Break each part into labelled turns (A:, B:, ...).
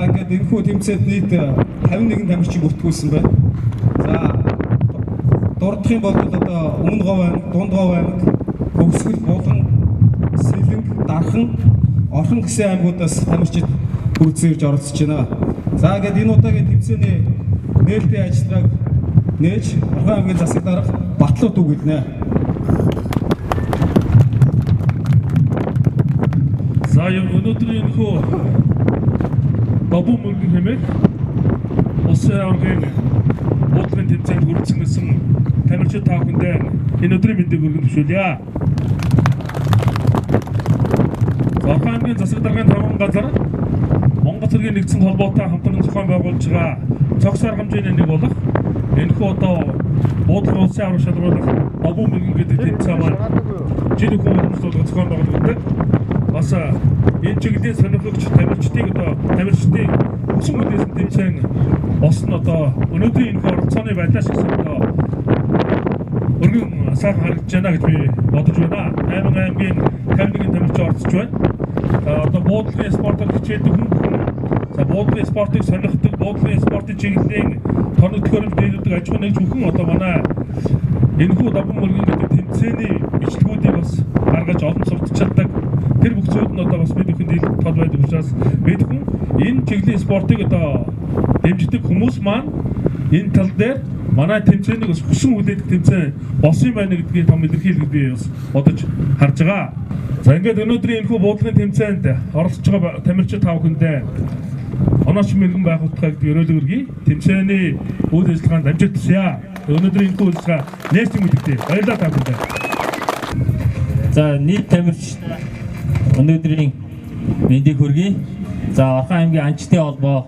A: За, ингээд энэхүү тэмцээнд нийт 51 тамирчин бүртгүүлсэн байна. За, дурдах юм бол одоо Өмнө Говь аймаг, Дунд Говь аймаг, Хөвсгөл, Булан, Сэлэнг, Дархан, Орхон гэсэн аймагуудаас тамирчид хүрэлцэн ирж оролцож байна. За, ингээд энэ удаагийн тэмцээний нээлтийн ажиллагааг нээж Орхон аймгийн засаг дарга Батлуу дүгэлнэ.
B: За, өнөөдрийн энэхүү Добун мөргөн хэмээх улсын аваргын буудлын тэмцээнд хүрэлцэн ирсэн тамирчид та бүхэндээ энэ өдрийн мэндийг өргөн төвшүүлье. За, Орхон аймгийн засаг даргын таван газар Монгол цэргийн нэгдсэн холбоотой хамтран зохион байгуулж байгаа цогц арга хэмжээний нэг болох энэхүү одоо буудлын улсын аварга шалгаруулах Добун мөргөн гэдэг тэмцээн маань жил хүн уламжлалт зохион байгуулагддаг. Бас энэ чиглэлийн сонирхогч тамирчдыг одоо тамирчдын хүсэн хүлээсэн тэмцээн болсон одоо өнөөдрийн энэ оролцооны байдлаас гэсэн одоо өргөн сайхан харагдаж байна гэж би бодож байна. 8 аймгийн 51 тамирчин оролцож байна. За, одоо буудлын спортоор хичээлдэг хүн бүхэн, за, буудлын спортыг сонирхдаг, буудлын спортын чиглэлийн тоног төхөөрөмж нийлүүлдэг аж ахуйн нэгж бүхэн одоо манай энэхүү Добун мөргөн гэдэг тэмцээний бичлэгүүдийг бас гаргаж олон сурталчилдаг. Тэр бүх зүйл нь одоо бас бид бүхэнд ил тод байдаг учраас бид хүн энэ чиглэлийн спортыг одоо дэмждэг хүмүүс маань энэ тал дээр манай тэмцээнийг бас хүсэн хүлээдэг тэмцээн болсон юм байна гэдгийг том илэрхийлэл би бас бодож харж байгаа. За, ингээд өнөөдрийн энэхүү буудлын тэмцээнд оролцож байгаа тамирчид та бүхэндээ онооч мэрэгэн байх утгай гэдэг өрөөлөг өргөе. Тэмцээний үйл ажиллагаанд амжилт хүсье. Өнөөдрийн энэхүү үйл ажиллагаа нээсэн мэдэгдээ. Баярлалаа та бүхэндээ.
C: За, нийт тамирч өнөөдрийн мэндийг хүргэе. За, Орхон аймгийн Анчдын холбоо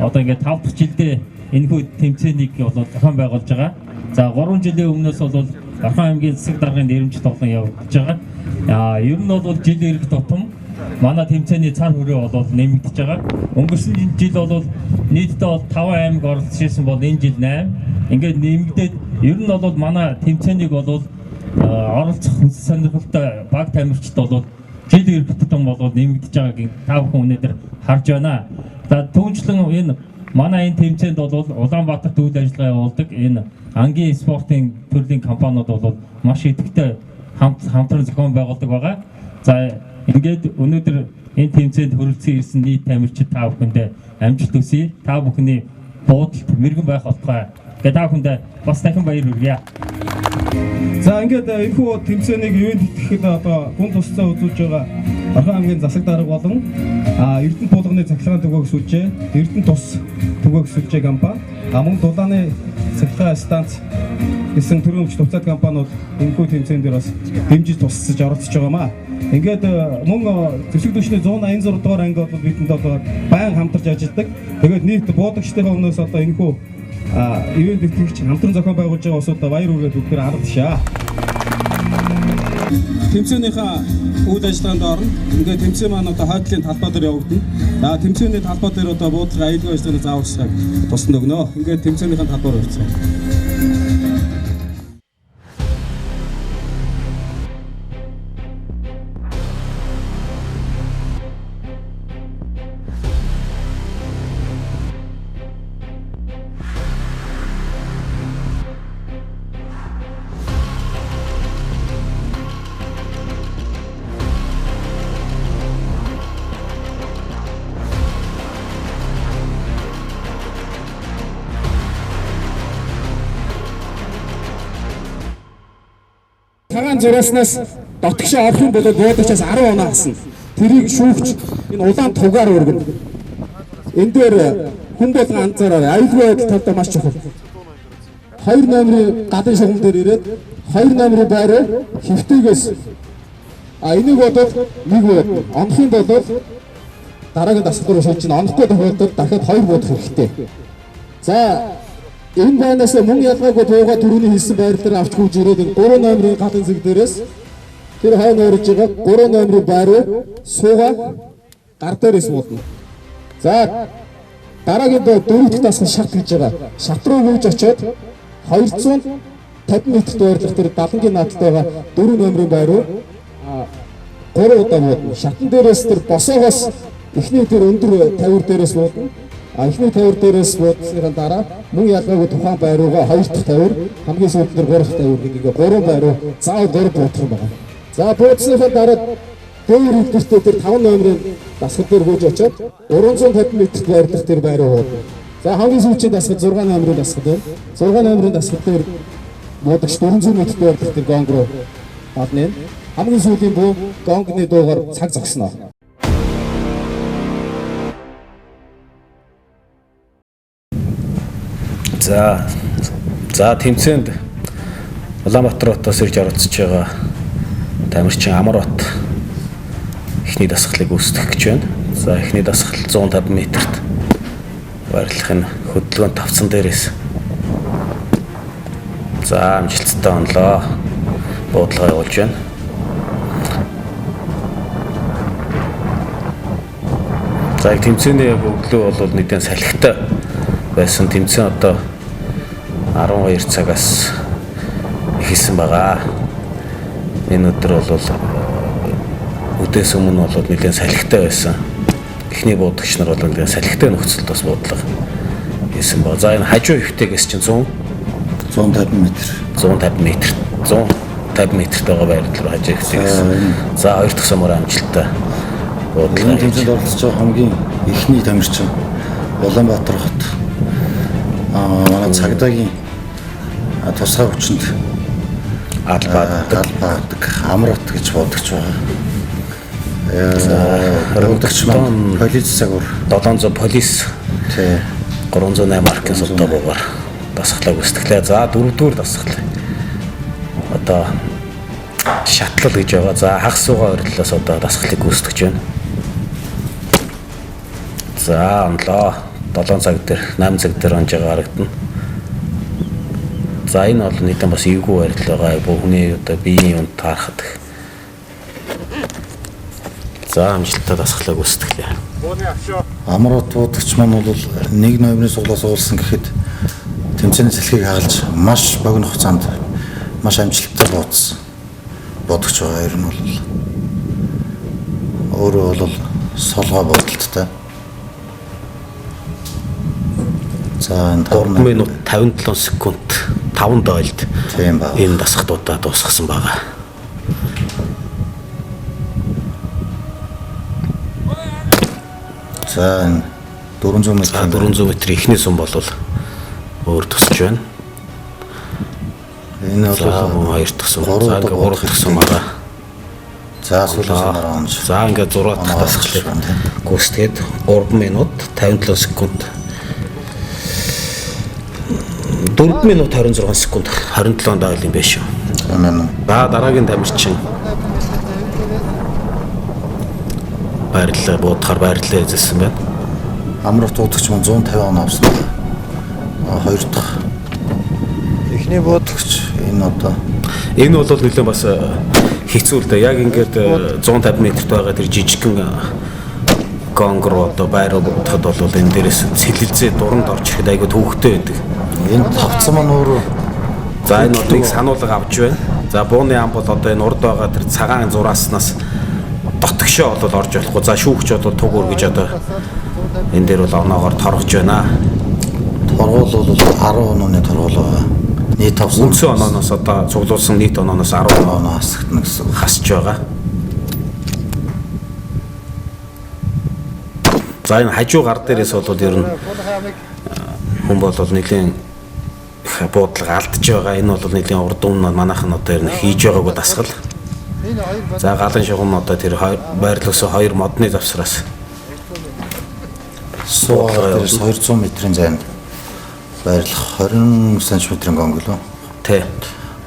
C: одоо ингээд 5 дахь жилдээ энэхүү тэмцээнийг бол зохион байгуулж байгаа. За, 3 жилийн өмнөөс бол Орхон аймгийн засаг даргын нэрэмж тоглон явагдаж байгаа. Аа, ер нь бол жил ирэх тутам манай тэмцээний цар хүрээ бол нэмэгдэж байгаа. Өнгөрсөн жил бол нийтдээ бол 5 аймаг оролцож ирсэн бол энэ жил 8. Ингээд нэмэгдээд ер нь бол манай тэмцээнийг бол оролцох хүсэл сонирхолтой баг тамирчид бол жил ирэх тутам бол нэмэгдэж байгааг та бүхэн өнөөдөр харж байна. За, түүнчлэн энэ манай энэ тэмцээнд бол Улаанбаатарт үйл ажиллагаа явуулдаг энэ ангийн спортын төрлийн компаниуд бол маш идэвхтэй хамтран зохион байгуулдаг байгаа. За, ингээд өнөөдөр энэ тэмцээнд хүрэлцэн ирсэн нийт тамирчид та бүхэндээ амжилт хүсье. Та бүхний буудалд мэрэгэн байх болтугай. Тэгээ та бүхэндээ бас дахин баяр хүргье.
A: За, ингээд энэхүү тэмцээнийг ивээн тэтгэхэд одоо гүн тусцаа үзүүлж байгаа Орхон аймгийн засаг дарга болон Эрдэнэ буулганы цахилгаан төгөөг сүлжээ, Эрдэнэ тус төгөөг сүлжээ компани, мөн дулааны цахилгаан станц гэсэн төрийн өмч тувцаад компаниуд энэхүү тэмцээн дээр бас дэмжиж тусалж оролцож байгаамаа. Ингээд мөн зэвсэг түвшний 186 дугаар анги бол бидэнд одоо байн хамтарч ажилладаг. Тэгээд нийт буудагчдын өмнөөс одоо энэхүү ивээн тэтгэгч хамтран зохион байгуулж байгаа улсуудаа баяр хүргээд бүгдээр алгадшаа. Тэмцээнийхээ үйл ажиллагаанд орно. Ингээд тэмцээн маань одоо хойдлын талбай дээр явагдана. За, тэмцээний талбай дээр одоо буудлага аюулгүй ажиллагааны зааварчилгааг тусанд өгнө. Ингээд тэмцээнийхээ талбай руу явцгаая.
D: Цагаан зурааснаас дотгошоо орох юм бол буудагчаас 10 оноо хасна. Тэрийг шүүгч энэ улаан тугаар өргөнө. Энэ дээр хүн болгон анзаараарай. Аюулгүй байдал талдаа маш чухал. 2 номерын гадын шугам дээр ирээд 2 номерын байр хэвтэйгээс энийг бодвол нэг бод. Онох юм бол дараагийн дасгал руу шилжин, онохгүй тохиолдолд дахиад 2 буудах хэрэгтэй. За, энэ байнаас мөн ялгаагүй тууга түрүүний хийсэн байр дээр авч гүйж ирээд энэ 3 номерын гадын зэг дээрээс тэр хойно урж байгаа 3 номерын байр руу суугаа гар дээрээс буудна. За, дараагийн дөрөв дэх дасгал шат гэж байгаа. Шат руу гүйж очиод 250 метрт ойрлох тэр далангийн наадалд байгаа 4 номерын байр руу 3 удаа буудна. Шатан дээрээс тэр босоогоос Эхний тэр өндөр тавиур дээрээс буудна. А эхний тавиур дээрээс буудсныхаа дараа мөн ялгаагүй тухайн бай руугаа хоёр дахь тавиур, хамгийн сүүлд дээр гурав дахь тавиур гэх ингээ гурван бай руу заавал гурав буудах юм байна. За буудсныхаа дараа дээр үлдэртэй тэр 5 номерын дасгал дээр бууж очиод 350 метрт байрлах тэр бай руу буудна. За хамгийн сүүлийн дасгал 6 номерын дасгал дээр 6 номерын дасгал дээр буудагч 400 метрт байрлах тэр гонг руу дална. Хамгийн сүүлийн буу гонгны дуугаар цаг зогсно.
E: За тэмцээнд Улаанбаатар хотоос ирж оролцож байгаа тамирчин Амарбат эхний дасгалыг үүсгэх гэж байна. За эхний дасгал 150 метрт байрлах нь хөдөлгөөн тавцан дээрээс. За амжилттай онлоо. Буудлага явуулж байна. За яг тэмцээний яг өглөө бол нэгэн салхитай байсан. Тэмцээн одоо 12 цагаас эхэлсэн байгаа. Энэ өдөр бол өдөөс өмнө бол нэгэн салхитай байсан. Эхний буудагч нар бол нэгэн салхитай нөхцөлд бас буудлага хийсэн ба. За энэ хажуу хэвтэйгээс чинь
F: 150 метр.
E: 150 метр. 150 метрт байгаа байрлал руу хажуу хэвтэйгээс. За хоёр дахь сумаар амжилттай буудлага.
F: Энэ тэмцээнд оролцож байгаа хамгийн эхний тамирчин Улаанбаатар хот манай цагдаагийн тусгай хүчинд
E: албааддаг
F: Амарбат гэж буудагч байгаа. Буудагч маань полис загвар
E: 700 полис
F: тий
E: 308 маркийн сувдаа буугаар дасгалаа гүйцэтгэлээ. За дөрөвдүгээр дасгал. Одоо шатлал гэж байгаа. За хагас суугаа ойрлолоос одоо дасгалыг гүйцэтгэж байна. За онлоо 7 цаг дээр 8 цаг дээр онж байгаа харагдана. За энэ бол нэгэн бас эвгүй байрлал байгаа. Бүхний одоо биеийн юунд таарахад. За амжилттай дасгалаа гүйцэтгэлээ.
F: Амарбат буудагч маань бол нэг номерын суглаас уулсан гэхэд тэмцээний салхийг хагалж маш богино хугацаанд маш амжилттай буудсан. Буудагч байгаа. Ер нь бол өөрөө бол солгой буудалттай. За энэ
E: 3 минут 57 секунд 5 дойлд
F: тийм байна.
E: Энэ дасгалтуудаа дуусгасан байгаа.
F: За энэ 400 метр.
E: 400 метр эхний сум бол өөр тусч байна.
F: Энэ бол
E: хоёр дахь сум. За ингээ гурав дахь сум байгаа.
F: За сүүлийн сумаар онж.
E: За ингээ 6 дахь дасгалыг гүйцэтгээд 3 минут 57 секунд. 4 минут 26 секунд 27 дойл юм биш үү. За дараагийн тамирчин байрлалаа буудахаар байрлалаа эзэлсэн байна.
F: Амарбат буудагч маань 150 оноо авсан байна. Хоёр дахь эхний буудагч энэ одоо
E: энэ бол нэлээд бас хэцүү л дээ. Яг ингээд 150 метрт байгаа тэр жижигхэн гонг руу одоо байр руу буудахад бол энэ дээрээс цэлэлзээ дуранд орж ирэхэд айгүй төвөгтэй байдаг.
F: Энэ тавцсан маань өөрөө
E: за энэ бол нэг сануулга авч байна. За бууны ам бол одоо энэ урд байгаа тэр цагаан зурааснаас дотгошоо бол орж болохгүй. За шүүгч бол туг өргөж одоо энэ дээр бол оноогоор торгож байна.
F: Торгуул бол 10 онооны торгуул байгаа. Нийт авсан
E: үндсэн онооноос одоо цуглуулсан нийт онооноос 10
F: оноо хасагдана гэсэн.
E: Хасж байгаа. За энэ хажуу гар дээрээс бол ер нь хүн бол нэлийн их буудлага алдж байгаа. Энэ бол нэлийн урд өмнө манайх нь одоо ер нь хийж байгаагүй дасгал. За галан шугам одоо тэр байрлуулсан хоёр модны завсраас
F: суугаар дээрээс 200 метрийн зайд байрлах 20 см-ийн гонг лөө.
E: Тэ.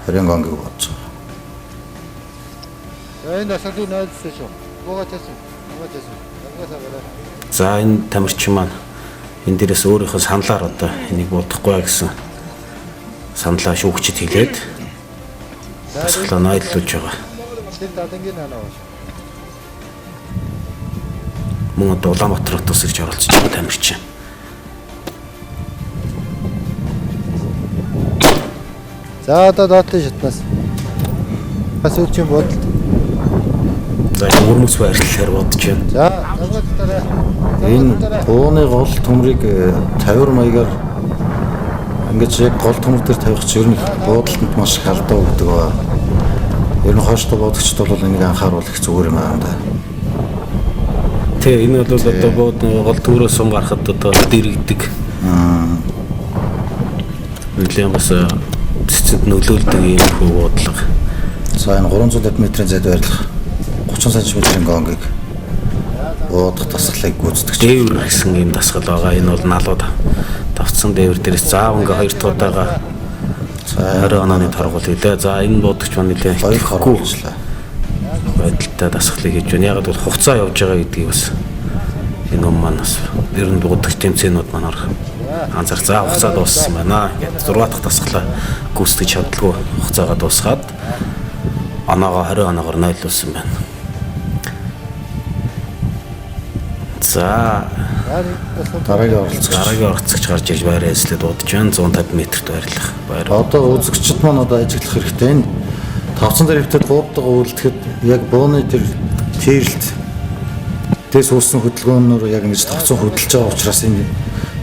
F: 20 гонгийг бодож байгаа.
G: За энэ дасгалыг нойлсон шүү. Бууга часан. Бууга часан.
E: За энэ тамирчин маань энэ дээрээс өөрийнхөө саналаар одоо энийг буудахгүй гэсэн саналаа шүүгчэд хэлээд дасгалаа нойлуулж байгаа.
G: Тэр дадангийн нанаа шүү.
E: Мөн одоо Улаанбаатар хотоос ирж оролцож байгаа тамирчин.
G: За одоо доотлын шатнаас сүүлчийн буудалд.
E: За өрмөц байрлалаар бодож байна.
G: За
F: Энэ бууны гол төмрийг тавиур маягаар ингэж яг гол төмөр дээр тавих чинь ер нь буудалтанд маш их алдаа өгдөг ба. Ер нь хойштоо буудагчд бол энийг анхааруул их зүгээр юм аа да.
E: Тэ энэ бол одоо бууд гол төмрөөс сум гарахад одоо дэрэгдэг. Нэлээд бас цэцэнд нөлөөлдөг юм хүү буудлага.
F: За энэ 350 метрийн зайд байрлах 30 см-ийн гонгийг буудах дасгалыг гүйцэтгэж
E: Дээвэр гэсэн ийм дасгал байгаа. Энэ бол налууд давтсан дээвэр дээрээс заав ингээ хоёр дахь удаага
F: За
E: 20 онооны торгуул хийлээ. За энэ буудагч маань нэлээд
F: хоёр
E: итгэхгүй
F: хорволжлаа.
E: байдалтай дасгалыг хийж байна. Яг бол хугацаа явж байгаа гэдгийг бас энэ юм маань бас ер нь буудагч тэмцээнүүд маань орох анзаар за хугацаа дууссан байна. Ингээд 6 дахь дасгалаа гүйцэтгэж чаддаггүй хугацаагаа дуусгаад оноогоо 20 оноогоор нойлуулсан байна. За
F: Дараагийн оролцогч.
E: дараагийн оролцогч гарч ирж байраа эзлээд удаж байна. 150 метрт байрлах байр.
F: Одоо үзэгчд маань одоо ажиглах хэрэгтэй энэ тавцан дээр хөвтөд бууддаг үйлдэхэд яг бууны тэр тийрэлт дэс үүссэн хөдөлгөөнөөр яг ингэж тавцан хөдөлж байгаа учраас энэ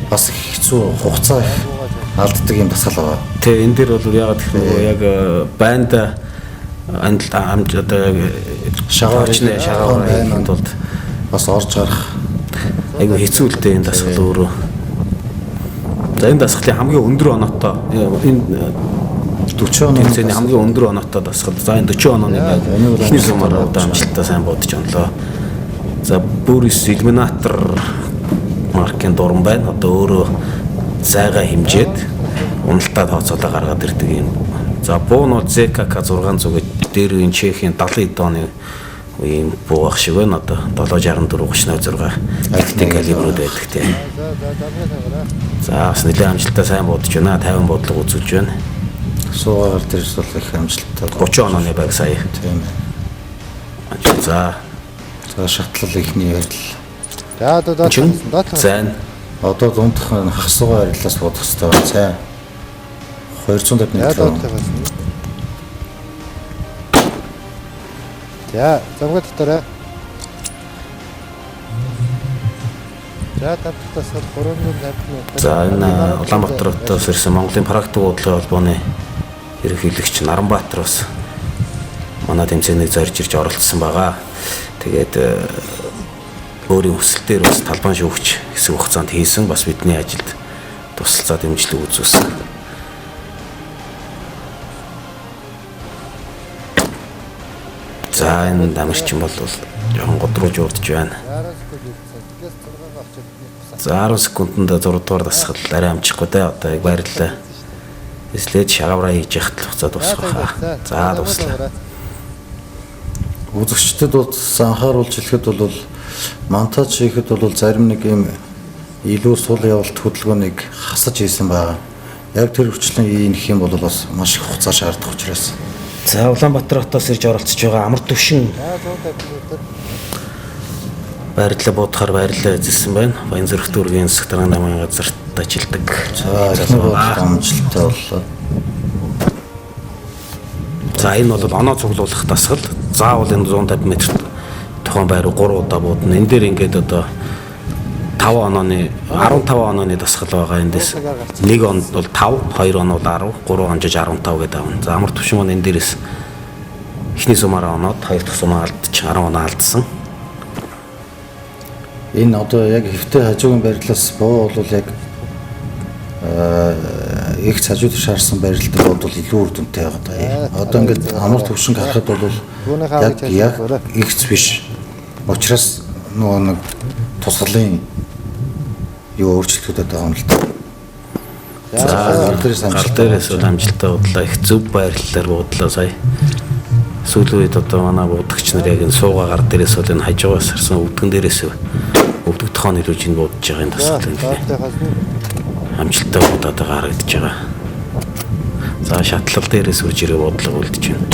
F: бас их хэцүү хугацаа их алддаг юм дасгал байгаа.
E: Тэ энэ дээр бол яагаад гэх нөгөө яг байнда амд амж одоо яг
F: Шагаар
E: шагаар шагаар
F: байна.
E: хийхэд тулд
F: Бас орж гарах
E: айгүй хэцүү л дээ энэ дасгал өөрөө. За энэ дасгалын хамгийн өндөр оноотой энэ
F: 40 оноо
E: тэмцээний хамгийн өндөр оноотой дасгал. За энэ 40 онооны байг
F: энийг бол
E: эхний сумаар
F: амжилттай
E: одоо амжилттай сайн бодож онлоо. За Бүрис Иллюминатор маркийн дуран байна. Одоо өөрөө зайгаа хэмжээд уналтаа тооцоолоо гаргаад ирдэг юм. За буу нь бол ZKK 600 гэж дээр үеийн Чехийн 70 оны үеийн буу ах шиг байна. Одоо 764 30 06 гэлтийн калибрууд байдаг тийм.
G: За за замгаа тавиарай.
E: За бас нэлээд амжилттай сайн бодож байна. 50 бодлого үзүүлж байна.
F: суугаар дээрс бол их амжилттай.
E: 30 онооны баг сая.
F: Тийм.
E: За
F: За шатлал ихний байрлал.
G: За одоо доод
E: чин
G: доод
E: зайн
F: Одоо дундах нь хагас суугаа байрлалаас бодох хэрэгтэй байна. Сайн. 250
G: За
F: метр.
G: доод тавиасан. За замгаа татаарай. За тавтаас 350 метр.
E: За энэ Улаанбаатар хотоос ирсэн Монголын практик бодлогын холбооны ерөнхийлөгч Наранбаатар бас манай тэмцээнийг зорж ирж оролцсон байгаа. Тэгээд өөрийн хүсэлтээр бас талбайн шүүгч хэсэг хугацаанд хийсэн бас бидний ажилд тусалцаа дэмжлэг үзүүлсэн. За энэ дамирчин бол жоохон годруулж урдж байна.
G: 10 секунд үлдсэн. Тэгээс 6-гаа очиод нэг бусаа.
E: За 10 секундэд 6 дугаар дасгал арай амжихгүй те одоо яг байрлалаа. Эслээд шагавраа хийж яхад л хугацаа дуусах хаа. За дуслаа.
F: Үзэгчдэд бол анхааруулж хэлэхэд бол монтаж хийхэд бол зарим нэг юм илүү сул явалт хөдөлгөөнийг хасаж хийсэн байгаа. Яг тэр хүчлэн ийнэх юм бол бас маш их хугацаа шаардах учраас
E: За Улаанбаатар хотоос ирж оролцож байгаа амар төвшин
G: За 150 метр.
E: байрлалаа буудахаар байрлалаа эзэлсэн байна. Баянзүрх дүүргийн засаг даргын намын газарт ажилдаг.
F: за эхний бодлого амжилттай боллоо.
E: За энэ бол оноо цуглуулах дасгал. Заавал энэ 150 метр тухайн байр руу 3 удаа буудна. Энэ дээр ингээд одоо 5 онооны 15 онооны дасгал байгаа эндээс. Нэг он бол 5, хоёр он бол 10, 3 онжиж 15 гэдэг авна. За амар төвшин маань энэ дээрээс эхний сумаараа оноод хоёр дахь сумаа алдчих 10 оноо алдсан.
F: Энэ одоо яг хэвтэй хажуугийн байрлалаас буу бол яг их хажууд шаарсан байрлал дээр бол илүү үр дүнтэй байгаа даа. Одоо ингээд амар төвшинг харахад бол яг яг ихц биш. Учираас нөгөө нэг тусгалын юу өөрчлөлтүүдэд байгаа юм л та.
E: За
F: гар дээрээс
E: гар
F: амжилттай
E: дээрээс бол амжилттай буудлаа. Их зөв байрлалаар буудлаа сая. Сүүлийн үед одоо манай буудагч нар яг энэ суугаа гар дээрээс бол энэ хажуугаас харсан өвдгөн дээрээс өвдөг тохон илүүж энэ буудаж байгаа энэ
G: За
E: дасгал энэ
G: доод тавиасан.
E: амжилттай буудаад байгаа харагдаж байгаа. За шатлал дээрээс үрж ирээ буудлага үлдэж байна.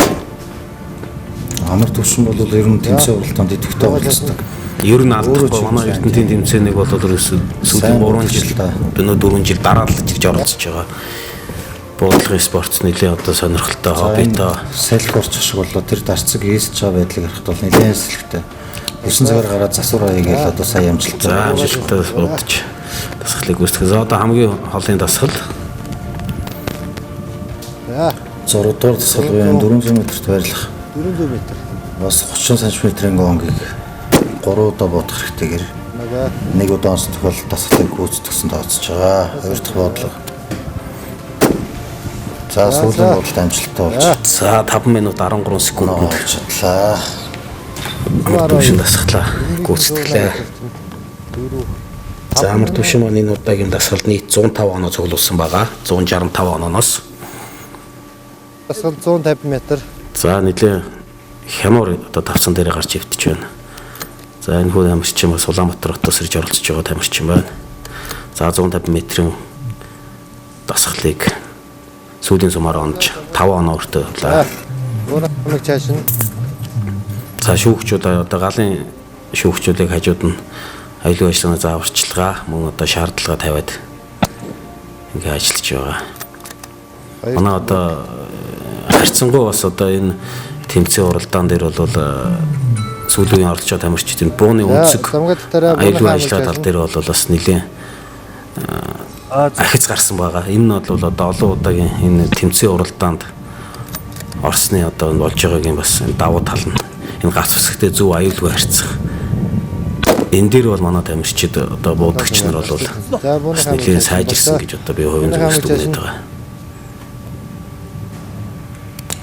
F: Амар төвшин бол ер нь тэмцээн уралдаанд идэвхтэй оролцдог.
E: Ер нь алдахгүй
F: Өөрөө
E: манай
F: ч
E: Эрдэнтийн тэмцээнийг бол ерөөсөө сүүлийн
F: Сайн
E: 3 жил
F: буудагч та.
E: өнөө 4 жил дараалал ирж оролцож байгаа. Буудлага спорт нэлээд одоо сонирхолтой хоббитой.
F: Салхи орчих шиг боллоо. Тэр дарцаг ийсэж байгаа байдлыг харахад бол нэлээд салхитай. 9 цагаар гараад засвар аягаал одоо сая амжилттай.
E: За амжилттай бодож дасгалыг гүйцэтгэх. За одоо хамгийн холын дасгал.
G: За
F: 6 дугаар дасгал буюу 400 метрт байрлах
G: 400 м.
F: бас 30 см-ийн гонгийг 3 удаа бодох хэрэгтэйгээр
G: Нөгөө
F: нэг удаа онсон тохиолдолд дасгалыг гүйцэтгсэн тооцож байгаа. Хоёр дахь бодлого. За сүүлийн бодлолт амжилттай болж
E: За 5 минут 13 секундэд
F: болж чадлаа.
E: амар төвшин дасгалаа гүйцэтгэлээ. За амар төвшин маань энэ удаагийн дасгалд нийт 105 оноо цуглуулсан байгаа. 165 онооноос.
G: Дасгал 150 м.
E: За нэлээ хямуур одоо тавцан дээр гарч ивдэж байна. За энэ хүү тамирчин бас Улаанбаатар хотоос ирж оролцож байгаа тамирчин байна. За 150 метрийн дасгалыг сүүлийн сумаар онж 5 оноо өртөө авлаа.
G: Гурван хамаг чааш нь
E: За шүүгчүүд одоо галын шүүгчүүдийг хажууд нь аюулгүй ажиллагааны зааварчилгаа мөн одоо шаардлага тавиад ингээ ажиллаж байгаа. Манай одоо харьцангуй бас одоо энэ тэмцээн уралдаан дээр бол сүүлийн үеийн оролцож байгаа тамирчдын бууны өнцөг
G: замгад дараа
E: аюулгүй
G: бууны
E: ажиллагаа тал дээр бол бас нэлээд ахиц гарсан байгаа. Энэ нь бол одоо олон удаагийн энэ тэмцээн уралдаанд орсны одоо энэ болж байгаагийн бас энэ давуу тал нь энэ гац үсгтээ зөв аюулгүй харьцах. Энэ дээр бол манай тамирчид одоо буудагч нар бол
G: За бууны
E: бас
G: хамаг
E: нэлээд сайжирсан гэж одоо би хувийн зүгээс дүгнээд байгаа.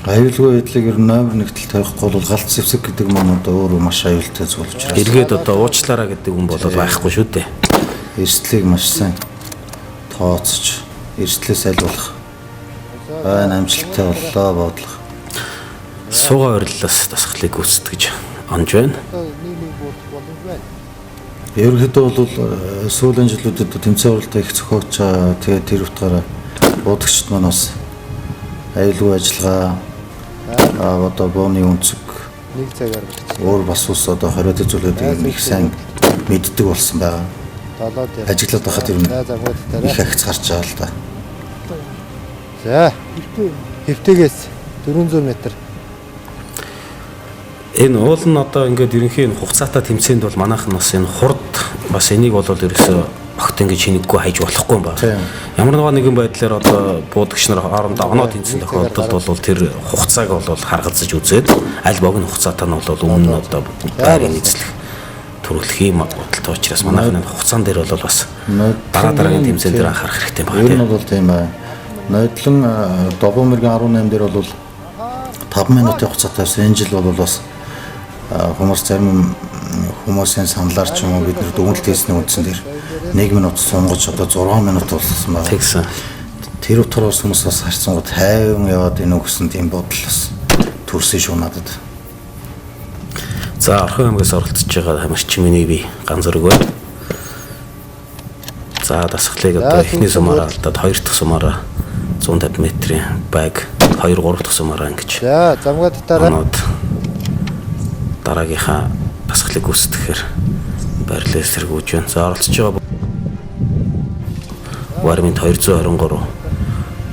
F: Аюулгүй байдлыг ер нь номер нэгтэл тавихгүй бол галт зэвсэг гэдэг маань одоо өөрөө маш аюултай зүйл учраас
E: Эргээд одоо уучлаарай гэдэг хүн бол байхгүй шүү дээ.
F: эрсдлийг маш сайн тооцож эрсдлээс аль болох байна амжилттай боллоо бодлого.
E: Суугаа уриллаас дасгалыг гүйцэтгэж онж байна.
G: Нэг нэг буудах боломж байна.
F: Ерөнхийдөө бол сүүлийн жилүүдэд тэмцээн уралдаа их зохиогдож байгаа. Тэгээд тэр утгаараа буудагчид маань бас аюулгүй ажиллагаа одоо бууны өнцөг
G: Нэг цагаар болчих.
F: өөр бас ус одоо хориотой зүйлүүдийг юм их сайн мэддэг болсон байгаа.
G: Долоо дээр.
F: Ажиглаад байхад ер нь
G: За замгад дараа.
F: их ахиц гарч байгаа л да.
G: За. Хэвтэгээс 400 м.
E: Энэ уул нь одоо ингээд ерөнхий энэ хугацаатай тэмцээнд бол манайх нь бас энэ хурд бас энийг бол ерөөсөө огт ингэж хинэггүй хайж болохгүй юм байна.
F: Тийм.
E: Ямар нэгэн байдлаар одоо буудагч нар хоорондоо оноо тэнцсэн тохиолдолд бол тэр хугацааг бол харгалзаж үзээд аль богино хугацаатай нь бол өмнө нь одоо байрыг эзлэх төрөлх юм бодолтой учраас манайх нь хугацаан дээр бол бас дараа дараагийн тэмцээн дээр анхаарах хэрэгтэй байна.
F: Ер нь бол тийм байна. Нодлон Добоо мэрэгэн 18 дээр бол 5 минутын хугацаатай байсан. Энэ жил бол бас хүмүүс зарим хүмүүсийн саналаар ч юм уу бид нар дүгнэлт хийсний үндсэн дээр 1 минут сунгаж одоо 6 минут болсон байна.
E: Тэгсэн.
F: Тэр утгаар бас хүмүүс бас харьцангуй 50 яваад энэ үгсэн тийм бодол бас төрсөн шүү надад.
E: За Орхон аймгаас оролцож байгаа тамирчин миний би ганц зэрэг байна. За дасгалыг одоо эхний сумаараа алдаад хоёр дахь сумаараа 150 метрийн байг 2 3 дахь сумаараа ингэж.
G: За замгад дараа
E: оноод дараагийнхаа дасгалыг гүйцэтгэхээр байрлал сэргүүж байна. За оролцож байгаа Варминт 223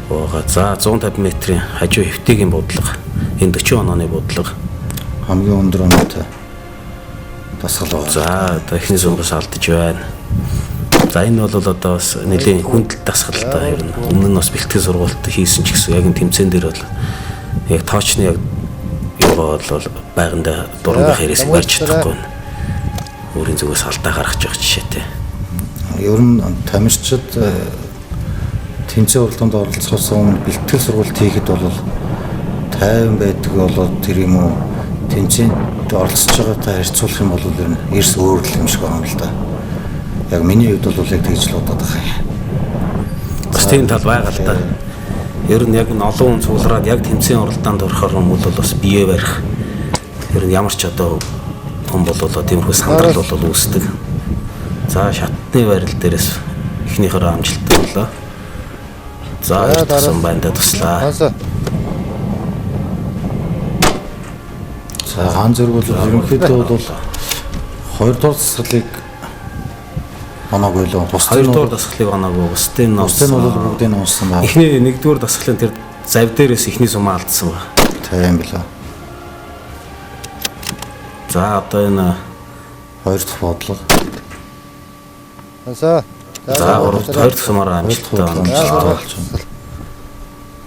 E: байгаа. За 150 метрийн хажуу хэвтээгийн бодлого. Энэ 40 онооны бодлого.
F: Хамгийн өндөр оноотой дасгал байгаа.
E: За одоо эхний сумгаас алдаж байна. За энэ бол одоо бас нэлийн хүндэл дасгал л да ер нь. Өмнө нь бас бэлтгэл сургалт хийсэн ч гэсэн яг энэ тэмцээн дээр бол яг тоочны яг юугаа бол байганда дурангах хэрэгс барьж чадахгүй байна. Өөрийн зүгээс алдаа гаргаж байгаа жишээтэй.
F: Ер нь тамирчид тэмцээн уралдаанд оролцохоос өмнө бэлтгэл сургалт хийхэд бол тайван байдаг болоод тэр юм уу тэмцээнд оролцож байгаатай харьцуулах юм бол ер нь эрс өөр л юм шиг байна л да. Яг миний хувьд бол яг тэгж л бодоод байгаа юм.
E: Бас тийм тал байгаа л да. Ер нь яг энэ олон хүн цуглараад яг тэмцээн уралдаанд орохоор юм бол бас бие барих. Ер нь ямар ч одоо хүн бол тиймэрхүү сандрал бол үүсдэг. За шатны байрал дээрээс эхнийхээ амжилттай боллоо. За хоёр дахь сумбайндаа туслаа.
G: Хонсоо.
F: За хаан зэрэг бол ерөнхийдөө бол хоёрдугаар дасгалыг оноогүй лөө. Бусдын
E: Хоёрдугаар дасгалыг оноогүй. Бусдын нь
F: бусдын бол бүгдийг нь онсон байна.
E: Эхний нэгдүгээр дасгалын тэр зав дээрээс эхний сумаа алдсан байна.
F: Тийм билээ.
E: За одоо энэ
F: Хоёр дахь бодлого.
G: Хансаа.
E: За 3 2 дахь сумаар амжилттай онолоо.
F: болж байна.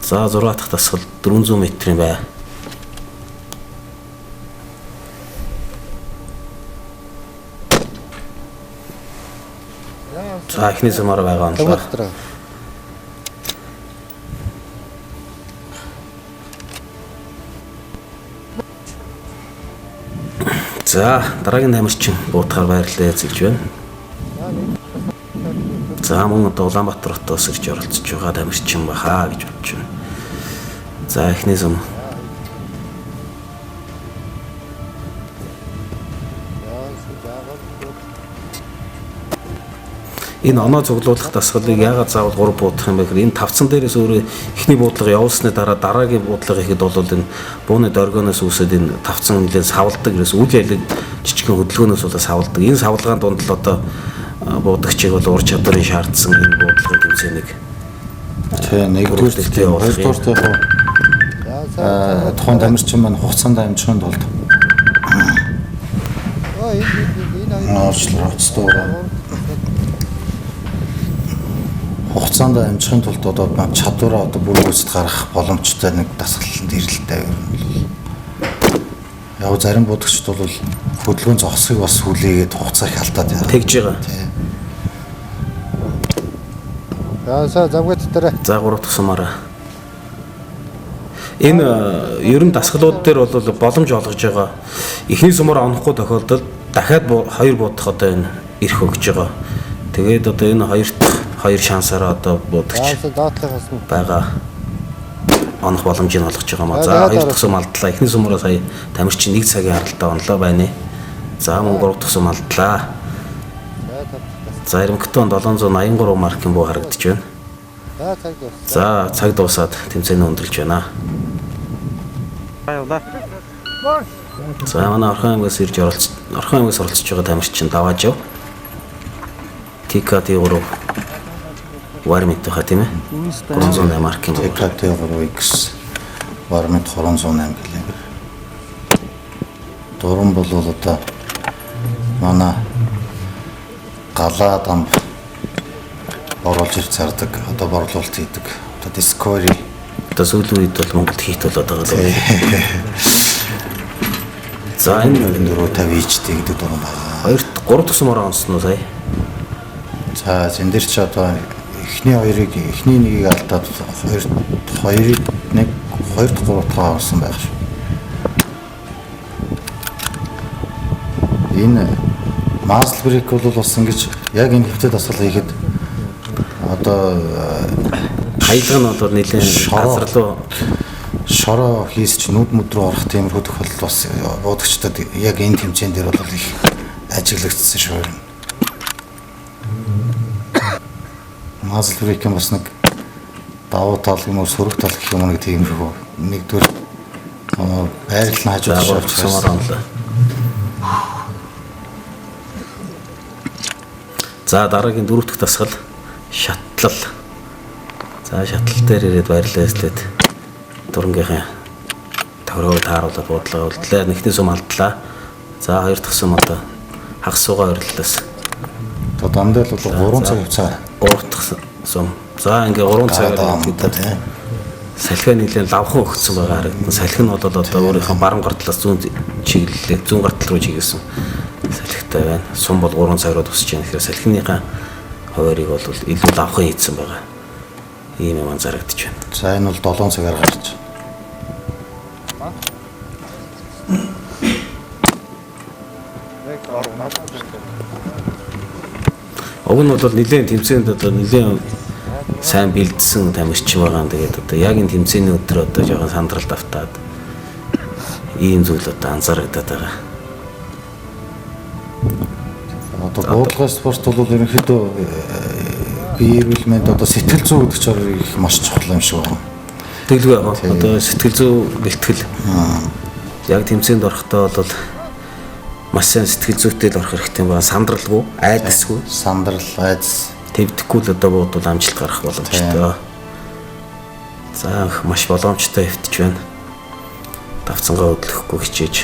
E: За 6 дахь дасгал 400 метрийн бай. За эхний сумаар байгаа онолоо.
G: Тавга дотор.
E: За дараагийн тамирчин буутахаар байрлалаа эзэлж байна. За мөн одоо Улаанбаатар хотоос ирж оролцож байгаа тамирчин баха гэж бодож байна. За эхний сум Энэ оноо цуглуулах дасгалыг яагаад заавал 3 буудах юм бэ гэхээр энэ тавцан дээрээс өөрөө эхний буудлага явуулсны дараа дараагийн буудлага ихэд бол энэ бууны доргоноос үүсээд энэ тавцан нэлээд савладаг ерөөс үл ялэг жижигхэн хөдөлгөөнөөс бол савладаг. Энэ савлгаан дунд л одоо буудагчийг бол ур чадварын шаардсан энэ буудлагын тэмцээнийг
F: Тэ нэгдүгээр
E: Бүрэлдэхүүн явуулах юм.
F: хоёрдугаар яг тухайн тамирчин маань хугацаанд амжихын тулд
G: Оо энэ энэ хоёр
F: уучлал хувцастай байгаа. Хугацаанд амжихын тулд одоо чадвараа одоо бүр гүйцэд гаргах боломжтой нэг дасгаланд ирэлтэй ер нь бол. Яг зарим будагчд бол хөдөлгөөн зогсохыг бас хүлээгээд хугацаа их алдаад яа.
E: тэгж байгаа.
G: За замгай дотор.
E: За 3 дахь сумаараа. Энэ ер нь дасгалууд дээр бол боломж олгож байгаа. Эхний сумаар онохгүй тохиолдолд дахиад хоёр буудах одоо энэ эрх өгж байгаа. Тэгээд одоо энэ хоёр дахь хоёр шансаараа одоо буудагч
G: За доотлохоос нь.
E: байгаа онох боломжийг олгож байгаа маа.
G: За,
E: За
G: дахиад
E: хоёр дахь
G: оруулах.
E: сум алдлаа. Эхний сумаараа сая тамирчин 1 цагийн харалтаа онлоо байна. За мөн 3 дахь сум алдлаа.
G: За тав.
E: За Эрмэгтэн 783 маркийн буу харагдаж байна.
G: За цаг дуус.
E: За цаг дуусаад тэмцээн өндөрлж байна. За манай Орхон аймгаас ирж оролц Орхон аймгаас оролцож байгаа тамирчин Даваажав. ТКТ3 Вармит хаа тийм ээ. 308 маркийн буу.
F: ТКТ3X Вармит 308 кг. Дуран бол одоо манай галаа дамб оруулж ирж зардаг, одоо борлуулалт хийдэг. Одоо Discovery
E: Одоо сүүлийн үед бол Монголд хийт болоод байгаа л. За энэ
F: 2450 HD гэдэг дуран байна.
E: 2 3 дахь сумаар онсон уу сая?
F: За зэн дээр чи одоо эхний хоёрыг эхний нэгийг алдаад хоёр хоёрыг нэг хоёр дахь гурав дахь орсон байх шүү. Энэ Muscle break бол бас ингэж яг энэ хэвтэ дасгал хийхэд одоо
E: Хаялга нь бол нэлээд
F: Шороо.
E: газар руу
F: шороо хийсч нүд мүд рүү орох тиймэрхүү тохиолдол бас буудагчдад яг энэ тэмцээн дээр бол их ажиглагдсан шүү. Muscle break-ийн бас нэг давуу тал юм уу сөрөг тал гэх юм уу нэг тиймэрхүү нэгдүгээр байрлал нь хажууд
E: за
F: тишээ
E: 3 дахь сумаар онлоо. За дараагийн дөрөв дэх дасгал шатлал. За шатлал дээр ирээд байрлалаа эзлээд дурангийнхаа тохиргоог тааруулаад буудлага үлдлээ. Нэгний сум алдлаа. За хоёр дахь сум одоо хагас суугаа ойрлолоос.
F: Одоо дандаа л бол 3 цаг явцаа
E: Гурав дахь сум. За ингээ 3 цагаар
F: гараад
E: ирэхэд
F: тийм.
E: салхи нэлээд лавхан өгцөн байгаа харагдана. Салхи нь бол одоо өөрийнхөө баруун гар талаас зүүн чиглэлээ зүүн гар тал руу чиглэсэн салхитай байна. Сум бол 3 цаг руу тусч байна. Тэгэхээр салхиныхаа хуваарийг бол илүү лавхан хийцэн байгаа. Ийм юм анзаарагдаж байна.
F: За энэ бол 7 цагаар гарч.
E: Уг нь бол нэлээд тэмцээнд одоо нэлээд сайн бэлдсэн тамирчин байгаа юм. Тэгээд одоо яг энэ тэмцээний өдөр одоо жоохон сандралд автаад ийм зүйл одоо анзаарагдаад байгаа.
F: Одоо буудлага спорт бол ерөнхийдөө бие эрүүл мэнд одоо сэтгэл зүй гэдэг чинь их маш чухал юм шиг байна.
E: Тэгэлгүй яг одоо сэтгэл зүй бэлтгэл яг тэмцээнд орохдоо бол маш сайн сэтгэл зүйтэй л орох хэрэгтэй юм байна. Сандралгүй, айдасгүй,
F: Сандрал, айдас
E: твдэхгүй л одоо буудвал амжилт гарах боломжтой. За маш боломжтой хэвтэж байна. Давцангаа хөдлөхгүй хичээж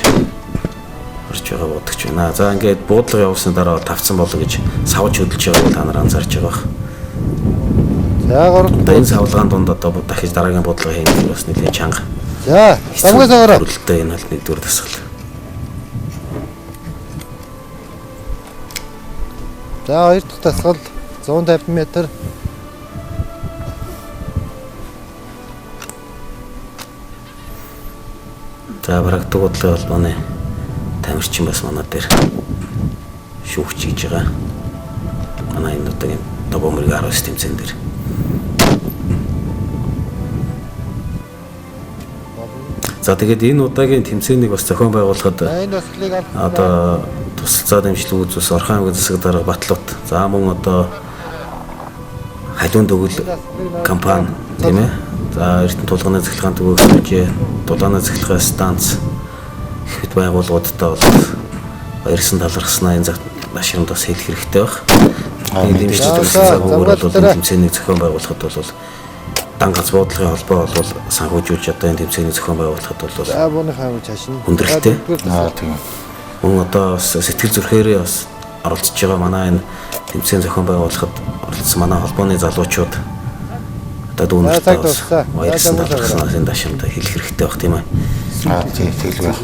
E: Орж байгаа буудагч байна. За ингээд буудлага явуулсны дараа тавцсан болоо гэж савж хөдөлж байгааг бол та нар анзаарч байгаа бах.
G: За 3
E: Одоо энэ савлгаан дунд одоо дахиж дараагийн буудлага хийнэ гэх бас нэлээд чанга.
G: За замгаас аваарай.
E: Төрөлтөө энэ бол нэгдүгээр дасгал.
G: За хоёр дахь дасгал 150 м.
E: За практик бодлогын холбооны тамирчин бас манай дээр шүүгч хийж байгаа. Манай энэ удаагийн Добоо мөргийн 19 тэмцээн дээр. За тэгээд энэ удаагийн тэмцээнийг бас зохион байгуулахад
G: За энэ дасгалыг аль
E: одоо тусалцаа дэмжлэг үзүүлс Орхон аймгийн засаг дарга Батлут за мөн одоо халуун төгөл компани тийм ээ. За Эрдэнэ тулганы цахилгаан түгээх сүлжээ, дулааны цахилгаан станц их бит байгууллагуудтай бол баярсан талархснаа энэ ашигт бас хэлэх хэрэгтэй байх. Энэ дэмжлэг тусалцаа бол энэ тэмцээнийг зохион байгуулахад бол дан гац буудлын холбоо бол санхүүжүүлж одоо энэ тэмцээнийг зохион байгуулахад бол
G: За бууны хаан чашин.
E: Хүндрэлтэй.
F: Аа тийм.
E: Мөн одоо бас сэтгэл зүрхээрээ бас оролцож байгаа манай энэ тэмцээн зохион байгуулахад оролцсон манай холбооны залуучууд одоо дүүнертэй бас баярлсан талархснаас энэ дашимтай хэлэх хэрэгтэй байх тийм ээ.
F: Аа тийм тэглэг байх.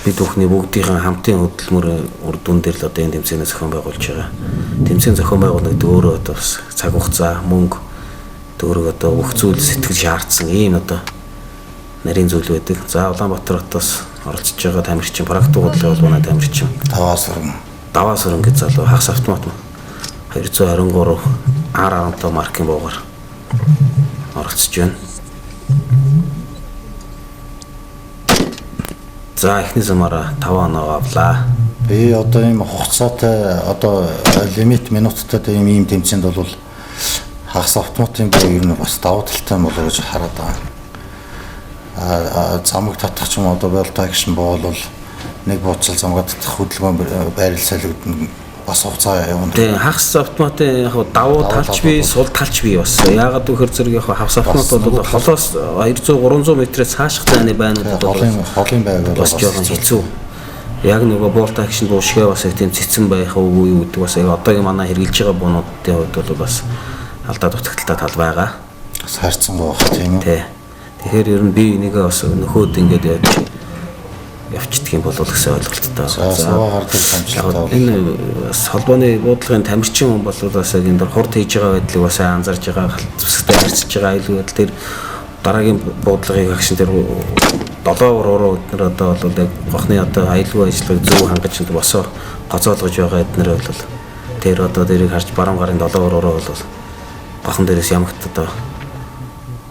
E: Бид бүхний бүгдийнхэн хамтын хөдөлмөр үр дүн дээр л одоо энэ тэмцээний зохион байгуулж байгаа. Тэмцээн зохион байгуулна гэдэг өөрөө одоо бас цаг хугацаа, мөнгө, төгрөг одоо бүх зүйл сэтгэл шаардсан ийм одоо нарийн зүйл байдаг. За Улаанбаатар хотоос оролцож байгаа тамирчин, практик бодлогын холбооны тамирчин
F: Даваа сүрэн.
E: Даваа сүрэн гэж залуу хагас автомат 223 R15 маркийн буугаар оролцож байна. За эхний замаараа 5 оноо авлаа.
F: Би одоо ийм хугацаатай одоо лимит минуттай ийм ийм тэмцээнд бол хагас автоматын буу ер нь бас давуу талтай болоо гэж хараад байгаа. Аа замаг татах ч юм одоо bolt action буу бол нэг бууцал замгаа татах хөдөлгөөн байрал солигдно бас хугацаа явна.
E: Тэгээ хагас автоматын яг давуу талч бий, сул талч бий бас. Яагаад гэвэл зэрэг яг хагас автомат бол холоос 200 300 метрээс цаашх зайны байнууд бол
F: холын байр бол
E: бас жоохон хэцүү. Яг нөгөө bolt action буу шигээ бас яг тийм цэцэн байх уу юу гэдэг бас яг одоогийн манай хэрэгжилж байгаа буунуудын хувьд бол бас алдаа дутагдaltaй тал байгаа.
F: Бас харьцангуй байх тийм үү?
E: Тий. Тэгэхээр ер нь би энийгээ бас нөхөөд ингээд явж явчихдаг юм болов гэсэн ойлголттой.
F: За суваа гардаг амжилттай.
E: Энэ бас холбооны буудлагын тамирчин хүн бол бас яг энэ дор хурд хийж байгаа байдлыг бас анзаарж байгаа, зүсгтэй харьцаж байгаа аюулгүй байдал тэр дараагийн буудлагыг агшин тэр 7 уруу эднэр одоо бол яг гохны одоо аюулгүй ажиллагааг зөв хангаж босоо гоцоолгож байгаа эднэр бол тэр одоо тэрийг харж баруун гарын 7 уруу бол гохон дээрээс ямагт одоо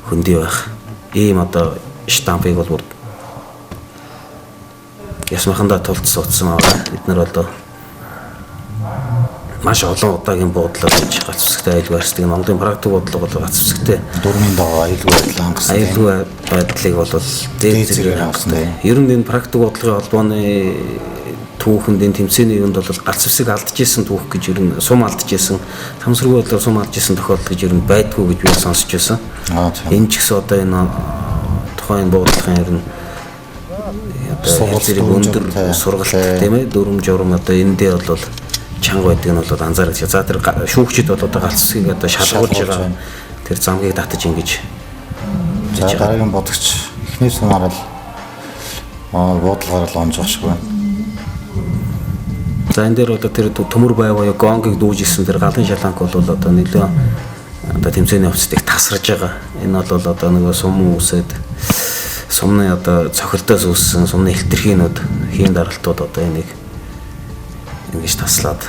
E: хөндөй байх. Ийм одоо штампыг бол ясмахандаа тулд суудсан байгаа. Бид нар одоо маш олон удаагийн буудлаар гэж гац үсгтэй аюулгүй барьцдаг. Монголын практик бодлого бол гац үсгтэй
F: дурмын дагуу аюулгүй байдал хангасан.
E: Аюулгүй байдлыг бол дээд зэрэгээр
F: хангасан.
E: Ер нь энэ практик бодлогын холбооны түүхэнд энэ тэмцээний юунд бол гац үсэг алдчихсан түүх гэж ер нь сум алдчихсан, самсргүй бодлоор сум алдчихсан тохиолдол гэж ер нь байдгүй гэж би сонсч байсан. Энэ ч гэсэн одоо энэ тухайн буудлагын ер нь одоо зэрэг өндөр сургалт тийм ээ дүрм журм одоо эндээ бол чанга байдаг нь бол анзаарч. За тэр шүүгчид бол одоо галц үсгийг одоо шалгуулж байгаа тэр замгийг татаж ингэж.
F: За дараагийн бодогч эхний сумаар л буудлагаар л онж байгаа шиг байна.
E: За энэ дээр одоо тэр төмөр байваа гонгийг дүүжсэн тэр галын шаланк бол одоо нэлээд одоо тэмцээний хувцдыг тасарж байгаа. Энэ бол одоо нөгөө сум үсэд сумны одоо цохилдоос үүссэн сумны хэлтэрхийнүүд хийн даралтууд одоо энийг ингэж таслаад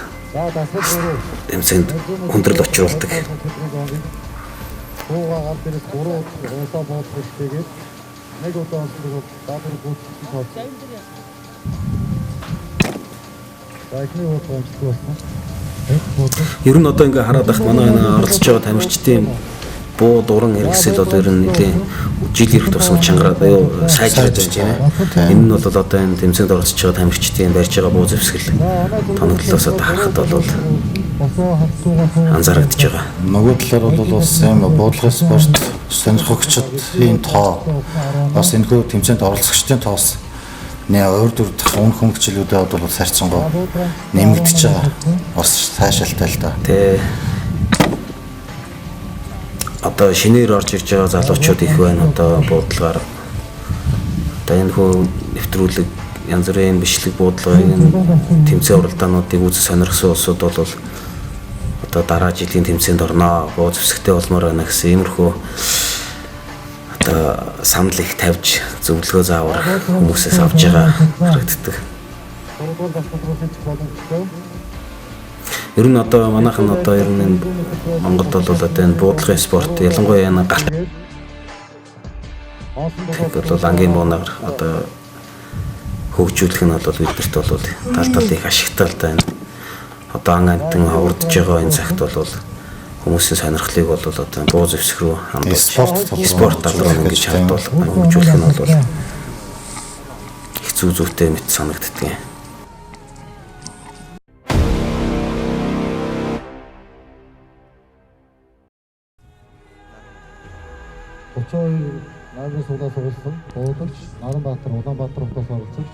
E: тэмцээнд хүндрэл учруулдаг.
G: Буугаа гар дээрээс 3 удаа буудлах хэрэгтэйгээд нэг удаа онцлог бол даатгал гүйцэтгэж тооцсон. За эхний буудлага амжилттай болсон.
E: Ер нь одоо ингээ хараад байхад манай энэ оролцож байгаа тамирчдын буу дуран хэрэгсэл бол ер нь нэлийн жил ирэх тусам чангараад аюу сайжраад байна тийм ээ. Энэ нь бол одоо энэ тэмцээнд оролцож байгаа тамирчдын барьж байгаа буу зэвсгэл тоноглолоос одоо харахад бол анзаарагдаж байгаа.
F: Нөгөө талаар бол бас юм буудлын спорт сонирхогчдын тоо бас энэхүү тэмцээнд оролцогчдын тоос нэ урд урдах өмнөх өмнөх жилүүдэд бол сарцсангуу нэмэгдэж байгаа. Бас цаашаалтай л да.
E: Тэ. Одоо шинээр орж ирж байгаа залуучууд их байна одоо буудлагаар. Одоо энэ хүү нэвтрүүлэг янз бүрийн бичлэг буудлагын тэмцээн уралдаануудыг үзэж сонирхсан улсууд бол одоо дараа жилийн тэмцээнд орноо. Буу зэвсэгтэй болмоор байна гэсэн иймэрхүү одоо санал их тавьж зөвлөгөө заавар хүмүүсээс авч байгаа харагддаг.
G: 3 дугаар дасгал руу шилжих боломжтой.
E: Ер нь одоо манайх нь одоо ер нь энэ Монголд бол одоо энэ буудлагын спорт ялангуяа энэ галт бол ангийн буунаар одоо хөгжүүлэх нь бол биднэрт бол тал тал их ашигтай л да энэ. Одоо ан амтан ховордож байгаа энэ цагт бол хүмүүсийн сонирхлыг бол одоо буу зэвсэг рүү хандуулж
F: Спорт тал руу
E: спорт тал руу ингэж хандуул хөгжүүлэх нь бол их зүү зүйтэй мэт санагддаг.
G: 32 номерын суулаа сугалсан буулагч Наранбаатар Улаанбаатар хотоос оролцогч.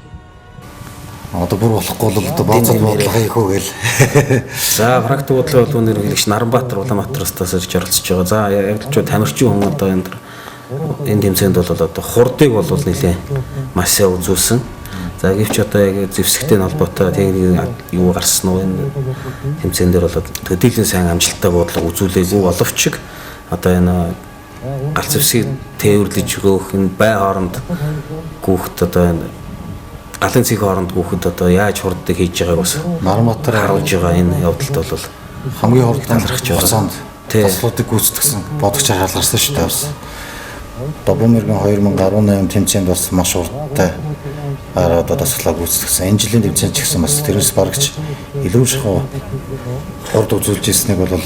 F: Одоо бүр болохгүй бол одоо бооцол буудлага хийх үү гээл.
E: За, практик бодлогын холбооны ерөнхийлөгч Наранбаатар Улаанбаатараас ирж оролцож байгаа. За, яг л ч тамирчин хүн одоо энэ энэ тэмцээнд бол одоо хурдыг бол нэлээ маш сайн үзүүлсэн. За, гэвч одоо яг зэвсэгтэй холбоотой техник юу гарсан уу энэ тэмцээн дээр бол төдийлөн сайн амжилттай буудлага үзүүлээгүй боловч одоо энэ галц зэвсгийг тээвэрлэж өгөх энэ бай хооронд гүөхт одоо энэ галын цэг хооронд гүөхөд одоо яаж хурдыг хийж байгааг бас
F: Наранбаатар
E: харуулж байгаа энэ явдалд бол
F: хамгийн хурдан
E: талархаж байгаа.
F: хугацаанд таслуудыг гүйцэтгсэн бодогчаар халгарсан шүү дээ бас. Добомэргийн 2018 тэмцээнд бас маш хурдтай одоо дасгалаа гүйцэтгсэн. Энэ жилийн тэмцээнд ч гэсэн бас тэрнээс барагч илүү шахуу хурд үзүүлж ирснийг бол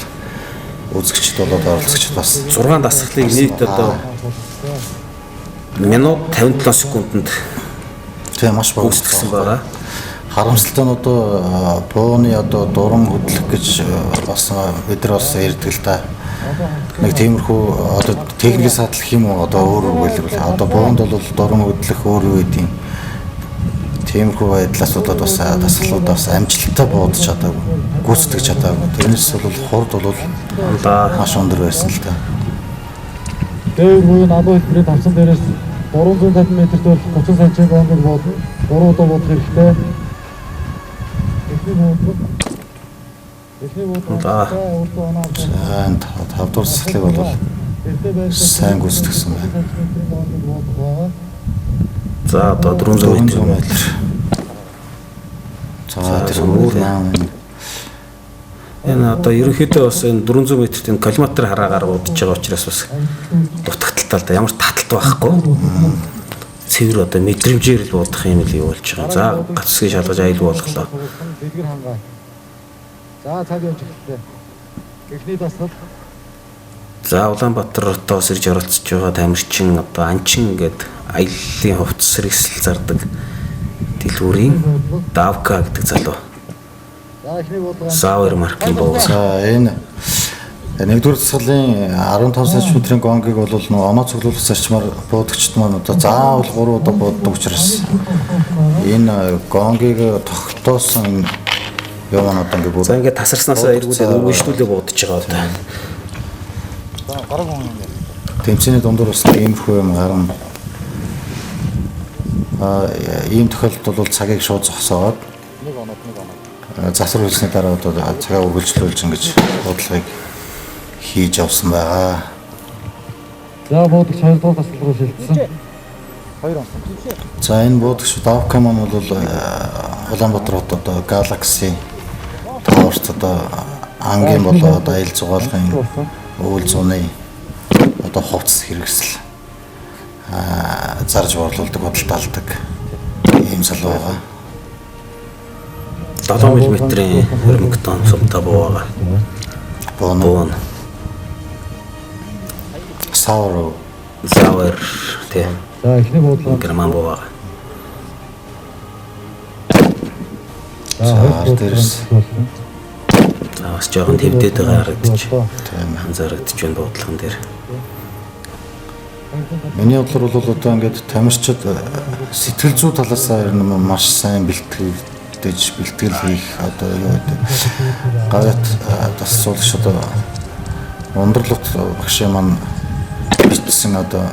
F: үзэгчд болоод оролцогчд бас
E: 6 дасгалыг нийт одоо минут 57 секундэд
F: тийм маш богино
E: гүйцэтгсэн байгаа.
F: Харамсалтай нь одоо бууны одоо дуран хөдлөх гэж бас бид нар бас ярьдаг л та. Нэг тиймэрхүү одоо техникийн садлах юм уу одоо өөр үг хэлбэл одоо буунд бол дуран хөдлөх өөр юу гэдэг. Тиймэрхүү байдлаас болоод бас дасгалууд бас амжилттай буудаж чадаагүй, гүйцэтгэж чадаагүй. Тэрнээс бол хурд бол маш өндөр байсан л та.
G: Дээвэр буюу налуу хэлбэрийн тавсан дээрээс 350 м төр 30 сантиметрийн гонгыг буудна. 3 удаа буудах хэрэгтэй. Эхний буудлага. Эхний буудлага.
F: За, энэ 5 дугаар дасгалыг бол сайн гүйцэтгсэн байна.
E: За, одоо 400 м.
F: м. За, тэр өөр наам
E: Энэ одоо ерөнхийдөө бас энэ 400 м-т энэ километр хараагаар удаж байгаа учраас бас дутагдaltaй л да ямар таталт байхгүй. Цэвэр одоо мэдрэмжээр л буудах юм л юу болж байгаа. За, гац үсгийг шалгаж аюулгүй болголоо.
G: Дэлгэр хангаа. За, цаг явж эхэллээ. Эхний дасгал.
E: За, Улаанбаатар хотоос ирж оролцож байгаа тамирчин одоо Анчин гээд аяллаа хувцас сэргэсэл зардаг дэлгүүрийн Давка гэдэг залуу.
G: За, эхний буудлага.
E: Савер маркийн буу.
F: За, энэ нэгдүгээр дасгалын 15 см-ийн гонгийг бол нөгөө оноо цуглуулах зарчмаар буудагчд маань одоо заавал 3 удаа бууддаг учраас энэ гонгийг тогтоосон юм маань одоо ингээ бүр
E: За, ингээд тасарснаасаа эргүүлээд өргөжлүүлээ буудаж байгаа одоо.
F: Тэмцээний дундуур бас нэг иймэрхүү юм гарна. Ийм тохиолдолд бол цагийг шууд зогсоогоод засвар хэлсний дараа одоо цагаа үргэлжлүүлж ингэж буудлагыг хийж явсан байгаа.
G: За, буудагч 2 дугаар дасгал руу шилжсэн.
F: За, энэ буудагч Давка маань бол Улаанбаатар хот одоо Galaxy Towers одоо ангийн болоо одоо аялал зугаалгын өвөл зууны одоо хувцас хэрэгсэл зарж борлуулдаг, худалдаалдаг ийм салуу байгаа.
E: 7 мм-ийн хөрөнгөтон сумтай буу байгаа.
F: Бооно.
E: Буун.
F: Савр.
E: Савер тий.
G: За, эхний буудлага.
E: Герман буу байгаа.
G: За,
F: За, дээрс.
E: За, бас жоохон твдээд байгаа харагдчих.
G: Тийм.
E: Анзаарагдчих байна буудлаган дээр.
F: Миний бодлоор бол одоо ингээд тамирчид сэтгэл зүй талаас нь ер нь маш сайн бэлтгэж бэлтгэл хийх одоо юу гэдэг гавьяат дасгалуулагч одоо Ундралут багшийн маань бичсэн одоо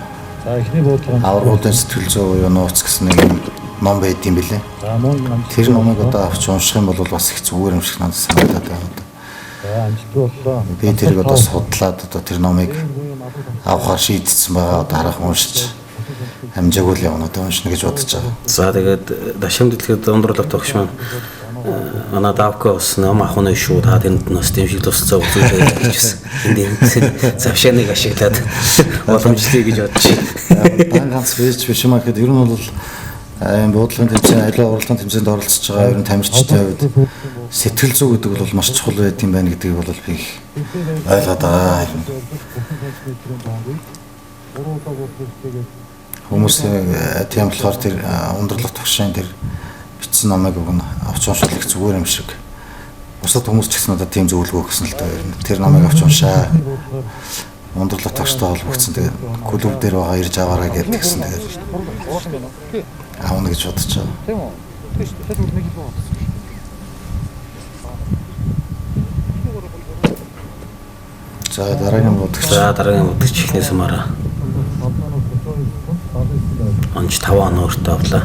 G: За эхний буудлага
F: аваргуудын сэтгэл зүй буюу нууц гэсэн нэг юм ном байд юм билээ.
G: За мөн амжилт.
F: Тэр номыг одоо авч унших юм бол бас их зүгээр юм шиг надад санагдаад байна.
G: За амжилтгүй боллоо.
F: Би тэрийг одоо судлаад одоо тэр номыг авахар шийдсэн байгаа. Одоо харах уншиж амжаагүй л явна одоо уншина гэж бодож байгаа.
E: За тэгээд дашим дэлгэхэд Ундралут багш маань манай Давко бас ном авах нь шүү. Та тэнд нь бас дэмжиг тусалцаа үзүүлээ гэж хэлсэн. Энд завшааныг ашиглаад боломжлоё гэж бодож байна.
F: Дан ганц биш биш юм аа гэхэд ер нь бол ийм буудлын тэмцээн, аливаа уралдаан тэмцээнд оролцож байгаа ер нь тамирчдын хувьд сэтгэл зүй гэдэг бол маш чухал байд юм байна гэдгийг бол би их ойлгоод байгаа. Хүмүүс тийм болохоор тэр Ундралут багшийн тэр бичсэн номыг өгнө авч уншвал их зүгээр юм шиг. Бусад хүмүүс ч гэсэн одоо тийм зөвлөгөө өгсөн л доо ер нь. Тэр номыг авч уншаа. Ундралут багштай холбогдсон. Тэгээд клуб дээр байгаа ирж аваарай гэдэг гэсэн. Тэгээд авна гэж бодож байгаа.
G: Тийм үү? Тийм шүү дээ. Тэр нэг илүү бодсон.
F: За дараагийн бодогч.
E: За дараагийн бодогч эхнээс мараа. Онч 5 оноо өөртөө авлаа.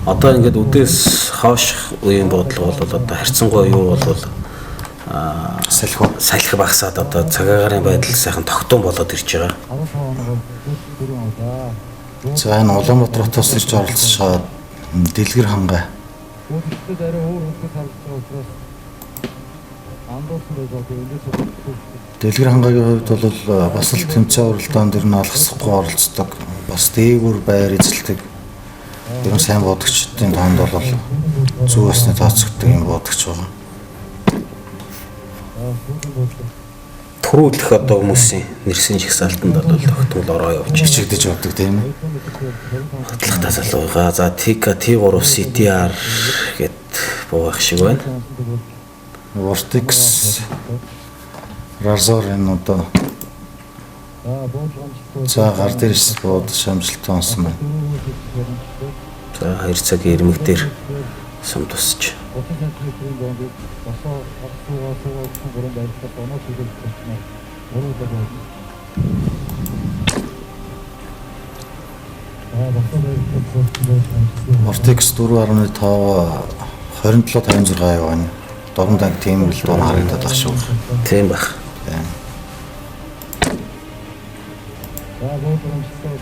E: Одоо ингээд үдээс хойш үеийн бодлого бол одоо харьцангуй юу бол
F: салхи
E: салхи багасаад одоо цагаагаар байдал сайхан тогтун болоод ирж байгаа.
F: За энэ Улаанбаатар хотоос ирж оролцож байгаа Дэлгэр хангай.
G: Буудалчид арай өөр хөлтөд харагдаж байгаа учраас андуурсан байж байгаа. Эндээс
F: Дэлгэр хангайгийн хувьд бол бас л тэмцээн уралдаанд ер нь алгасахгүй оролцдог. Бас дээгүүр байр эзэлдэг. Ер нь сайн бодогчдын тоонд бол зүү басны тооцогддог юм бодогч байгаа.
E: Төрүүлэх одоо хүмүүсийн нэрсийн жагсаалтанд бол тогтмол ороо явж
F: бичигдэж явдаг тийм ээ.
E: Батлагтаа залуугаа. За TK T3 CTR гэд буугах шиг байна.
F: Vortex Razor энэ одоо за гар дээрс буудаж амжилттай онсон байна.
E: За 2 цагийн ирмэг дээр сум тусч.
G: 30 см-ийн бомбыг босоо хагас суугаа суугаа гэсэн гурван байрлалаар оноо чиглүүлэх болчихно. Гурван удаа болно. За босоо байрлалаар суусан байж амжилттай.
F: Vortex 4.5 27 56 явна. Дорн данг тийм л дур харагдаад байх шүү.
E: Тийм байх.
G: За буудлага амжилттай.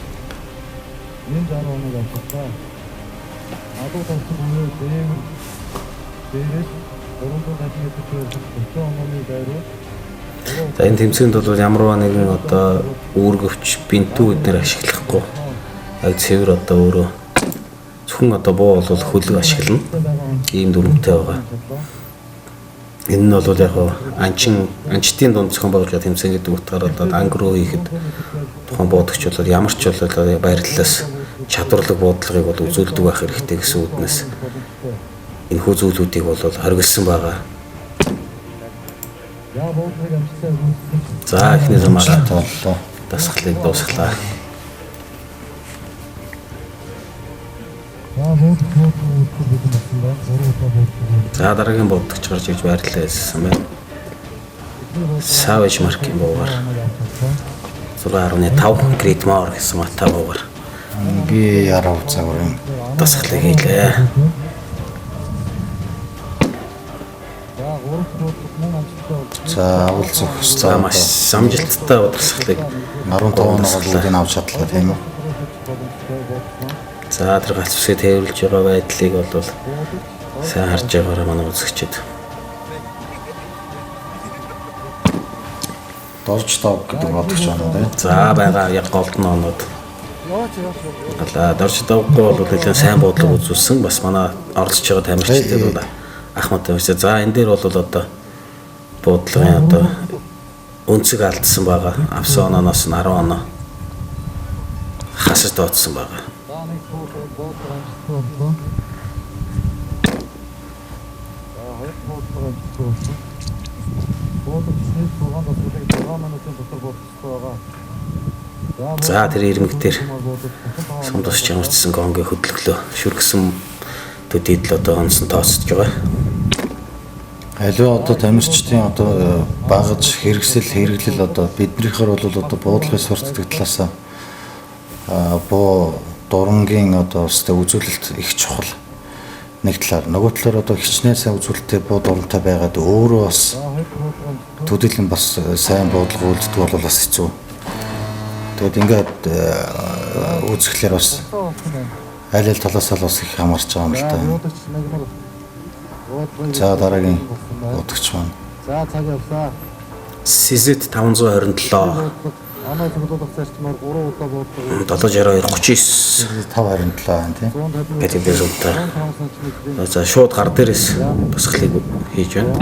G: Энэ 60 оног авчихлаа. Адуу тавсан буюу дээвэр дээрээс 350 м чиглэлд 30 онооны байруу.
E: За энэ тэмцээнд бол ямарваа нэгэн одоо үүргэвч бинтүү эднэр ашиглахгүй. Яг цэвэр одоо өөрөө зөвхөн одоо буу бол хөлөг ашиглана. Ийм дүрмтэй байгаа. Энэ нь бол яг анчин анчтын дунд зохион байгуулж байгаа тэмцээн гэдэг утгаараа одоо анги руу хийхэд тухайн буудагч бол ямар ч бол байрлалаас чадварлаг буудлагыг бол үзүүлдэг байх хэрэгтэй гэсэн үднэс энэхүү зүйлүүдийг бол хоригдсан байгаа. За эхний замаараа
F: боллоо.
E: Дасгалыг дуусглаа. За дараагийн бодогч гарч ирж байрлалаа хэлсэн байна. Savage маркийн буугаар 6.5 Great Moor гэсэн мата буугаар
F: Би ярав загварын
E: дасгалыг хийлээ.
F: За авал зохистой.
E: За маш амжилттай дасгалыг
F: 15 оноо бүгдийг авч чадлаа тийм үү?
E: За тэр галц үсгээ тээвэрлж байгаа байдлыг бол сайн харж байгаараа манай үзэгчид.
F: Дорж дог гэдэг бодогч байна тийм.
E: За байгаа яг голдон оноод. Галаа дорж доггүй бол нэлээд сайн бодлого үзүүлсэн. Бас манай оролцож байгаа тамирчдад бол Ахмад тамирч. За энэ дээр бол одоо буудлогын одоо өнцөг алдсан байгаа. Авсан онооноос нь 10 оноо хасаж дооцсон байгаа.
G: За нэг буудлага буудлага амжилттай боллоо. За хоёр буудлага амжилттай болсон. Буудагч нийт 6 дасгалыг 6 минутын дотор буудах ёстой байгаа.
E: За, тэр ирмэг дээр сум тусч ямарчсан гонгийн хөдөлгөлөө шүргсэн төдийд л одоо онсон тооцож байгаа.
F: Аливаа одоо тамирчдын одоо багаж хэрэгсэл хэрэглэл одоо биднийхэр бол одоо буудлын спорт гэдэг талаас буу дурангийн одоо өстэй үзүүлэлт их чухал. Нэг талаар, нөгөө талаар одоо хичнээн сайн үзүүлэлттэй буу дурантай байгаад өөрөө бас төдийлөн бас сайн буудлага үлддэг бол бас хэцүү. Тэгээд ингээд үзэхлээр бас аль аль талаас л бас их хамаарч байгаа юм л та. За, дараагийн удагч маань.
G: За, цаг явлаа.
E: Сизэт 527.
G: Оноо цуглуулах зарчмаар 3 удаа буудлага.
E: 762 39
F: 527 байна тийм.
E: Калибр сумтай. За, шууд гар дээрээс тусгалыг хийж байна.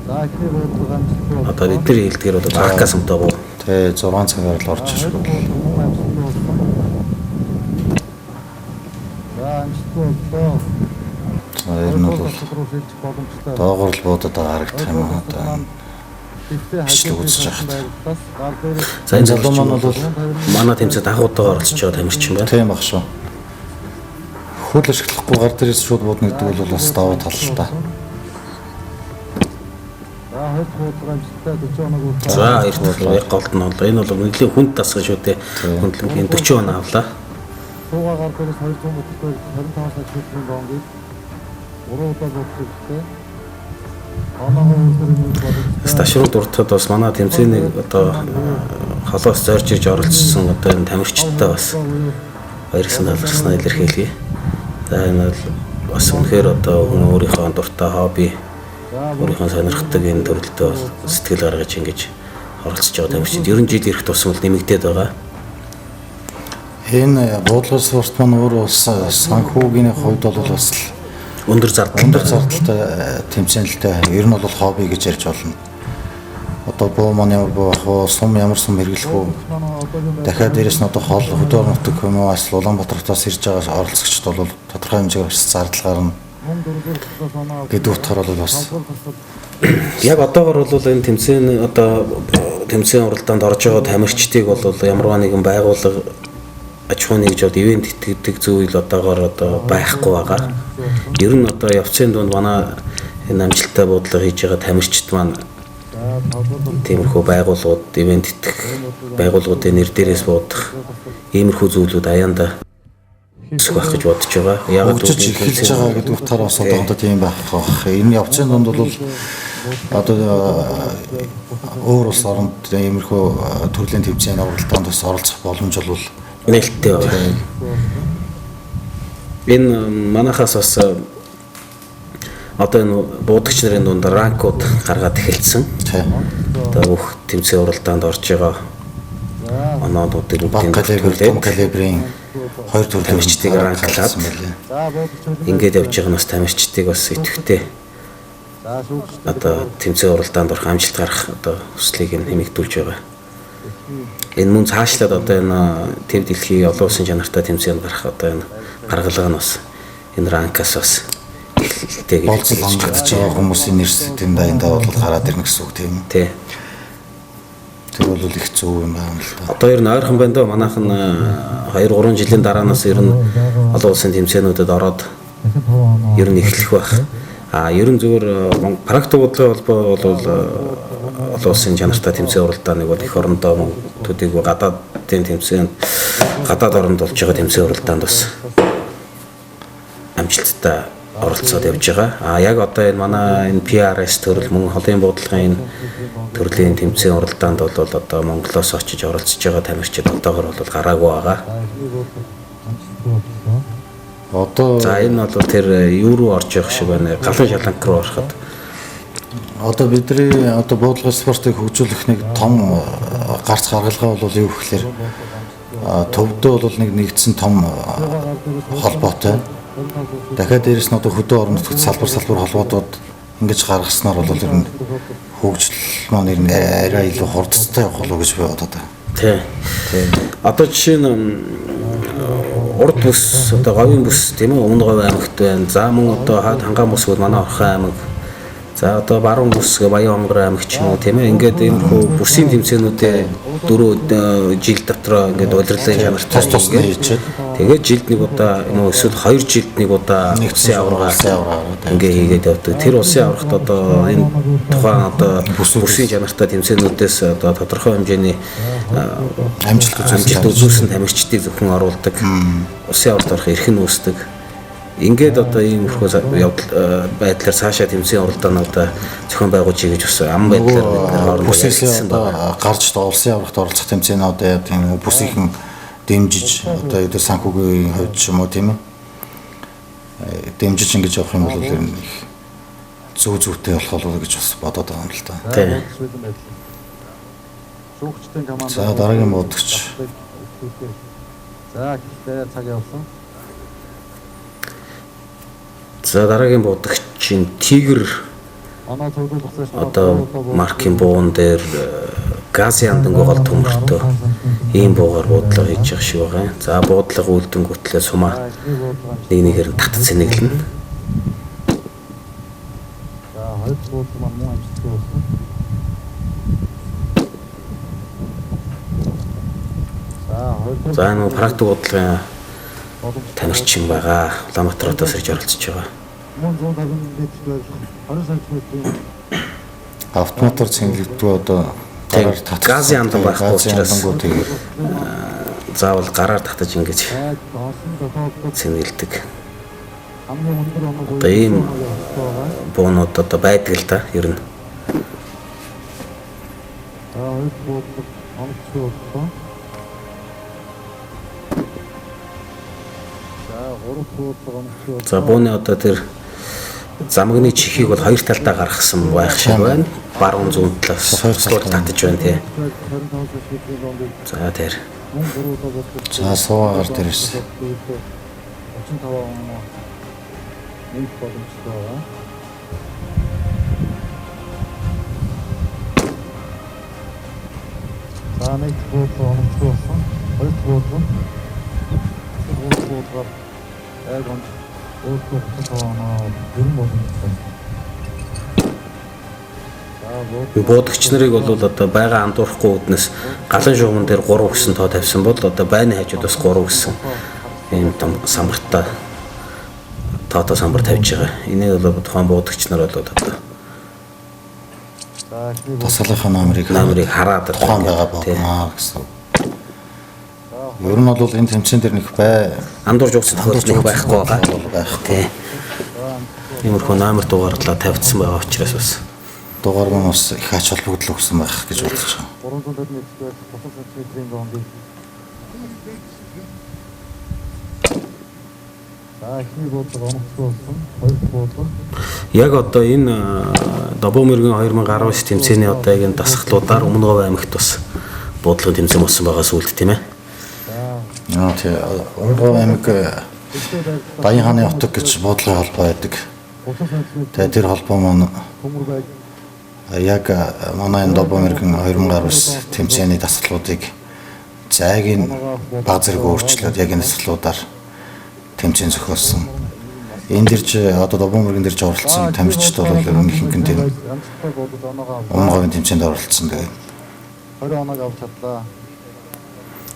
G: За, эхний буудлага амжилттай.
E: Одоо бидний хэлдгээр бол АК сумтай буу.
F: Тэ, 6 цагаар л орж ирэх.
G: За, амжилттай боллоо.
F: За, ер нь бол доогоор л буудаад байгаа харагдах юм аа одоо. Бичлэг үзэж байхад.
E: За, энэ
F: залуу маань бол
E: манай тэмцээнд анх удаа оролцож байгаа тамирчин байна.
F: Тийм баг шүү. Хөл ашиглахгүй гар дээрээс шууд буудна гэдэг бол бас давуу тал л та.
G: За, хоёр дахь буудлага амжилттай 40 оног үлдээ.
E: За, хоёр дахь яг голд нь бол энэ бол нэлийн хүнд дасгал шүү дээ. Хүндлэнгийн 40 оноо авлаа.
G: Суугаа гар дээрээс 200 метртэй 25 сантиметрийн гонгийг 3 удаа буудах хэрэгтэй.
E: Ташруу дуртахад бас манай тэмцээнийг одоо холоос зорж ирж оролцсон одоо энэ тамирчидтай бас баярсан талархснаа илэрхийлье. За, энэ бол бас үнэхээр одоо хүн өөрийнхөө дуртай хобби, өөрийнхөө сонирхдаг энэ төрөлдөө сэтгэл гаргаж ингэж оролцож байгаа тамирчид ер нь жил ирэх тусам л нэмэгдээд байгаа.
F: Энэ буудлын спорт маань өөрөө бас санхүүгийн хувьд бол бас л
E: өндөр зардалтай
F: өндөр зардалтай тэмцээнэлтэй, ер нь бол хобби гэж ярьж болно. Одоо буу маань ямар буу ах вэ, сум ямар сум хэрэглэх үү? Дахиад дээрэс нь одоо хол хөдөө орон нутаг юм уу, эсвэл Улаанбаатар хотоос ирж байгаа оролцогчд бол тодорхой хэмжээгээр бас зардал гарна гэдэг утгаар бол бас
E: яг одоогор бол энэ тэмцээн одоо тэмцээн уралдаанд орж байгаа тамирчдыг бол ямарваа нэгэн байгууллага, аж ахуйн нэгж бол ивент итгэдэг зүйл одоогор одоо байхгүй байгаа. Ер нь одоо явцын дунд манай энэ амжилттай буудлага хийж байгаа тамирчид маань тиймэрхүү байгууллагууд, ивент итгэх байгууллагуудын нэр дээрээс буудах иймэрхүү зүйлүүд аяанда өсөх байх гэж бодож байгаа.
F: Яг хөгжиж эхэлж байгаа гэдэг утгаараа бас одоохондоо тийм байх байх. Энэ явцын дунд бол одоо өөр улс оронд иймэрхүү төрлийн тэмцээний уралдаанд бас оролцох боломж бол
E: нээлттэй байгаа. Энэ манахаас бас одоо энэ буудагч нарын дунд ранкууд гаргаад эхэлсэн. Одоо бүх тэмцээн уралдаанд орж байгаа оноонуудыг
F: бага калибр, том калибрын хоёр төрлийн
E: тамирчдыг ранклаад ингээд явж байгаа нь бас тамирчдыг бас идэвхтэй одоо тэмцээн уралдаанд орох, амжилт гарах одоо хүслийг нь нэмэгдүүлж байгаа. Энэ мөн цаашлаад одоо энэ төв дэлхийн олон улсын чанартай тэмцээнд гарах одоо энэ гаргалгаа нь бас энэ ранкаас бас эхэлэлтэй гэж
F: болцол хангагдж байгаа хүмүүсийн нэр сэтэнд даяндаа бол гараад ирнэ гэсэн үг тийм үү?
E: Тий.
F: Тэр бол их зөв юм байна л да.
E: Одоо ер нь ойрхон байна дөө. Манайх нь 2 3 жилийн дараанаас ер нь олон улсын тэмцээнүүдэд ороод ер нь эхлэх байх. А ер нь зөвхөн практик бодлогын холбоо бол олон улсын чанартай тэмцээн уралдааныг бол эх орондоо төдийгүй гадаадын тэмцээн, гадаад оронд болж байгаа тэмцээн уралдаанд бас амжилттай оролцоод явж байгаа. А яг одоо энэ манай энэ PRS төрөл мөн холын буудлагын энэ төрлийн тэмцээн уралдаанд бол одоо Монголоос очиж оролцож байгаа тамирчид одоогор бол гараагүй байгаа.
F: Одоо
E: за энэ бол тэр юу руу орж явах шиг байна. Галан шаланк руу ороход
F: одоо бидний одоо буудлын спортыг хөгжүүлэх нэг том гарц гаргалгаа бол юу гэхээр төвдөө бол нэг нэгдсэн том холбоотой. Дахиад дээрэс нь одоо хөдөө орон нутагт салбар салбар холбоотууд ингэж гаргаснаар бол ер нь хөгжил маань ер нь арай илүү хурдтай явах болов уу гэж би бодоод байна.
E: Тий. Одоо жишээ нь урд бүс, одоо говийн бүс тийм үү, Өмнө Говь аймагт байна. За мөн одоо хаад Хангаан бүс гээд манай Орхон аймаг, За одоо баруун бүс Баян хонгор аймаг ч юм уу, тийм ээ. Ингээд иймэрхүү бүсийн тэмцээнүүдээ 4 жил дотроо ингээд улирлын чанартай
F: Тус тусны хийчихэд.
E: Тэгээд жилд нэг удаа юм уу эсвэл 2 жилд нэг удаа улсын аварга
F: улсын аварга
E: ингээ хийгээд явдаг. Тэр улсын аваргат одоо энэ тухайн одоо бүсийн чанартай тэмцээнүүдээс одоо тодорхой хэмжээний
F: амжилт үзүүлсэн
E: амжилт үзүүлсэн тамирчдыг зөвхөн оруулдаг. Улсын аваргад орох эрх нь үүсдэг. Ингээд одоо иймэрхүү явдал байдлаар цаашаа тэмцээн уралдаануудаа зохион байгуулж гэж бас ам байдлаар бид нар хоорондоо
F: бүсээс
E: ярилцсан
F: одоо
E: байна.
F: гарч одоо улсын аваргад оролцох тэмцээнүүдээ тийм үү, бүсийнхэн дэмжиж одоо юу санхүүгийн хувьд ч юм уу, тийм ээ, дэмжиж ингэж явах юм бол ер нь их зөв зөвтэй болох болов уу гэж бас бодоод байгаа юм л та.
E: Тийм.
G: Шүүгчдийн команд.
F: За дараагийн буудагч.
G: За гэхдээ цаг явсан.
E: За дараагийн буудагчийн Тигр
G: Оноо цогцолох хугацаа
E: одоо маркийн буун дээр газын амдангуй гол төмөртөө ийм буугаар буудлага хийж явах шиг байгаа юм. За буудлага үлдэнгүүтлээ сумаа нэг нэгээр нь татц цэнэглэнэ.
G: За хоёр дахь буудлага маань мөн амжилттай болсон. За хоёр дахь
E: За нөгөө практик буудлагын тамирчин байгаа. Улаанбаатар хотоос ирж оролцож байгаа.
G: Мөн 150 метр байх 20 см-ийн
F: Автоматар цэнгэлдэггүй одоо гараар татах.
E: Газын амдан байхгүй
F: газын
E: учраас.
F: амдангуу тэгээд
E: Заавал гараар татаж ингэж
G: айд доосон тохиолдолд
E: цэнгэлдэг.
G: хамгийн өндөр оноо
E: Одоо ийм буунууд одоо байдаг л да ер нь.
G: За хоёр дахь буудлага оновчтой боллоо. За гурав дахь буудлага оновчтой боллоо.
E: За бууны одоо тэр замгны чихийг бол хоёр талдаа гаргасан байх шиг байна. Баруун зүүн талаас
F: Хоёр
E: туслуул
F: талдаа.
E: татаж байна тий.
G: 25 см-ийн дондыг
E: За тэр.
G: мөн гурав удаа буудлага.
F: За суугаар дээр ирсэн.
G: 35 оноо нэмэх боломжтой байгаа. За нэг дахь буудлага оновчтой болсон. Хоёр дахь буудлага. Гурав дахь буудлагаар айг онж өөртөө 35 оноо бүрэн боломжтой. За буудлага
E: Буудагч нарыг бол одоо байгаа андуурахгүй үүднээс галан шугамн дээр 3 гэсэн тоо тавьсан бол одоо байны хажууд бас 3 гэсэн ийм том самбартаа тоотоо самбар тавьж байгаа. Энийг бол тухайн буудагч нар бол одоо
G: За эхний
F: Тасгалынхаа номерыг
E: номерыг хараад одоо
F: тухайн байгаа
E: тий.
F: болмаа гэсэн. Ер нь бол энэ тэмцээн дээр нэг бай
E: Андуурж угсан тохиолдол нэг байхгүй байгаа.
F: бол байхгүй.
E: Тий. Иймэрхүү номер дугаарлаа тавьдсан байгаа учраас бас
F: Дугаар нь бас их ач холбогдол өгсөн байх гэж бодож байгаа.
G: 350 метр байх 30 см-ийн дондыг. За эхний буудлага оновчтой болсон. Хоёр дахь буудлага
E: яг одоо энэ Добоо мөргөн 2019 тэмцээний одоо яг энэ дасгалуудаар Өмнө Говь аймагт бас буудлагын тэмцээн болсон байгаа сүүлд, тийм ээ.
F: Аа тий. Өмнө Говь аймаг Баян хааны отог гэж буудлын холбоо байдаг.
G: 30 см
F: Тэгээ тэр холбоо маань
G: төмөр байг
F: яг манай энэ Добоо мөргөн 2019 тэмцээний дасгалуудыг зайг нь баг зэрэг өөрчлөөд яг энэ дасгалуудаар тэмцээн зохиолсон. Энэ дэрж одоо Добоо мөргөн дэрж оролцсон тамирчид бол ер нь ихэнх нь тийм
G: амжилттай буудаж оноогоо
F: Өмнө Говийн тэмцээнд оролцсон. Тэгээд
G: 20 оноог авч чадлаа.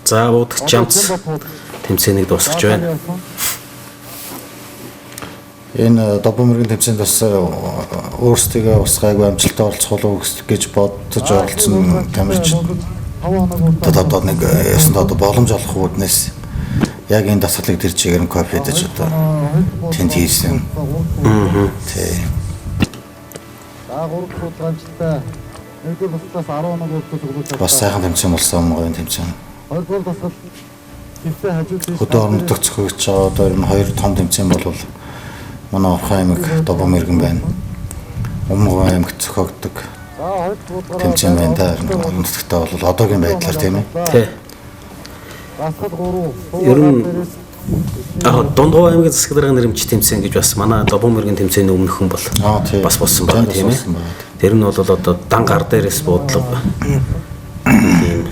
E: За буудагч жамц тэмцээнийг дуусгаж байна.
F: Энэ Добоо мөргөн тэмцээнд бас өөрсдийгөө бас гайгүй амжилттай оролцох болов уу гэж бодож оролцсон тамирчид
G: 5 оног
F: одоо нэг ясанд одоо боломж олох үүднээс яг энэ дасгалыг тэр чигээр нь копи хийж одоо тэнд хийсэн. Тий.
G: За 3 дахь буудлага амжилттай. Нэгдүгээр дасгалаас 10 оног өөртөө цуглуулж чадлаа.
F: Бас сайхан тэмцээн болсон Өмнө Говийн тэмцээн.
G: Хоёрдугаар дасгал хэвтээ хажуу тийш
F: Хөдөө орон нутагт зохиогдож байгаа одоо ер нь хоёр том тэмцээн бол манай Орхон аймаг Добоо мөргөн байна. Өмнө Говь аймагт зохиогддог
G: За хоёр дахь буудлагаараа
F: тэмцээн байна да. Орон нутагтаа бол одоогийн байдлаар, тийм ээ.
E: Тий.
G: Дасгал 3.
E: Ер нь Яг Дунд Говь аймгийн засаг даргын нэрмж тэмцээн гэж бас манай Добоо мөргөн тэмцээний өмнөхөн бол
F: Аа тий.
E: бас болсон байгаа,
F: Тэнд бас
E: тийм ээ.
F: болсон байгаа.
E: Тэр нь бол одоо дан гар дээрээс буудлага ийм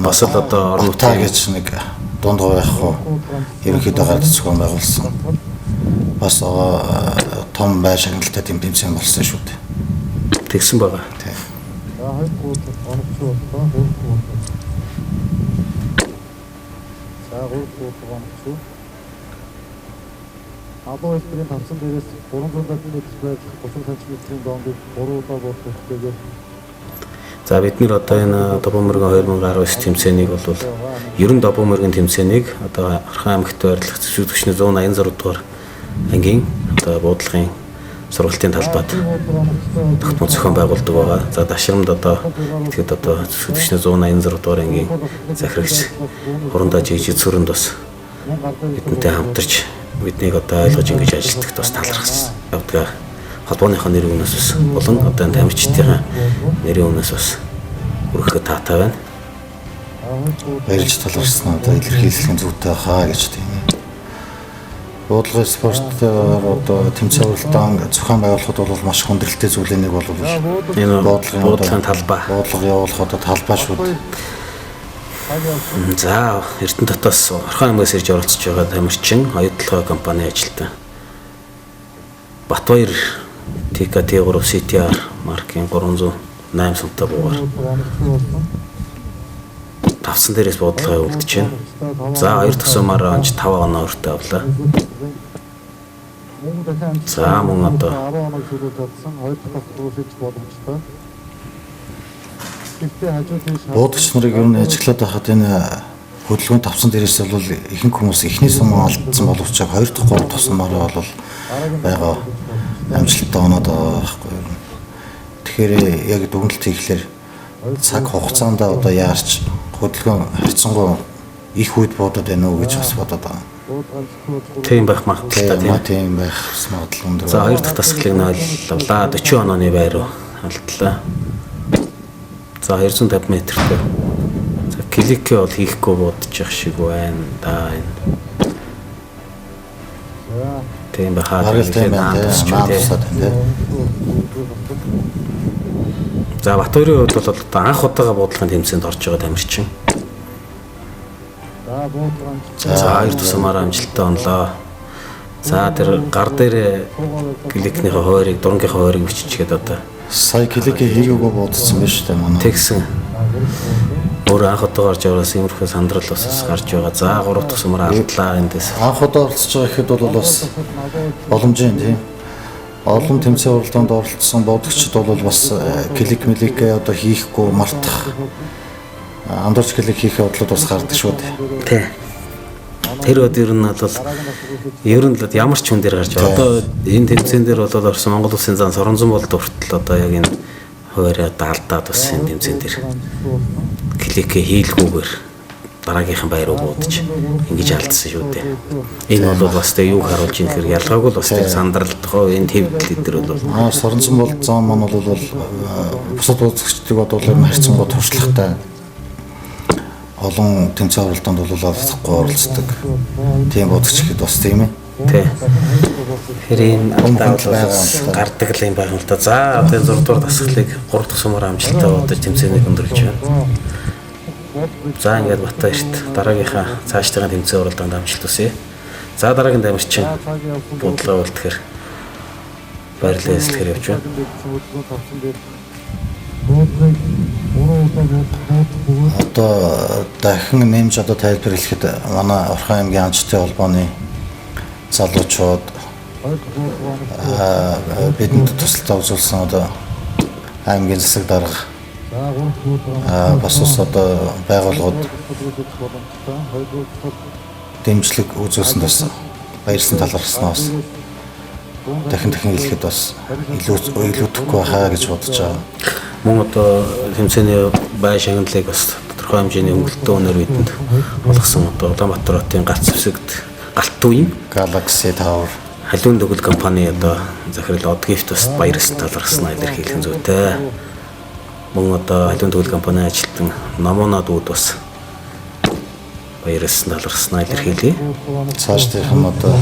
E: бас л одоо орон
F: Нутаа
E: нутгийн
F: гэж нэг дунд говь явах уу ерөнхийдөө гард зохион байгуулсан. Бас том байр шагналтай тийм тэмцээн болсон шүү дээ.
E: Тэгсэн байгаа.
F: Тийм.
G: За хоёр дахь буудлага оновч боллоо. Гурав дахь буудлага. За гурав дахь буудлага оновч. Залуу хэлбэрийн тавцан дээрээс 370 м байрлах 30 см-ийн гонгийг 3 удаа буудах хэрэгтэйгээр.
E: За бид нэр одоо энэ Добон мөргөн 2019 тэмцээнийг бол 90 Добон мөргөн тэмцээнийг одоо Орхон аймагт байрлах зэвсэг түвшний 186 дугаар ангийн одоо буудлагын сургалтын талбайд тогтмол зохион байгуулдаг байгаа. За Дашрамд одоо тэгэхэд одоо зэвсэг түвшний 186 дугаар ангийн захирагч Хурандаа жижиг цөрөнд бас бидэнтэй хамтарч биднийг одоо ойлгож ингэж ажилладаг бас талархсан явдаг. Холбооныхоо нэрийн өмнөөс бас болон одоо энэ тамирчдын нэрийн өмнөөс бас өргөхөд таатай байна.
F: Баярлж талархсан одоо илэрхийлэх зүйтэй хаа гэж тийм ээ. Буудлагын спортоор одоо тэмцээн уралдаан зохион байгуулахад бол маш хүндрэлтэй зүйлийн нэг бол
E: энэ буудлагын талбай.
F: Буудлага явуулах одоо талбай шүү дээ.
E: За Эрдэнэ дотоос Орхон аймагаас ирж оролцож байгаа тамирчин Оюутлогоо компани ажилтан Батбаяр TKT3 CTR маркийн 308 сумтай буугаар тавцан дээрээс буудлага явуулж байна. За хоёр дахь сумаар онж 5 оноо өртөө авлаа. За мөн одоо
G: 10 оног шүлүүлж чадсан. Хоёр дахь руу шийдэх боломжтой.
F: Буудагч нарыг ер нь ажиглаад байхад энэ хөдөлгөөн тавцан дээрээс бол ихэнх хүмүүс эхний сум алдсан боловч яг хоёр дахь гурав дахь сумаараа бол байгаа амжилттай оноод байгаа байхгүй юу. Тэгэхээр яг дүгнэлт хийхлээр цаг хугацаанд одоо яарч хөдөлгөөн харьцангуй их үед буудаад байна уу гэж бас бодоод байгаа.
E: Тийм байх магадлалтай
F: тийм. Тийм байх магадлал өндөр.
E: За хоёр дахь дасгалыг нойллаа. 40 онооны байр руу алдлаа. За 250 метртэй. За клик бол хийхгүй будчих шиг байна да энэ. Тийм бахаа.
F: Бараг тийм байна. Тийм.
E: За Батөрийн хувьд бол одоо анх удаага буудлагын тэмцээнд орж байгаа тамирчин. За хоёр тусамаар амжилттай онлоо. За тэр гар дээр кликнийхээ хойрыг, дурангийнхаа хойрыг биччихээд одоо
F: сая клик хийгээгүй буудсан байна шүү дээ манай.
E: Тэгсэн. Өөр анх удаа орж авраас иймэрхүү сандрал бас гарч байгаа. За гурав дахь сумаар алдлаа эндээс.
F: Анх удаа оролцож байгаа гэхэд бол бас боломжийн тийм. Олон тэмцээн уралдаанд оролцсон буудагчид бол бас клик мэликээ одоо хийхгүй мартах андуурч клик хийх явдлууд бас гардаг шүү дээ.
E: Тий. Тэр өдөр ер нь бол ер нь л ямар ч хүн дээр гарч байгаа. Одоо энэ тэмцээн дээр бол орсон Монгол Улсын зан Соронзон болд хүртэл одоо яг энэ хуваараа алдаад бас энэ тэмцээн дээр кликээ хийлгүүгээр дараагийнхан баяр руу буудаж ингэж алдсан шүү дээ. Энэ бол бас тэг юуг харуулж ийн гэхээр ялгаагүй л бас тэг сандралдах энэ твдэл эдэр бол
F: Соронзон болд зам маань бол бусад бууцгчдыг бодвол ер нь харьцангуй туршлагатай. Олон тэмцээн уралдаанд бол алдахгүй оролцдог. Тийм буудагч гэхэд бас тийм ээ.
E: Тий. Тэгэхээр энэ алдаа бол гардаг л юм байна л да. За одоо 6 дугаар дасгалыг 3 дахь сумаар амжилттай буудаж тэмцээнийг өндөрлөж байна. За ингээд Батбаярт дараагийнхаа цаашдын тэмцээн уралдаанд амжилт хүсье. За дараагийн тамирчин буудлаа үлдэхэр байрлал эзлэхээр явж байна.
F: Одоо дахин нэмж одоо тайлбар хэлэхэд манай Орхон аймгийн Анчтай холбооны залуучууд бидэнд тусалцаа үзүүлсэн одоо аймгийн засаг дарга бас ус одоо байгууллагууд дэмжлэг үзүүлсэнд бас баярлсан талархсан бас дахин хэлэхэд бас илүүтэхгүй байхаа гэж бодож байгаа.
E: Мөн одоо тэмцээний бай шагналыг бас тодорхой хэмжээний хөнгөлөлтөө өнөр бидэнд олгосон одоо Улаанбаатар хотын гац зэвсэгт галт төвийн
F: Galaxy Tower
E: халиун төгөл компани одоо захирал Одгифт бас баярлсан талархснаа илэрхийлэх нь зүйтэй. Мөн одоо халиун төгөл компани ажилтан Номонод үүд бас баярлсан талархснаа илэрхийлье.
F: Цаашдынх нь одоо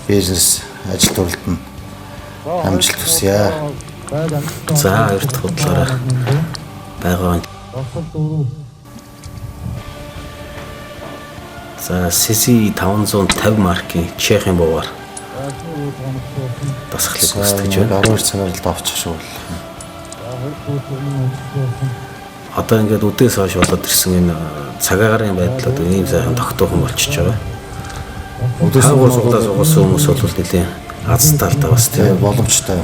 F: бизнес ажил төрөлд нь амжилт хүсье.
E: За хоёр дахь худлаараа байгаа. За CC 550 маркийн Чехийн буугаар дасгалыг гүйцэтгэж байна.
F: 12 цагаар л давчих шүү.
E: Одоо ингээд үдээс хойш болоод ирсэн энэ цагаагаар байдал одоо ийм сайхан тогтоохон болчихж байгаа.
F: Үдээс
E: Хаагур суглаа сугуулсан хүмүүс бол нэлийн азтай л да бас тийм.
F: Боломжтой.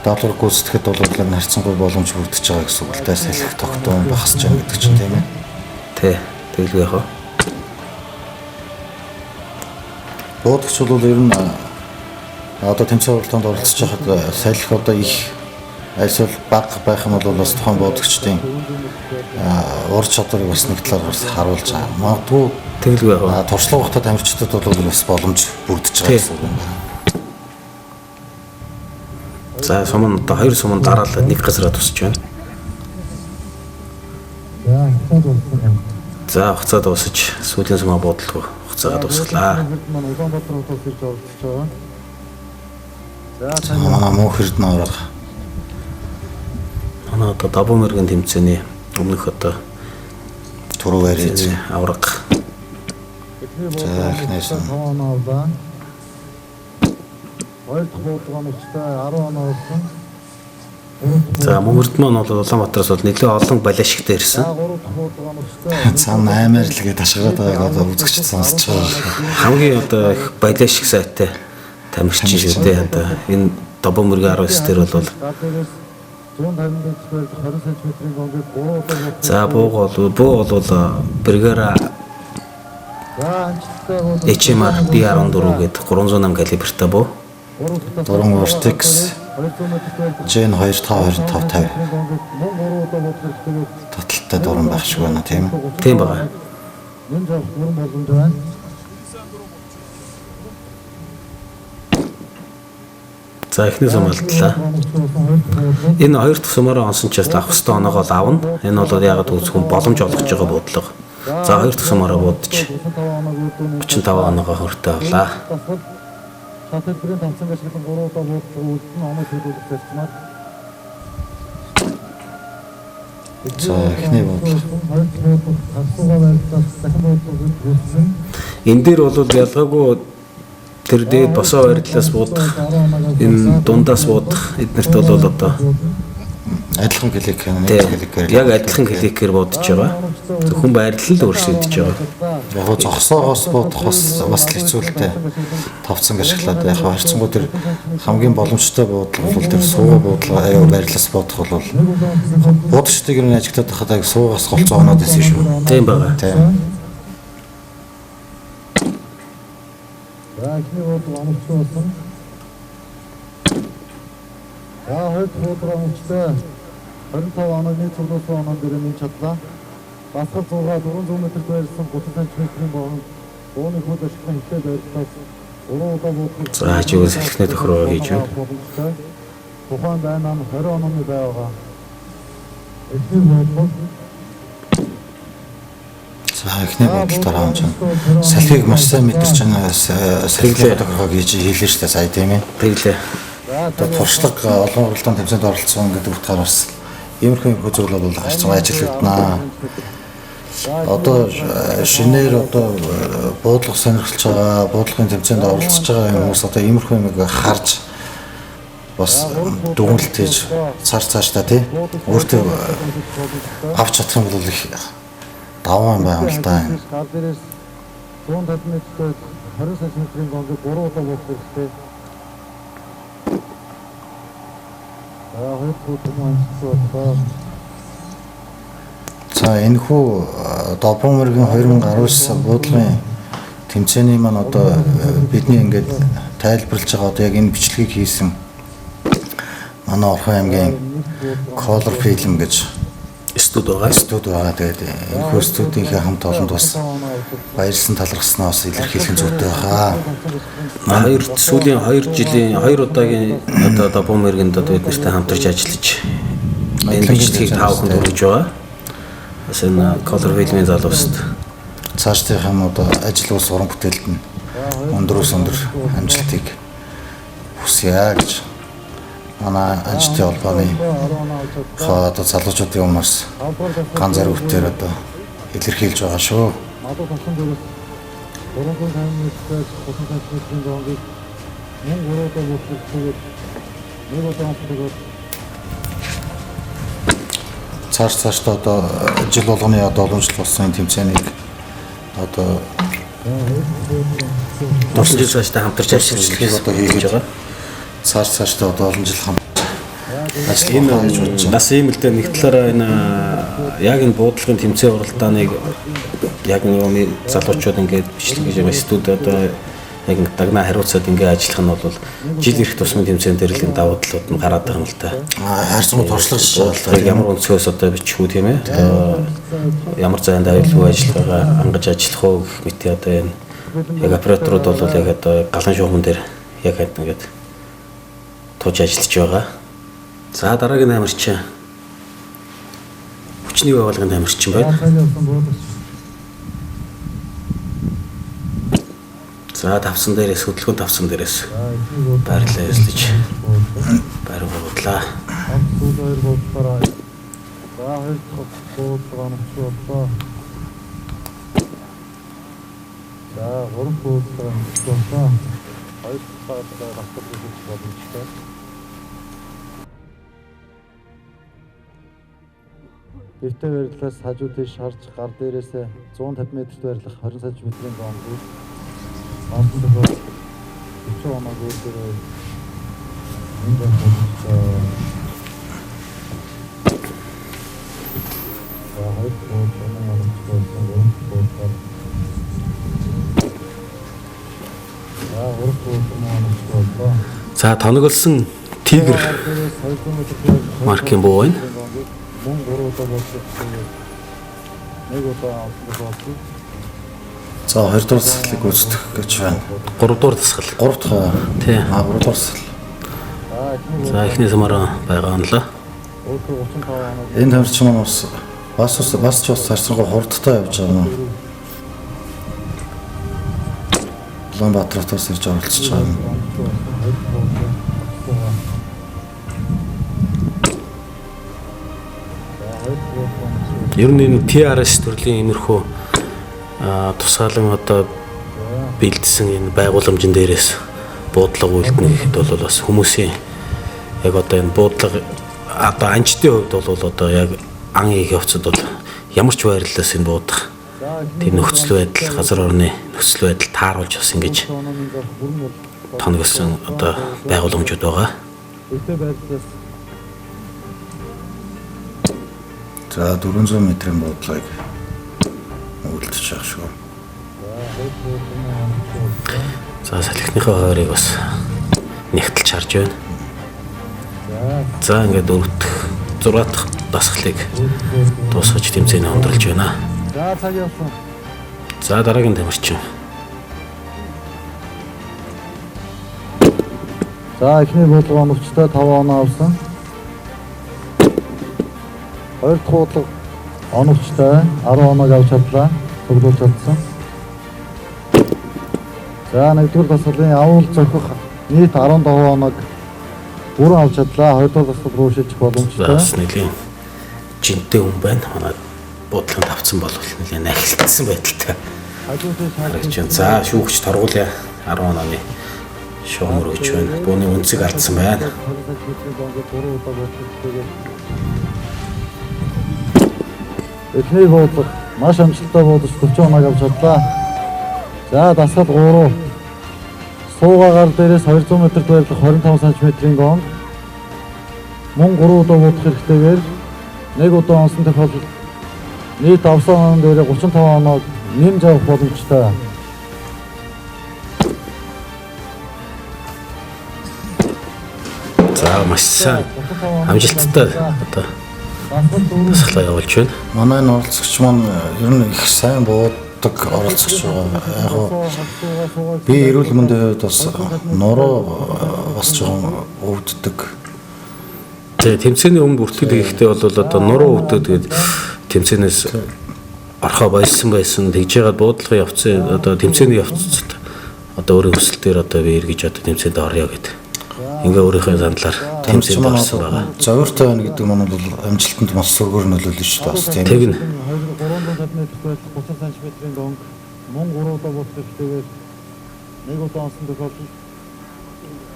F: Даалгавар гүйцэтгэхэд бол энэ харьцангуй боломж бүрдэж байгаа гэсэн үг л дээ. Салхи тогтоон багасч байгаа гэдэг чинь тийм ээ.
E: Тий. Тэгэлгүй яах вэ?
F: Буудагч бол ер нь одоо тэмцээн уралдаанд оролцож байхад салхи одоо их альсвал бага байх юм бол бас тухайн буудагчдын ур чадварыг бас нэг талаар бас харуулж байгаа. Магадгүй
E: Тэгэлгүй яах вэ?
F: туршлага багтаа тамирчдад бол бас боломж бүрдэж байгаа гэсэн үг юм байна.
E: За сум нь одоо хоёр сум нь дараалал нэг газараа тусч байна. За хугацаа дуусаж сүүлийн сумаа буудалгүй хугацаагаа дуусгалаа.
G: Улаанбаатар хотоос ирж оролцож байгаа.
F: За манай мөнх эрдэнэ авраг.
E: Манай одоо Давуу мэрэгэн тэмцээний өмнөх одоо
F: Түрүү байрыг
E: авраг.
F: За эхнээс нь
G: 5 оноо авлаа. Хоёр дахь буудлага оновчтой 10 оноо авсан.
E: За мөнгөрд маань бол Улаанбаатараас бол нэлээд олон балиашигтай ирсэн.
G: За гурав дахь буудлага оновчтой.
F: Цаана аймаар л гээд ташгараад байгааг одоо үзэгчд сонсож байгаа.
E: Хамгийн одоо их балиашиг сайтай тамирчин шүү дээ. Одоо энэ Давуу мэрэгэн 19 дээр бол
G: Гал дээрээс 150 метр 20 см-ийн гонгийг 3 удаа буудлаа.
E: за буу бол Бригара
G: За амжилттай буудлага.
E: HMR B14 гэдэг 308 калибртай буу.
F: Дуран Vortex Gen 2 5 25 50
G: Мөн 3 удаа буудлах хэрэгтэй.
F: таталтай дуран байх шиг байна тийм ээ.
E: Тийм байгаа.
G: Нэмж авах бүрэн боломж байна.
E: За эхний сум алдлаа. Энэ хоёр дахь сумаараа онсон ч бас авах ёстой оноогоо л авна. Энэ бол яагаад гэвэл зөвхөн боломж олгож байгаа буудлага. За хоёр дахь сумаараа буудаж 35 оноогоо хөртөө авлаа.
G: Шат хэлбэрийн тавцанг ашиглан 3 удаа буудлага үлдэн оноо чиглүүлэх зарчмаар.
F: За эхний буудлага.
G: Хоёр дахь буудлага тасуугаа байрлалаас дахин буудлага гүйцэтгэсэн.
E: Энэ дээр бол ялгаагүй тэр дээд босоо байрлалаас буудах, энэ дундаас буудах эднэрт бол одоо
F: Адилхан клик нэг
E: тий,
F: кликээр
E: яг адилхан кликээр буудаж байгаа. Зөвхөн байрлал л өөрчлөгдөж байгаа.
F: Яг гоо зогсоогоос буудах бас л хэцүү л дээ. Тавцанг ашиглаад яг харьцангуй тэр хамгийн боломжтой буудлага бол тэр суугаа буудлага аюу байрлалаас буудах бол буудагчдыг ер нь ажиглаад байхад яг суугаас голцоо оноод байсан шүү.
E: Тийм байгаа.
F: Тийм.
G: За эхний буудлага оновчтой болсон. За хоёр дахь буудлага оновчтой 25 онооны цуглуулсан оноо дээр нэмж чадлаа. Дасгал 6 400 метр байрлсан 30 см-ийн богино бууны хөл ашиглан хилээ байрлалаас 3 удаа буудлага.
E: За хажуугаас салхины тохиргоо хийж байна.
G: Тухайн бай нам 20 онооны бай байгаа. Эхний буудлага
F: За эхний буудалд аравж байна. Салхийг маш сайн мэдэрч байна. Салхины тохиргоог хийж хийлээ шүү дээ сая тийм ээ.
E: Тэглээ.
F: Одоо туршлага олон уралдаан тэмцээнд оролцсон гэдэг утгаар бас иймэрхүү зүйл бол харьцангуй ажиглагдана. Одоо шинээр одоо буудлага сонирхолж байгаа, буудлагын тэмцээнд оролцож байгаа хүмүүс одоо иймэрхүү юмыг харж бас дүгнэлт хийж цааш цаашдаа тий өөртөө авч чадах юм бол их давуу юм байна л да.
G: Гал дээрээс 150 метр 20 см-ийн гонгийг 3 удаа буух хэрэгтэй. За хоёр дахь буудлага амжилттай боллоо.
F: За энэхүү Доброн мэргийн 2019 буудлагын тэмцээний маань одоо бидний ингээд тайлбарлаж байгаа одоо яг энэ бичлэгийг хийсэн манай Орхон аймгийн Color Film гэж
E: Студ байгаа.
F: студ байгаа. Тэгээд энэхүү студийнхээ хамт олонд бас баярлсан талархснаа бас илэрхийлэх нь зүйтэй байхаа.
E: Хоёр сүүлийн 2 жилийн 2 удаагийн одоо Доброн мэргэнд одоо бид нартай хамтарч ажиллаж энэ бичлэгийг та бүхэнд хүргэж байгаа. Бас энэ Color Film-ийн залууст
F: Цаашдынх юм одоо ажил ус уран бүтээлд нь өндрөөс өндөр амжилтыг хүсье гэж манай ажилтны холбооны одоо залуучуудын өмнөөс ган зоригтоор одоо илэрхийлж байгаа шүү.
G: Мадуу тавсан дээрээс 350 метр 30 см-ийн гонгийг Мөн 3 удаа буудах хэрэгтэйгээр нэг удаа онсон тохиолдолд
F: Цааш цаашдаа одоо жил болгоны одоо уламжлал болсон энэ тэмцээнийг одоо
E: Дурсан жил цаашдаа хамтарч ажиллах
F: одоо хийж
E: байгаа.
F: Цааш цаашдаа одоо олон жил хамт ажиллах
E: Энэ
F: гэж бодож байна.
E: бас ийм л дээ, нэг талаараа энэ яг энэ буудлагын тэмцээн уралдааныг яг нэг залуучууд ингээд бичлэг гэж байгаа студи одоо яг ингээд дагнаа хариуцаад ингээд ажиллах нь бол жил ирэх тусмын тэмцээн дээр л энэ давуу талууд нь гараад байгаа юм л та.
F: Харьцангуй туршлага
E: Буудлагыг ямар өнцгөөс одоо бичих үү, тийм ээ. Одоо ямар зайд аюулгүй ажиллагаагаа хангаж ажиллах уу гэх мэт одоо энэ яг операторууд бол яг одоо галан шугамн дээр яг ингээд тууж ажиллаж байгаа. За, дараагийн тамирчин хүчний байгууллагын тамирчин байна.
G: цаг явсан буудагч.
E: За, тавсан дээрээс, хөдөлгөөн тавсан дээрээс
G: За, эхний буудлага
E: байрлалаа эзлэж байран буудлаа.
G: Хамт сүүл хоёр буудлагаараа. За, хоёр дахь буудлага оновчтой боллоо. За, гурав буудлага оновчтой боллоо. Хоёр дахь давтар хийх боломжтой. Гэртээ байрлалаас хажуу тийш харж гар дээрээс 150 метрт байрлах 20 см-ийн гонг. Онсон тохиолдолд 40 оног өөр дээрээ энэ боломжтой. За, хоёр буудлага оновчтой болсон, гурав буудлага. За, гурав буудлага оновчтой боллоо.
E: За, тоноглосон Тигр
G: Гар дээрээс 200 метрт байрлах
E: маркийн буу байна.
G: Мөн 3 удаа буудлага. Нэг удаа онсон тохиолдолд
F: За, хоёр дахь дасгалыг гүйцэтгэх гэж байна.
E: 3 дугаар дасгал.
F: Гурав дахь уу?
E: Тий.
F: А, гурав дахь дасгал.
G: За, эхний
E: За, эхний самараа байгаа онлоо.
G: өөртөө 35 оног
F: Энэ тамирчин маань бас ч бас харьцангуй хурдтай явж байгаа юм. Улаанбаатаратаас ирж оролцож байгаа юм.
G: оновчтой болсон, хоёр дахь буудлага оновчтой. За, хоёр дахь буудлага оновчтой.
E: Ер нь энэ TRS төрлийн иймэрхүү тусгаалan одоо бэлдсэн энэ байгууламжин дээрээс буудлага үйлдэнэ гэхэд бол бас хүмүүсийн яг одоо энэ буудлага одоо анчдын хувьд бол одоо яг ан хийх явцад бол ямар ч байрлалаас энэ буудах
G: За, эхний
E: тийм нөхцөл байдал, газар орны нөхцөл байдал тааруулж бас ингэж
G: онооны зар бүрэн бол
E: тоноглосон одоо байгууламжууд байгаа.
G: Гэртээ байрлалаас
F: За, 400 метрийн буудлагыг үлдчих байх шүү.
G: За, хоёр буудлага оновчтой боллоо.
E: За, салхиныхаа хойрыг бас нягтлж харж байна.
G: За,
E: За, ингээд дөрөв дэх, зургаа дахь дасгалыг дуусгаж тэмцээний өндөрлөж байна.
G: За, цаг явсан.
E: За, дараагийн тамирчин.
G: За, эхний буудлага оновчтой, 5 оноо авсан. Хоёр дахь буудлага оновчтой, 10 оноог авч чадлаа. Цуглуулж чадсан. За, нэгдүгээр дасгалын авал зохих нийт 17 оног бүрэн авч чадлаа. Хоёрдугаар дасгал руу шилжих
E: За,
G: боломжтой.
E: бас нэлийн жинтэй хүн байна. Манай буудлаганд авцсан бол нэлийн нахилтсан байдалтай
G: Хажуу тийш
E: харагдаж байна. За, шүүгч торгуулъя. 10 онооны шугам өргөж байна. Бууны үнцэг алдсан байна.
G: 20 см-ийн донго 3 удаа буудлага. Эхний буудлага маш амжилттай буудаж 40 оног авч чадлаа. За, дасгал 3. Суугаа гар дээрээс 200 метрт байрлах 25 см-ийн гонг. Мөн 3 удаа буудах хэрэгтэйгээр нэг удаа онсон тохиолдолд нийт авсан онон дээр 35 оноо нэмж авах боломжтой.
E: За, маш сайн амжилттай одоо
G: Дасгал 4.
E: дасгалаа явуулж байна.
F: Манай энэ оролцогч маань ер нь их сайн буудаг оролцогч байгаа. Яг гоо би эрүүл мэндийн хувьд бас нуруу бас жоохон өвддөг.
E: Тэгээ тэмцээний өмнө бүртгэл хийхдээ бол одоо нуруу өвдөд тэгээд тэмцээнээс орхоо болсон байсан. Тэгж яагаад буудлагын явцын одоо тэмцээний явцад одоо өөрийн хүсэл дээр одоо би эргэж одоо тэмцээнд орё гэдэг. Ингээ өөрийнхөө саналаар
F: Тамирчин
E: тэмцээнд
F: маань
E: орсон байгаа.
F: зовиртой байна гэдэг маань бол амжилтанд маш сөргөөр нөлөөлнө шүү дээ бас, тийм.
E: Тэгнэ.
G: 350 метрт байрлах 30 см-ийн донг мөн 3 удаа буудах хэрэгтэйгээр нэг удаа онсон тохиолдолд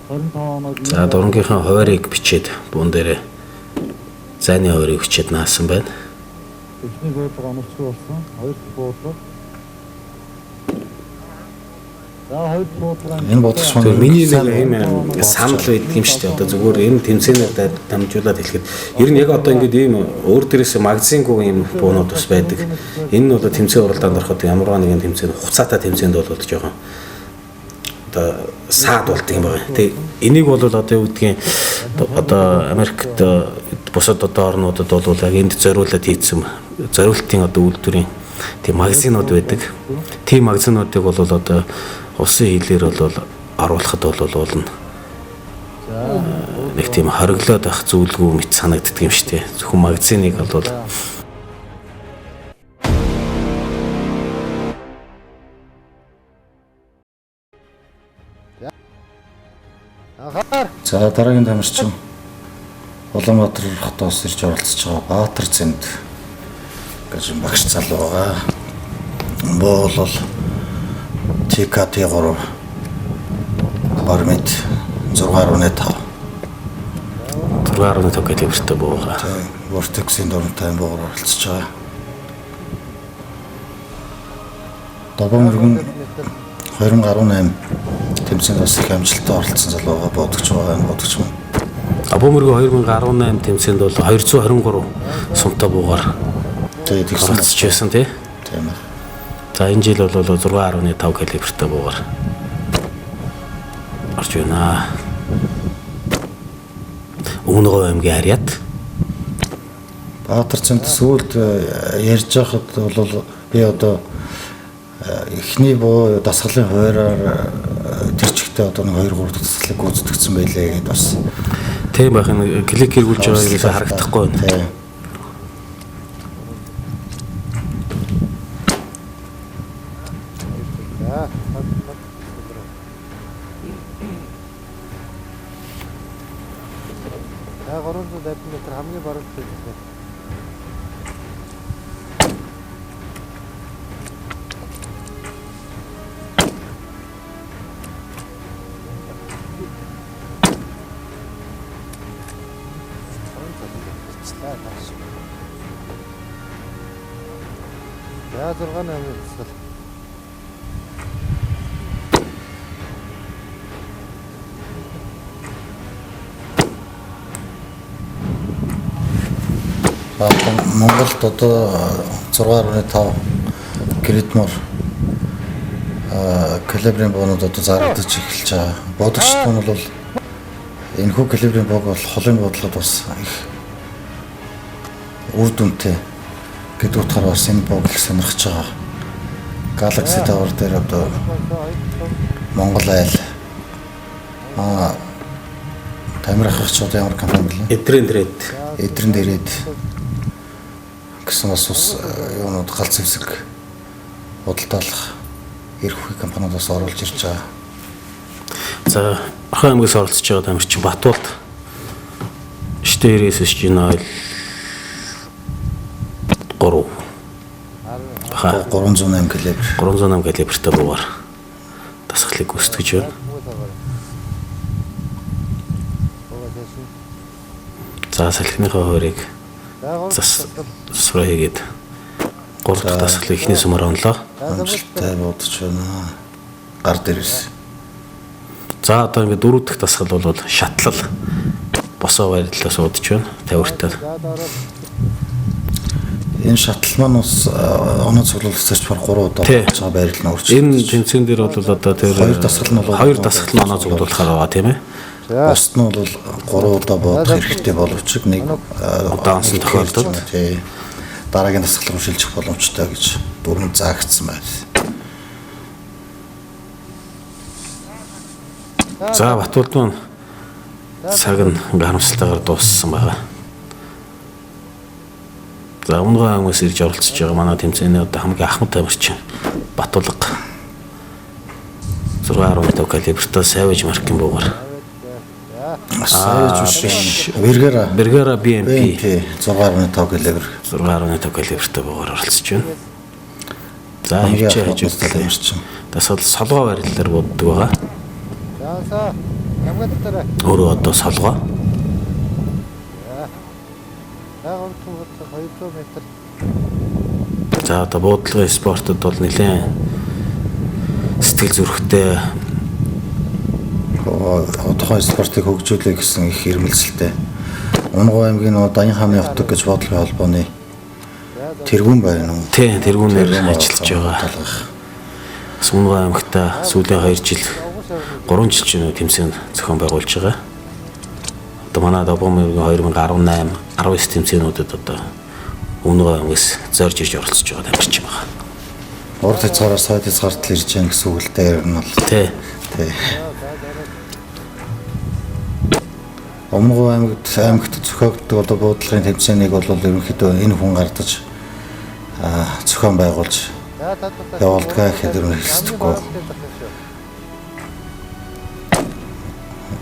G: 25 оноод
E: За дурангийнхаа хуваарийг бичээд буун дээрээ зайны хуваарийг бичээд наасан байна.
G: Эхний буудлага оновчгүй болсон. Хоёр дахь буудлага. За хоёр дахь буудлага.
F: Энэ буудагч маань
E: Тэгэхээр миний нэг ийм санал байдаг юм шүү дээ. Одоо зүгээр энэ тэмцээнээр дамжуулаад хэлэхэд ер нь яг одоо ингээд ийм өөр дээрээс магазингүй ийм буунууд бас байдаг. Энэ нь бол тэмцээн уралдаанд ороход ямарваа нэгэн тэмцээн хугацаатай тэмцээнд бол жоохон одоо саад болдог юм байна. Тэг энийг бол одоо юу гэдгийг одоо Америкт бусад одоо орнуудад бол яг энд зориулаад хийсэн зориултын одоо үйлдвэрийн тийм магазинууд байдаг. Тийм магазинуудыг бол одоо улсын хилээр бол оруулахад бол уулна. Нэг тийм хориглоод байх зүйлгүй мэт санагддаг юм шүү дээ. Зөвхөн магазиныг бол
F: За дараагийн тамирчин Улаанбаатар хотоос ирж оролцож байгаа Баатар Зэмд гэж багш залуу байгаа. Боо бол TKT3 бармит 6.5
E: 6.5 калибртай буугаа.
F: Vortex-ийн дурантай буугаар оролцож байгаа. Добоо мөргөн 2018 тэмцээнд бас их амжилттай оролцсон залуу байгаа, бодогч байгаа энэ бодогч маань.
E: Абуу мөргөн 2018 тэмцээнд бол 223 сумтай буугаар
F: Тэгээд тэгсэн
E: оролцож байсан тий.
F: Тийм ээ.
E: За энэ жил бол 6.5 калибртай буугаар орж байна. Өмнө Говь аймгийн Ариад.
F: Баатар Зэмд сүүлд ярьж байхад бол би одоо эхний буу дасгалын хуваараар тэр чигтээ одоо нэг 2 3 дахь дасгалыг гүйцэтгэсэн байлээ гэдээ бас
E: Тийм байх нь клик эргүүлж байгаа юмсаа харагдахгүй байна.
F: Тийм.
G: За 350 м хамгийн баруун талд. За 6 8 дасгал.
F: Монголд одоо 6.5 Creedmoor калибрын буунууд одоо зарагдаж эхэлж байгаа. Бодогчд нь бол энэхүү калибрын бууг бол холын буудлууд бас их үр дүнтэй гэдэг утгаар бас энэ бууг их сонирхож байгаа. Galaxy Tower дээр одоо Монгол айл Тамир ахч одоо ямар компани бэлээ?
E: Эдрэн дээрээд
F: Эдрэн дээрээд гэсэн бас ус юунууд галц зэвсэг худалдаалах эрх компаниуд бас оруулж ирж байгаа.
E: За Орхон аймгаас оролцож байгаа тамирчин Батуулд 999 G0 3 баха
F: 308 калибр.
E: 308 калибртай буугаар дасгалыг гүйцэтгэж байна. За салхиныхаа хуваарийг зас засвараа хийгээд 3 дахь дасгалыг эхний сумаар онлоо.
F: Амжилттай буудаж байна. Гар дээрээс.
E: За одоо ингээд 4 дахь дасгал бол шатлал босоо байрлалаас суудаж байна. Тавиртай.
F: Энэ шатал маань бас оноо цуглуулах зарч баг 3 удаа болж байгаа байрлал нь өөрчлөгдөж.
E: Энэ тэмцээн дээр бол одоо тэр
F: хоёр дасгал нь бол
E: хоёр дасгал нь оноо цуглуулахаар байгаа тийм ээ.
F: Бусд нь бол 3 удаа буудах хэрэгтэй боловч нэг
E: удаа онсон тохиолдолд
F: тий дараагийн дасгал руу шилжих боломжтой гэж бүрэн заагдсан байна.
E: За Батулд маань цаг нь ингээ харамсалтайгаар дууссан байгаа. За Өмнө аймагаас ирж оролцож байгаа манай тэмцээний одоо хамгийн ахмад тамирчин Батулга 6.5 калибртай Savage маркийн буугаар.
F: Savage биш. Vergara
E: Vergara BMP
F: 6.5 калибр.
E: 6.5 калибртай буугаар оролцож байна. За хөвчөө хажууд
F: тамирчин.
E: Дасгал солгоо байрлалаар бууддаг байгаа.
G: За.
E: Өөрөө одоо солгоо. За одоо буудлагын спортод бол нэлээд сэтгэл зүрэхтэй
F: тухайн спортыг хөгжүүлэх гэсэн их ирмэлзэлтэй. Унгуу аймгийн Даян хааны отог гэж бодлогын холбооны тэргүүн байна уу?
E: Тий, тэргүүнээр ажиллаж байгаа. Бас Унгуу аймагта сүүлийн 2 жил 3 жил ч нөө тэмцээн зохион байгуулж байгаа. Одоо манай Добгомын 2018 19 тэмцээнүүдэд одоо Унгуу аймагаас зорж ирж оролцож байгаа тамирчин байгаа.
F: Урд хязгаараас сойд хязгаартал ирж байгаа гэсэн үг л дээ ер нь бол.
E: Тий.
F: Тий. Өмнө аймагт зохиогддог одоо буудлагын тэмцээнийг бол ерөнхийдөө энэ хүн гардаж зохион байгуулж явуулдаг гэхэд ер нь хэлцдэггүй.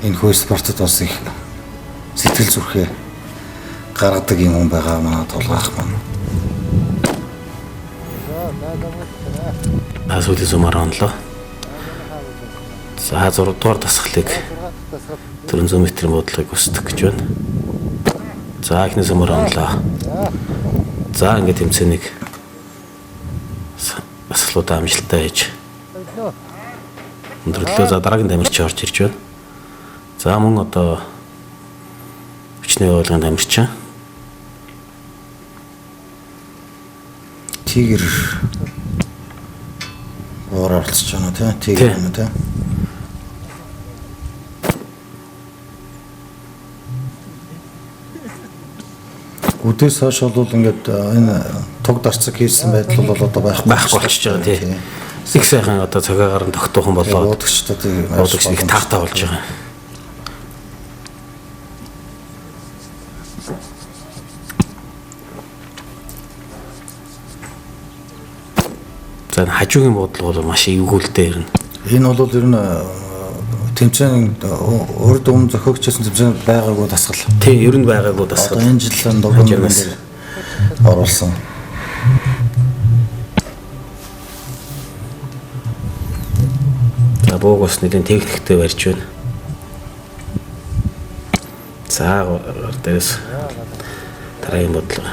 F: Энэ хөө спортод бас их сэтгэл зүрхээ гаргадаг юм хүн байгаа манай тулгаах маань.
E: Сүүлийн зумаар онлоо. За 6 дугаар дасгалыг 400 метрийн буудлагыг өсдөх гэж байна. За эхний зумаар онлоо. За ингээд тэмцээнийг дасгалуудаа амжилттай хийж өндөрлөө. За дараагийн тамирчин орж ирж байна. За мөн одоо хүчний ойлгын тамирчин
F: Тигр уур оролцож байна тий. Тигр юм тий. Үдээс хойш бол ингээд энэ туг дарцаг хийсэн байдал бол одоо байхгүй
E: болчихж байгаа тий. Их сайхан одоо цагаагаар нь тогтоохон болоод
F: буудагчдыг
E: буудагч их таатай болж байгаа. За энэ хажуугийн буудлага бол маш эвгүүлтэй ирнэ.
F: Энэ бол ер нь тэмцээн урд өмнө зохиогдчихсан тэмцээн байгаагүй дасгал.
E: Тий, ер нь байгаагүй дасгал.
F: Одоо энэ жил Добгомын дээр оруулсан.
E: За бууг бас нэгэн техниктэй барьж байна. За дээрээс дараагийн бодлого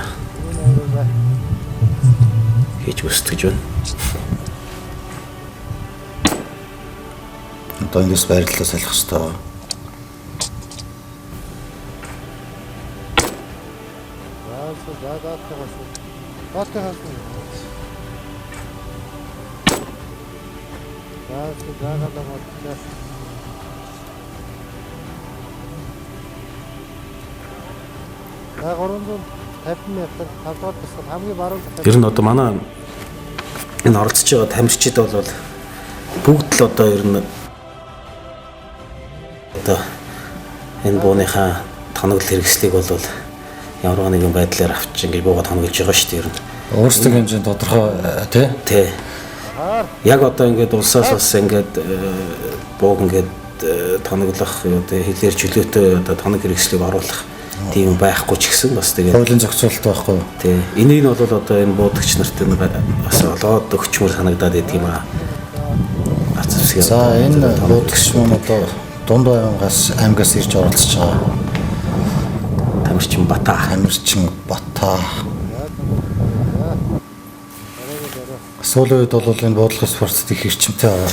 E: хийж өсдөж байна.
F: Одоо эндээс байрлалаа солих хэрэгтэй.
E: Ер нь одоо манай энэ оролцож байгаа тамирчид бол бүгд л одоо ер нь одоо энэ бууныхаа тоноглол хэрэгслийг бол ямар нэгэн байдлаар авч ингэж бууга тоноглож байгаа шүү дээ ер нь.
F: Өөрсдөө хэмжээнд тодорхой тий.
E: Тий. Яг одоо ингээд улсаас бас ингээд бууг ингээд тоноглох одоо хэлээр чөлөөтэй одоо тоног хэрэгслийг оруулах тийм байхгүй ч гэсэн бас тэгээд
F: хуулийн зохицуулалт байхгүй.
E: Тий. Энийг нь бол одоо энэ буудагч нарт бас олоод өгчмөр санагдаад байдаг юм аа. Гац зэвсгээ.
F: За энэ буудагч маань одоо дунд аймгаас ирж оролцож байгаа.
E: Тамирчин Бата.
F: Тамирчин Бата. Сүүлийн үед бол энэ буудлын спортод их эрчимтэй байгаа.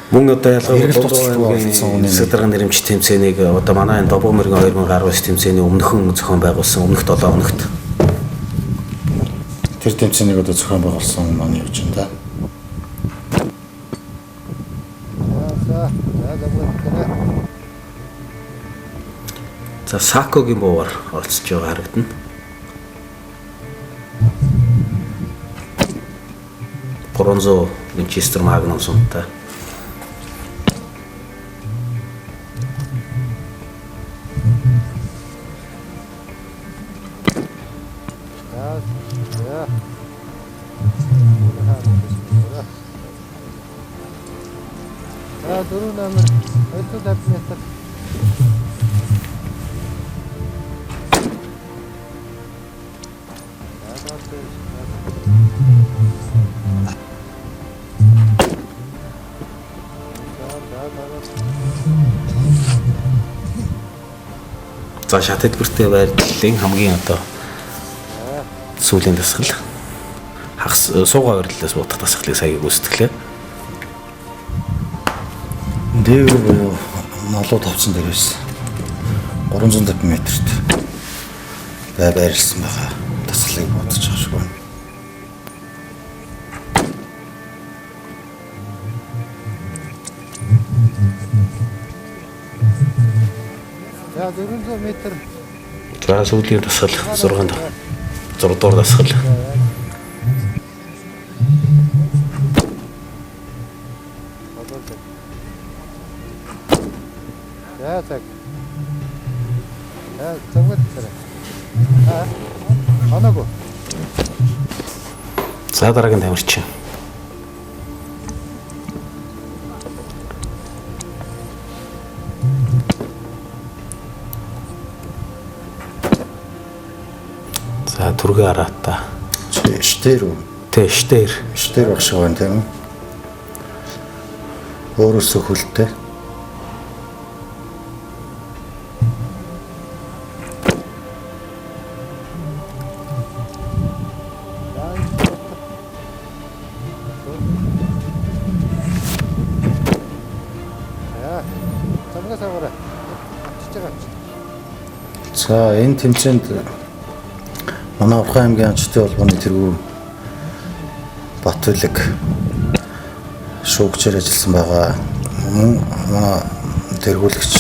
E: Мөн одоо ялангуяа засаг даргын нэрэмж тэмцээнийг одоо манай энэ Добгомын 2019 тэмцээний өмнөхөн зохион байгуулсан өмнөх 7 хоногт
F: тэр тэмцээнийг одоо зохион байгуулсан маань явж байна да.
E: За Сакогийн буугаар оролцож байгаа харагдана. 300 Winchester Magnum сумтай. За шат хэлбэртэй байрлалын хамгийн одоо сүүлийн дасгал хагас суугаа байрлалаас буудах дасгалыг сая гүйцэтгэлээ.
F: Дээвэр буюу налуу тавцан дээрээс 350 метрт байрлсан байгаа дасгалыг буудаж байгаа шиг байна.
G: За 400 метр.
E: За сүүлийн дасгал 6 6 дугаар дасгал.
G: За цаг. За замгаад царай. Аа. Оноогүй.
E: За дараагийн тамирчин. За түргэ араата.
F: Чи штэр үү?
E: Тэ штэр.
F: Штэр баг шиг байна тийм үү? Өөрөөсөө хөлтэй.
G: За. Замгаас аваарай. Авчиж байгаа авчиж.
F: За энэ тэмцээнд манай Орхон аймгийн анчдын холбооны тэргүү Батүлэг шүүгчээр ажилласан байгаа. Мөн манай тэргүүлэгч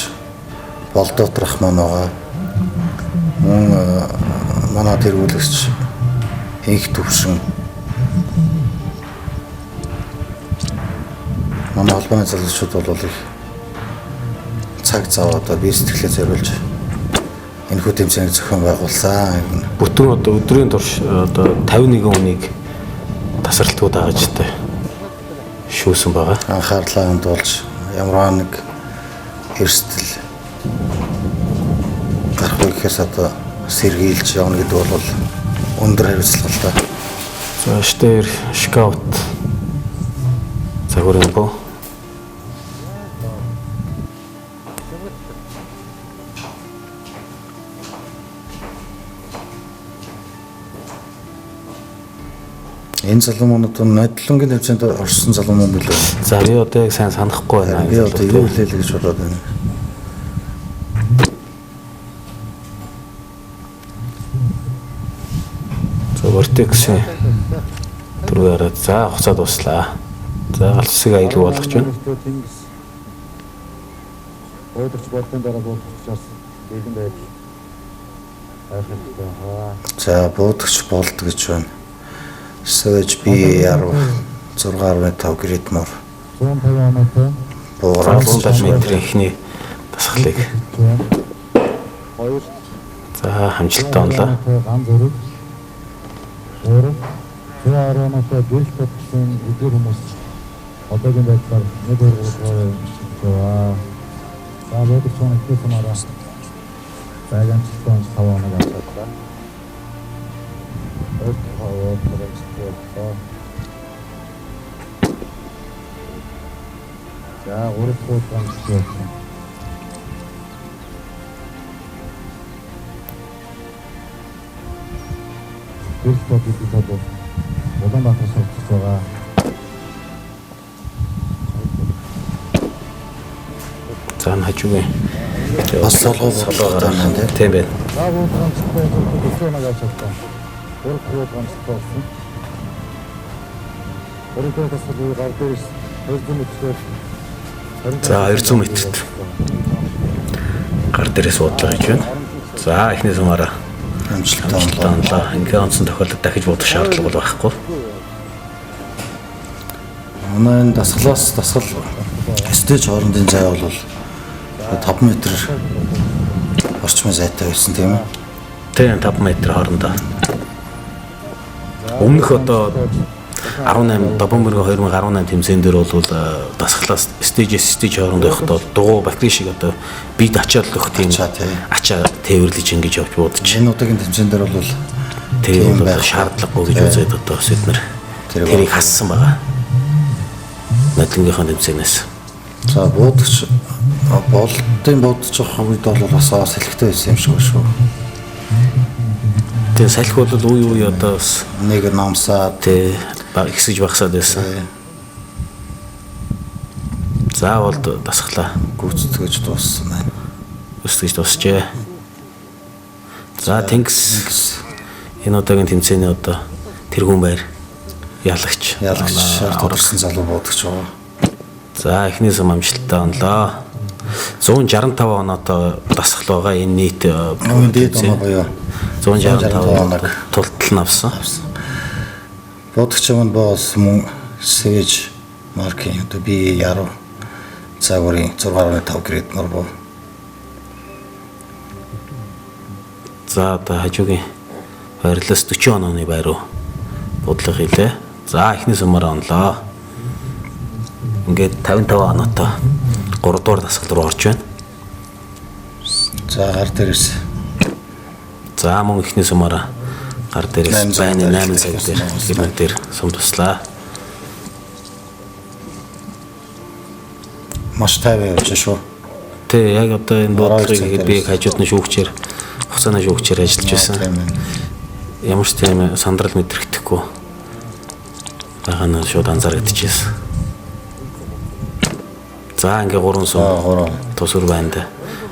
F: Болдоот Рахман байгаа. Мөн манай тэргүүлэгч Инх Төвшин. Манай холбооны залуучууд бол их цаг зав одоо бие сэтгэлээ зориулж энэхүү тэмцээнийг зохион байгуулсан.
E: Бүтэн одоо өдрийн турш одоо 51 хүнийг тасралтгүй дагаж та шүүсэн байгаа.
F: Анхаарлаа хандуулж ямар нэг эрсдэл гарах вэ гэхээс одоо сэргийлж явна гэдэг бол өндөр хариуцлага л да.
E: За штэр скаут загварын бо.
F: Энэ залуу маань одоо нодлонгийн тэмцээнд орсон залуу мөн билүү?
E: За би одоо яг сайн санахгүй байна.
F: Би одоо юу хэлээ гэж бодоод байна.
E: За Vortex-ийн түргээр за хугацаа дуслаа. За галцсыг аюулгүй болгож байна.
G: Тэнгис. Буудагч болтын дараа буудагчаас бэлэн байдал байх хэрэгтэй.
F: За буудагч болд гэж байна. Savage BAR 6.5 Greatmore
G: 150 оноотой.
F: Буураа
E: 150 метрийн эхний дасгалыг
G: 2
E: за хамжилттай онлоо.
G: Ган зөрөг. 3 110 оноотой гэрэл татсан эдгээр хүмүүс одоогийн байдлаар 1 2 3 дугаар байгаа. За буудагч маань эхний сумаараа байг амжилттай онж 5 оног авч чадлаа. 2 2 амжилттай боллоо. За 3 дахь амжилттай болсон. Гэрэл тод гэдэг бол Улаанбаатар сурталчилж байгаа.
E: За энэ хажуугийн
F: Бас солгоо солгоо байна
E: тийм байна.
G: За буудлага амжилттай болж 40 оног авч чадлаа. 3 дахь буудлага амжилттай болсон. 3 дахь дасгал гар дээрээс 200 метрээр
E: За 200 метрт гар дээрээс буудлага хийж байна. За эхний сумаараа
F: Амжилттай
E: онлоо. Ингээ онцон тохиолдолд дахиж буудах шаардлага бол байхгүй.
F: Манай энэ дасгалаас дасгал stage хоорондын зай бол 5 метр орчмын зайтай байсан тийм үү?
E: Тийм 5 метр хоорондоо. Өмнөх одоо 18 Добомберг 2018 тэмцээн дээр бол дасгалаас stage stage хоорондоо явахдаа дугуй бактери шиг одоо бид ачаал өгөх тийм ачаа тээвэрлэж ингэж явж буудаж.
F: Энэ удаагийн тэмцээн дээр бол
E: тэр бол шаардлагагүй гэж үзээд одоо бид нар тэрийг хассан байгаа. Нодлонгийнхоо тэмцээнээс.
F: За буудагч болдын буудаж явах үед бол бас салхитай байсан юм шиг байна шүү.
E: Тэгээ салхи бол үе үе одоо бас
F: нэг номсаад
E: тий ихсэж багасаад байсан. За болд дасглаа.
F: Гүйцэтгэж дууссан байна.
E: Гүйцэтгэж дуусчээ. За Тэнгис энэ удаагийн тэмцээний одоо тэргүүн байр ялагч.
F: Ялагч шарт орсон залуу буудагч байгаа.
E: За эхний сум амжилттай онлоо. 165 оноотой дасгал байгаа. Энэ нийт
F: дээд оноо буюу
E: 165 оног тултал нь авсан.
F: Буудагч маань боос мөн Savage маркийн одоо BA10 загварын 6.5 грейд мөр буу.
E: За одоо хажуугийн байрлалаас 40 онооны байр руу бодлого хийлээ. За эхний сумаар онлоо. Ингээд 55 оноотой 3 дугаар дасгал руу орж байна.
F: За гар дээрээс.
E: За мөн эхний сумаараа гар дээрээс байны 8 цаг дээр гэрмэг дээр сум туслаа.
F: Маш тайван явж шүү.
E: Тэ яг одоо энэ бодлогыг би хажууд нь шүүгчээр хугацааны шүүгчээр ажиллаж байсан. Ямар ч тийм сандрал мэдрэгдэхгүй байгаа нь шууд анзаарэгдэжсэн. За ингээ 3 сум тусвар байна да.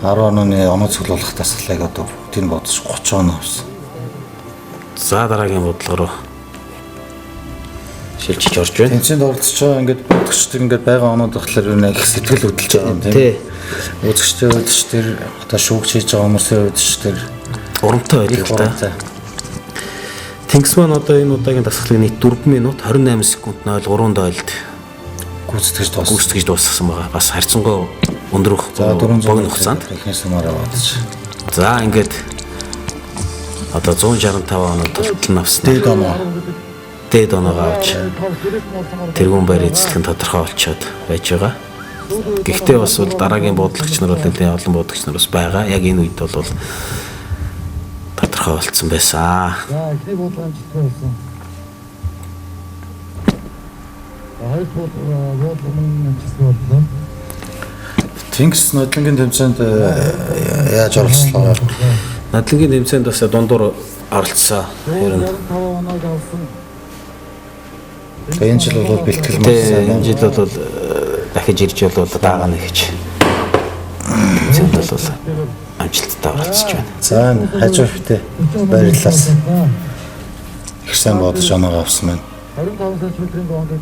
F: 10 онооны оноо цуглуулах дасгалыг одоо бүгдийг бодож 30 оноо авсан.
E: За дараагийн бодлого руу шилжиж орж байна.
F: Тэмцээнд оролцож байгаа ингээд бодогчд ингээд байгаа оноод болохоор юу нэг их сэтгэл хөдлөж байгаа юм тийм. Үзэгчдийн хувьд ч тэр одоо шүүгч хийж байгаа хүмүүсийн хувьд ч тэр
E: урамтай байдаг л та. Тэнгис маань одоо энэ удаагийн дасгалыг нийт 4 минут 28 секунд 03 дойлд гүйцэтгэж дуусгасан байгаа. Бас харьцангуй өндөр богино хугацаанд
F: эхний сумаараа бодож.
E: За ингээд одоо 165 оноо тултал нь авсан.
F: Дээд оноо.
E: Дээд оноогоо авч тэргүүн байр эзлэх нь тодорхой болчиход байж байгаа. Гэхдээ бас бол дараагийн буудлагч нар бол нэлээд олон буудагч нар бас байгаа. Яг энэ үед бол тодорхой болцсон байсан.
G: За эхний буудлага амжилттай болсон. Хоёр буудлага мөн амжилттай боллоо.
F: Тэнгис нодлонгийн тэмцээнд яаж оролцлоо?
E: Нодлонгийн тэмцээнд бас дундуур оролцсон. Ер нь
G: 65 оноог авсан.
F: Энэ жил бол бэлтгэл маш сайн.
E: Энэ жил бол дахиж ирж бол даага нэг гэж. Тэмцээнд бол амжилттай оролцож байна.
F: За энэ хажуу хөвтэй байрлалаас их сайн бодож оноогоо авсан байна.
G: 25 см-ийн гонгыг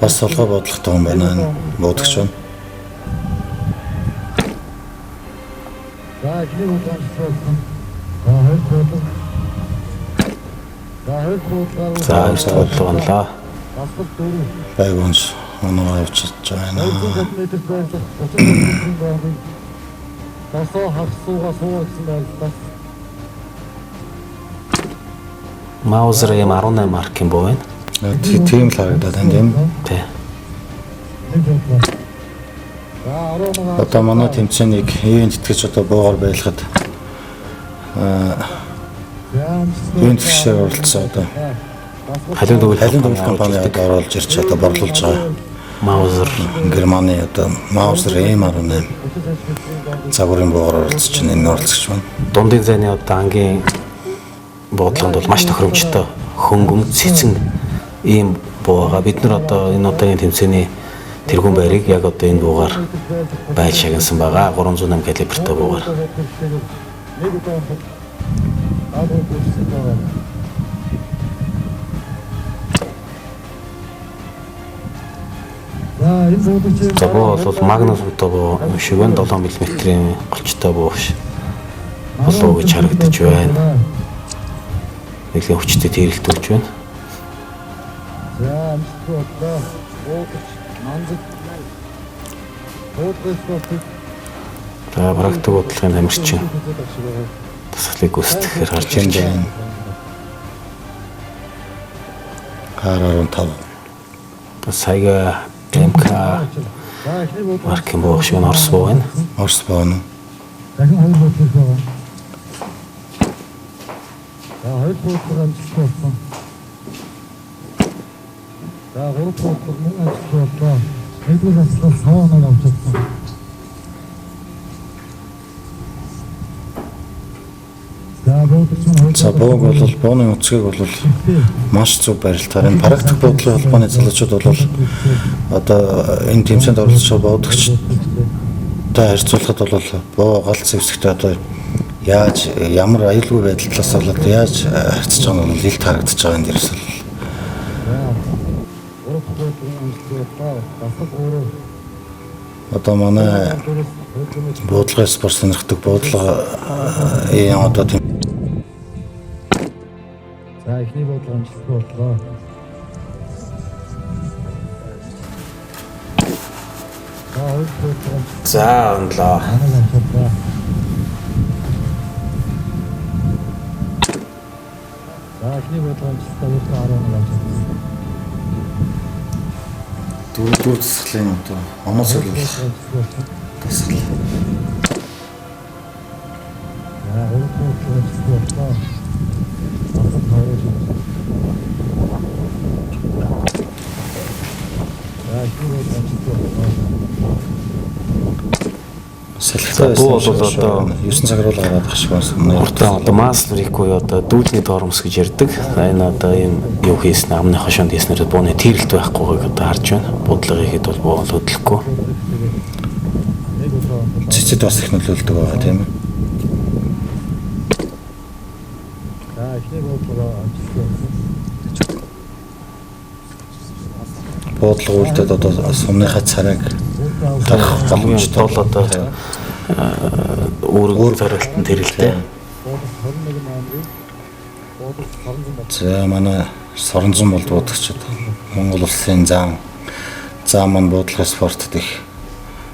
F: бас толгой бодлоготой хүн байна энэ буудагч байна.
G: За эхний буудлага амжилттай болсон. За хоёр буудлага. За хоёр буудлага.
E: За хоёр буудлага онлоо.
G: Дасгал 4.
F: Байгуунс оноо авч чадж байна.
G: 200 м байрлах 30 см-ийн гонгыг дасаа хагас суугаа суугаа гэсэн байрлалаас
E: Mauser M18 маркийн буу байна.
F: Тийм л харагдаад байна тийм.
E: Тий.
F: Одоо манай тэмцээнийг ивент итгэж одоо буугаар байлгахад ивент итгэжээр оролцсон одоо
E: Халиун төгөл
F: компани одоо оруулж ирж одоо борлуулж байгаа.
E: Mauser
F: Германы одоо Mauser M18 загварын буугаар оролцож байна. Энэ оролцогч маань
E: дундын зайны одоо ангийн буудлогонд бол маш тохиромжтой хөнгөн цэцэн ийм буу байгаа. Бид нар одоо энэ удаагийн тэмцээний тэргүүн байрыг яг одоо энэ буугаар байж шагнасан байгаа. 308 калибртай буугаар. За буу бол Magnum сумтай буу юм шиг байна. 7 мм-ийн голчтой буу биш. Болов гэж харагдаж байна. Нэлийн хүчтэй тэрэлт өгч байна.
G: За амжилттай боллоо. Буудагч Манзаг буудлага спортыг
E: За практик бодлогын тамирчин дасгалыг гүйцэтгэхээр гарч ирж
F: байна. 15.
E: Саяга МК маркийн буу шиг нь Орос буу байна.
F: Орос буу нь.
G: Дахин хоёр буудлага байгаа. За хоёр буудлага амжилттай болсон. За гурав буудлага мөн амжилттай боллоо. Нэгдүгээр дасгалаас 5 оноо авч чадсан.
F: За бууг бол бууны өнцгийг бол маш зөв барилтаар энэ практик буудлын холбооны залуучууд бол одоо энэ тэмцээнд оролцож байгаа буудагчтай харьцуулахад бол буу гал зэвсэгтэй одоо яаж ямар аюулгүй байдал талаас болоод яаж харьцаж байгаа нь бол илт харагдаж байгаа энэ дээрс бол. Одоо манай буудлын спорт сонирхдаг буудлага одоо тийм.
G: За эхний буудлага амжилттай боллоо. За хоёр дахь буудлага
E: За онлоо.
G: За эхний буудлага амжилттай өөртөө 10 оноо авч чадсан.
F: Дөрөвдүгээр дасгалын одоо оноо цоглол дасгал.
G: За гурав дахь буудлага амжилттай боллоо. Дасгал хоёр. За эхний буудлага амжилттай боллоо.
F: Салхитай
E: Буу бол одоо
F: 9 цаг руу гараад ах шиг байна.
E: Уртаа одоо маслрик буюу одоо дүүлний доромс гэж ярьдаг. Энэ одоо ийм юу хийсэн амны хошоонд хийснээр бууны тэрэлт байхгүйг одоо харж байна. Буудлага хийхэд бол буу хөдлөхгүй.
F: Цэцэд бас их нөлөөлдөг байгаа тийм ээ.
G: За эхний буудлага амжилттай болсон.
F: Буудлага үлдээд одоо сумныхаа царайг харах
E: боломжтой бол одоо үүрэг зориултан тэрэлтэй.
F: За манай Соронзон болд буудагчид Монгол улсын зам маань буудлага спортод их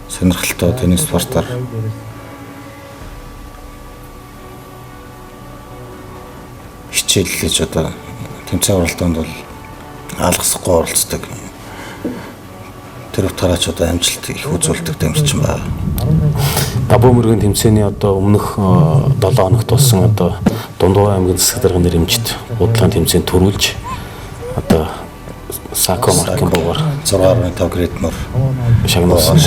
F: сонирхолтой теннис спортоор хичээллэж одоо тэмцээн уралдаанд бол алгасахгүй оролцдог. Тэр утгаараа ч одоо амжилт их үзүүлдэг дэмжиж байна.
E: Дабуу мөргөн тэмцээний одоо өмнөх 7 хоногт болсон одоо Дундуур аймгийн засаг даргын нэрэмжит буудлагын тэмцээнд төрүүлж одоо Сако маркийн буугаар
F: 6.5 грейд мөр
E: шагнуулсан.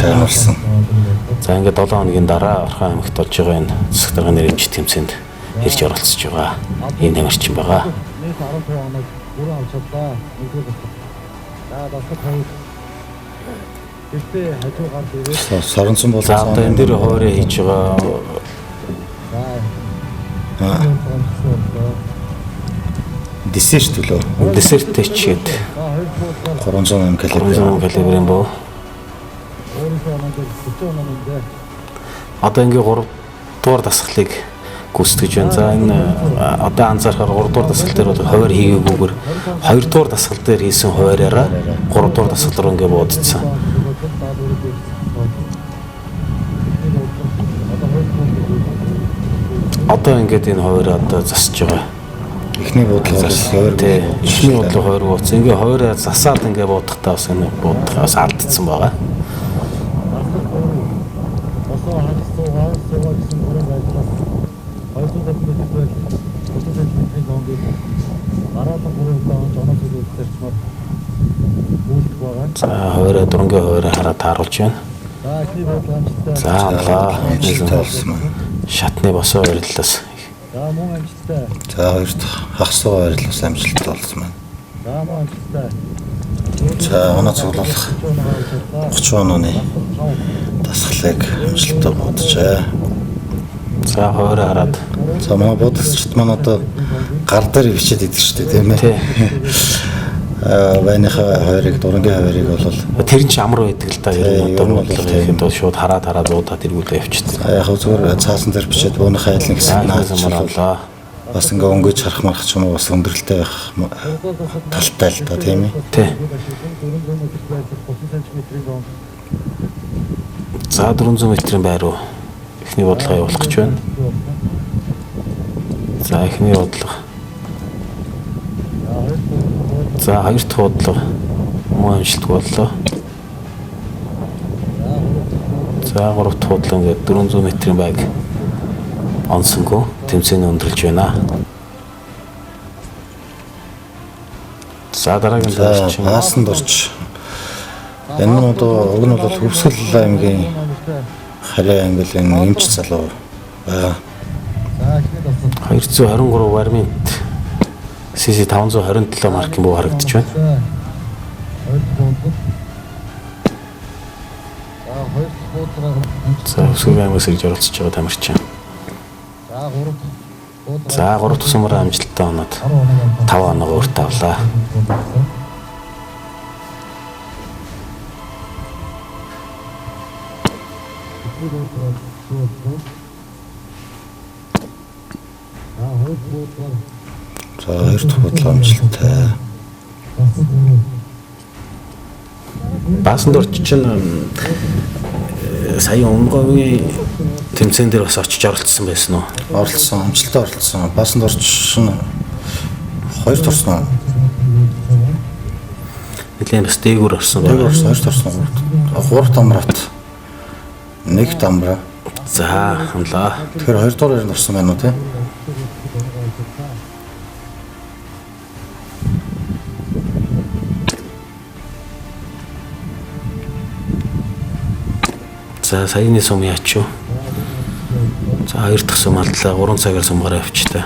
E: За ингээд 7 хоногийн дараа Орхон аймагт болж байгаа энэ засаг даргын нэрэмжит тэмцээнд ирж оролцож байгаа. Ийм тамирчин байгаа.
G: Нийт 15 оног бүрэн авч чадлаа. Нэгдүгээр дасгал. За дасгал хоёр. Гэхдээ хажуу гард ирээд
F: Соронзон бол
E: за одоо энэ дээр хоороо хийж байгаа.
F: Десерт төлөө.
E: Десерт чихэд
F: 308 калибр.
E: 308 калибрын буу. Одоо ингээ 3 дугаар дасгалыг гүйцэтгэж байна. За энэ одоо анзаарахаар 3 дугаар дасгал дээр бол хуваар хийгээгүйгээр 2 дугаар дасгал дээр хийсэн хуваараараа 3 дугаар дасгал руу ингээ буудсан. Одоо ингээд энэ хуваараа одоо засаж байгаа.
F: Эхний буудлага бол хуваар
E: эхний буудлага хуваар бууцсан. Ингээ хуваараа засаад ингээ буудахтаа бас энэ буудлага бас алдсан байгаа. За хуваараа дөрөнгийн хуваараа хараад тааруулж байна. За амлаа. Шатны босоо бариллаас.
G: За мөн амжилттай.
F: За хоёр дахь хагас суугаа бариллаас амжилттай болсон байна.
G: За мөн амжилттай.
F: За оноо цуглуулах 30 онооны дасгалыг амжилттай бууджээ.
E: За хуваараа хараад.
F: За манай буудагчид маань одоо гар дээр бичээд идэг шүү дээ тийм ээ. Вайныхаа хуваарийг дурангийн хуваарийг бол
E: тэр нь ч амар байдаг л да. Ер нь одоо буудлага хийхэд бол шууд хараад буудаад эргүүлээ явчихдаг.
F: Яг зүгээр цаасан дээр бичээд бууныхаа айлын хэсэг
E: наацлаа.
F: Бас ингээ өнгөж харах марах ч юм уу бас өндөрлөлтэй байх талтай л да тийм ээ.
E: Тий. За 400 метрийн байр руу эхний буудлага явуулах гэж байна. За эхний буудлага. За хоёр дахь буудлага мөн амжилтгүй боллоо. За гурав дахь буудлага ингээд 400 метрийн байг онсонгүй тэмцээний өндөрлж байна. За дараагийн
F: тамирчин паасанд орч Энэ нь одоо уг нь бол Хөвсгөл аймгийн Харьяа аймгийн энэ эмч залуу байгаа.
G: За эхний дасгал.
E: 223 варминт CC 527 маркийн буу харагдаж байна.
G: Хоёр дахь буудлага. За хоёр дахь буудлагаар
E: За Хөвсгөл аймгаас ирж оролцож байгаа тамирчин.
G: За гурав дахь буудлага.
E: За 3 дахь сумаараа амжилттай оноод
G: 10 оноо
E: 5 оноогоо өөртөө авлаа.
F: За хоёр дахь буудлага амжилттай.
E: Баасандорч чинь сая Өмнөговийн тэмцээн дээр бас очиж оролцсон байсан уу?
F: Оролцсон, амжилттай оролцсон. Баасанд орчин хоёр турсан уу?
E: Нэлээд бас дээгүүр орсон
F: Нэг
E: байна.
F: орсон, хоёр турсан уу? Гурав дамрат. Нэг дамраа.
E: За ханлаа.
F: Тэгэхээр хоёр дугаар байранд орсон байна уу те?
E: За саяны сум яач юу? За хоёр дахь сум алдлаа. 3 цагаар сумгаараа явчихлаа.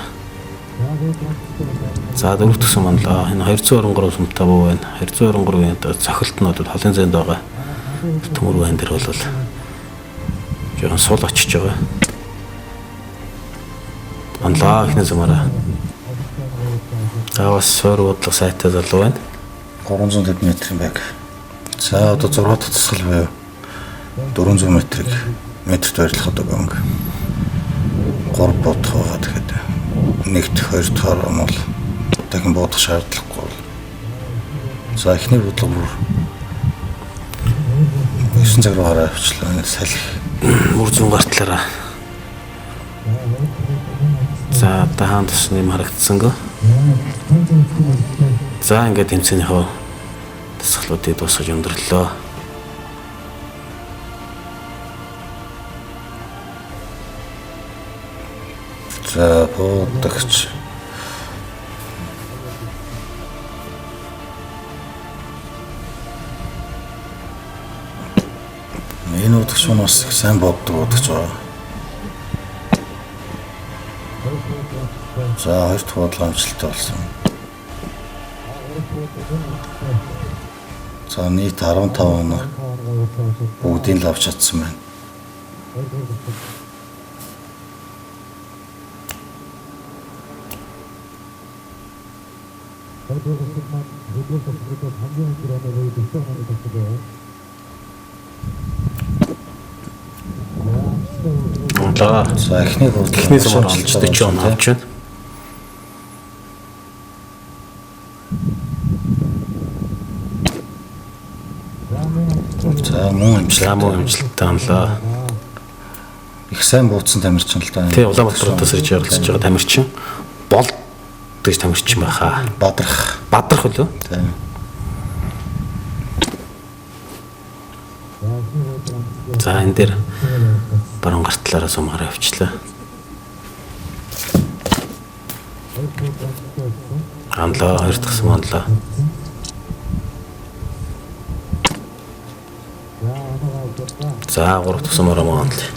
E: За дөрөв дэх сум аллаа. Энэ 223 сумтай буу байна. 223-ийн одоо цохилт нь одоо холын зэнд байгаа. Төмөр байн дээр бол жоохон сул очиж байгаа. Анлаа ихний сумаараа. За бас суур бодлого сайтай залуу байна.
F: 350 метрийн байг. За одоо 6 дахь тасгал буюу 400 метрийг метрт байрлах одоо гонг. 3 бодох байгаа тэгэхээр нэг дэх хоёр дахь он бол дахин бодох шаардлагагүй бол. За эхний бодлого бүр 9 цаг руу хараа явчлаа. Салхи
E: Мөр зүүн гартлаараа. За одоо хаан тусны юм харагдсангүй. За ингээд тэмцээнийхөө дасгалуудыг дуусгаж өндөрлөө.
F: За буудагч. Энэ удагч нь бас их сайн боддог удагч байгаа. За хоёр дахь бодлого амжилттай болсон. За нийт 15 оноо бүгдийг л авч чадсан байна.
E: Унлаа.
F: За эхний бодлого
E: Эхний сумаар олж 40 он авч байна.
F: За мөн амжилт.
E: За мөн амжилттай онлоо.
F: Их сайн буудсан тамирчин л да.
E: Тэ Улаанбаатар хотоос ирж оролцож байгаа тамирчин бол гэж тамирчин байхаа.
F: Бадрах.
E: Бадрах үлээ.
F: Тийм.
E: За энэ дээр баруун гартлаараа сумгаараа явчлаа. Анлаа хоёр дахь сум анлаа. За гурав дахь сумаараа мөн анлаа.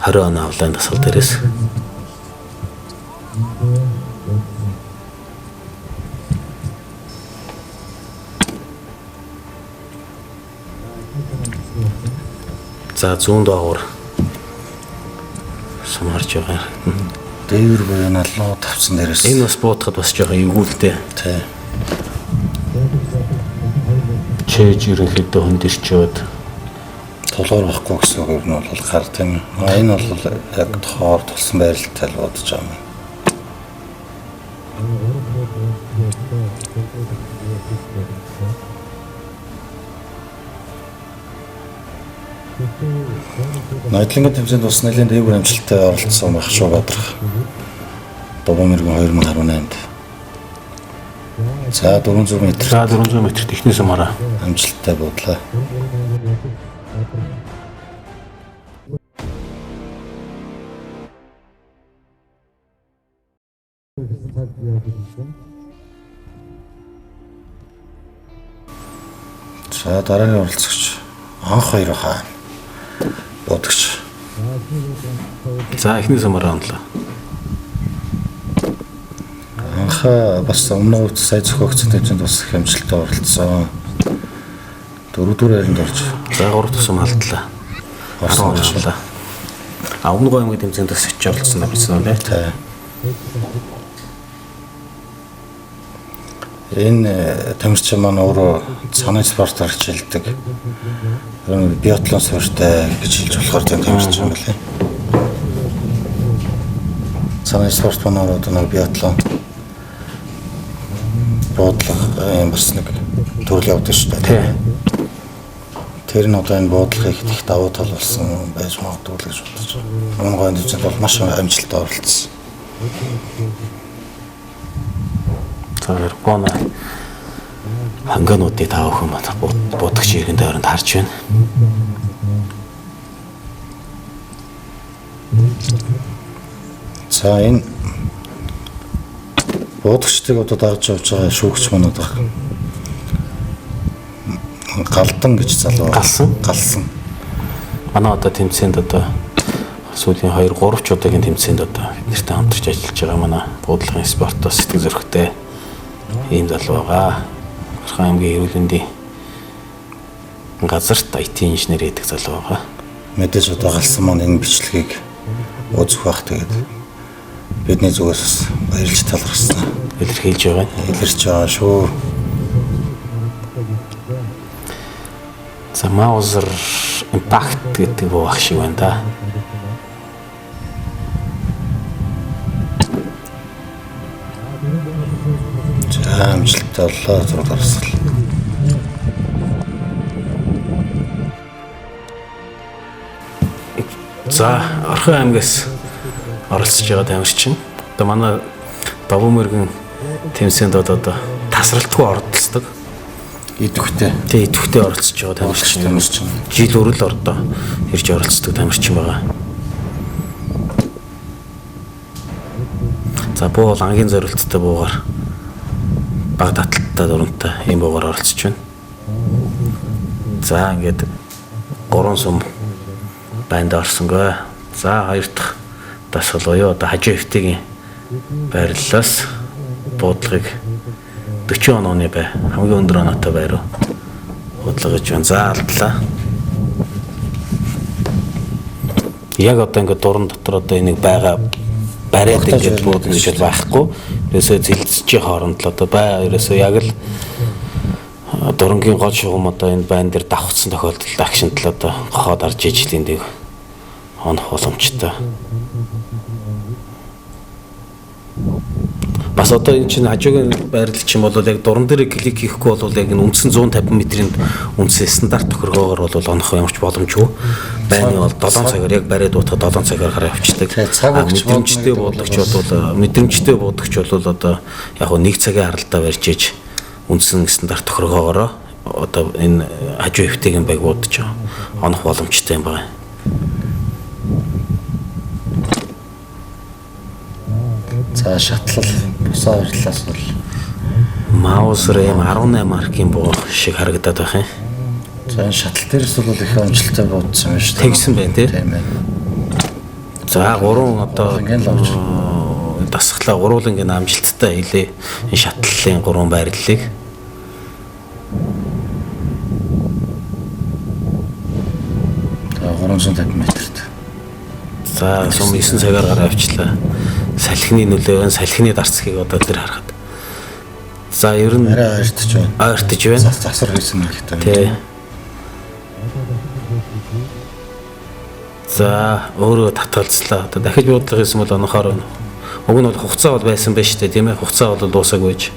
E: 20 оноо авлаа энэ дасгал дээрээс. За зүүн доогуур сум харж байгаа юм.
F: Дээвэр буюу налуу тавцсан дээрээс.
E: Энэ бас буутахад бас жоохон эвгүүлтэй.
F: Тий.
E: Чээж ерөнхийдөө хөндөрчөөд
F: Тулгуур байхгүй гэсэн үг нь бол гар тийм. А энэ бол яг тохоор тулсан байралтай л бодож байгаа юм. Ноёдлонгийн тэмцээнд бас нэлийн дээгүүр амжилттай оролцсон байх шүү Бадрах. Дубан мэрэгэн 2018-нд. За 400 метр
E: за 400 метрт эхний сумаараа
F: амжилттай буудлаа. За дараагийн оролцогч анх хоёр хаа. Буудагч.
E: За эхний сумаар онлоо.
F: Анх бас өмнө нь сая зохиогдсон тэмцээнд бас их амжилттай оролцсон. Дөрөвдүгээр байранд орж.
E: За 3 дахь сум алдлаа.
F: Орсон
E: орлоо. А өмнө гоо аймгийн тэмцээнд бас очиж оролцсон байсан юм байна.
F: Энэ тамирчин маань өөрөө цанын спортоор хичээлдэг. Биатлон суурьтай гэж хэлж болохоор тийм тамирчин байлээ. Цанын спорт маань өөрөө одоо нэг биатлон буудлага юм бас нэг төрөл явдаг шүү дээ. Тэр нь одоо энэ буудлагыг их давуу тал болсон байж магадгүй л гэж бодож байна. Өмнө гойн тэмцээнд бол маш амжилттай оролцсон.
E: За Японы хангануудыг та бүхэн будагч иргэн тойронд харж байна.
F: За энэ буудагчдыг одоо дагаж явж байгаа шүүгч манад байгаа. Галдан гэж залуу.
E: Галсан.
F: Галсан.
E: Манай одоо тэмцээнд одоо сүүлийн 2 3 ч удаагийн тэмцээнд одоо бид нартай хамтарч ажиллаж байгаа манай буудлагын спортоос сэтгэл зүрэхтэй ийм залуу байгаа. Орхон аймгийн эрүүл мэндийн газарт IT инженер хийдэг залуу байгаа.
F: Мэдээж одоо галсан маань энэ бичлэгийг үзэх бах, тэгээд бидний зүгээс бас баярлж талархсан.
E: Илэрхийлж байгаа.
F: Илэрч байгаа шүү.
E: За Mauser Impact гэдэг буу ах шиг байна да.
F: За амжилттай боллоо зураг гарсгал.
E: За Орхон аймгаас оролцож байгаа тамирчин. Одоо манай Давуу мөргөн тэмцээнд одоо тасралтгүй оролцдог.
F: Идэвхтэй.
E: Тэ идэвхтэй оролцож байгаа тамирчин. Жил өрөл ордоо ирж оролцдог тамирчин байгаа. За буу бол ангийн зорилттой буугаар баг таталттай дурантай ийм буугаар оролцож байна. За ингээд 3 сум банд орсонгүй. За хоёр дахь дасгал буюу одоо хажуу хэвтгийн байрлалаас буудлагыг 40 онооны бай хамгийн өндөр оноотой бай руу буудлага гэж байна. За алдлаа. Яг одоо ингээд дуран дотор одоо энийг байгаа бариад ингээд буудна гэж байхгүй. Ерөөсөө зэлцэж хооронд л одоо бай ерөөсөө яг л дурангийн гол шугам одоо энэ байн дээр давхцсан тохиолдолд агшинт л одоо гохоод арж ижил эндийг онох боломжтой. Бас одоо энэ чинь хажуугийн байрлал чинь бол яг дуран дээр клик хийхгүй бол яг энэ үндсэн 150 метрийн үндсэн стандарт тохиргоогоор бол онох ямарч боломжгүй. Байны бол 7 цагаар яг бариад уутахад 7 цагаар гараа явчихдаг. Мэдрэмжтэй буудагч бол мэдрэмжтэй буудагч бол одоо яг нь 1 цагийн харалтаа барьж иж үндсэн стандарт тохиргоогоор одоо энэ хажуу хэвтэйг байг буудаж онох боломжтой юм байна.
F: За шатлал бусаа байрлалаас бол
E: Mauser M18 маркийн буу шиг харагдаад байх юм.
F: За энэ шатал дээрээс бол их амжилттай буудсан байна шүү дээ.
E: Тэгсэн байна тий.
F: Тийм ээ.
E: За гурван одоо дасгалаа гурван амжилттай хийлээ. Энэ шатлалын гурван байрлалыг.
F: За 350 метрт.
E: За сум 9 цагаар гараа авчлаа. Салхины нөлөө, салхины дарцгийг одоо тэр харахад. За ер нь
F: арай ойртож байна.
E: Ойртож байна.
F: Засвар хийсэн хэрэгтэй.
E: Тий. За өөрөө татгалзлаа. Одоо дахиж буудлага хийсэн бол онохоор байна. Уг нь бол хугацаа бол байсан байж тээ, тийм ээ. Хугацаа бол дуусаагүй байж.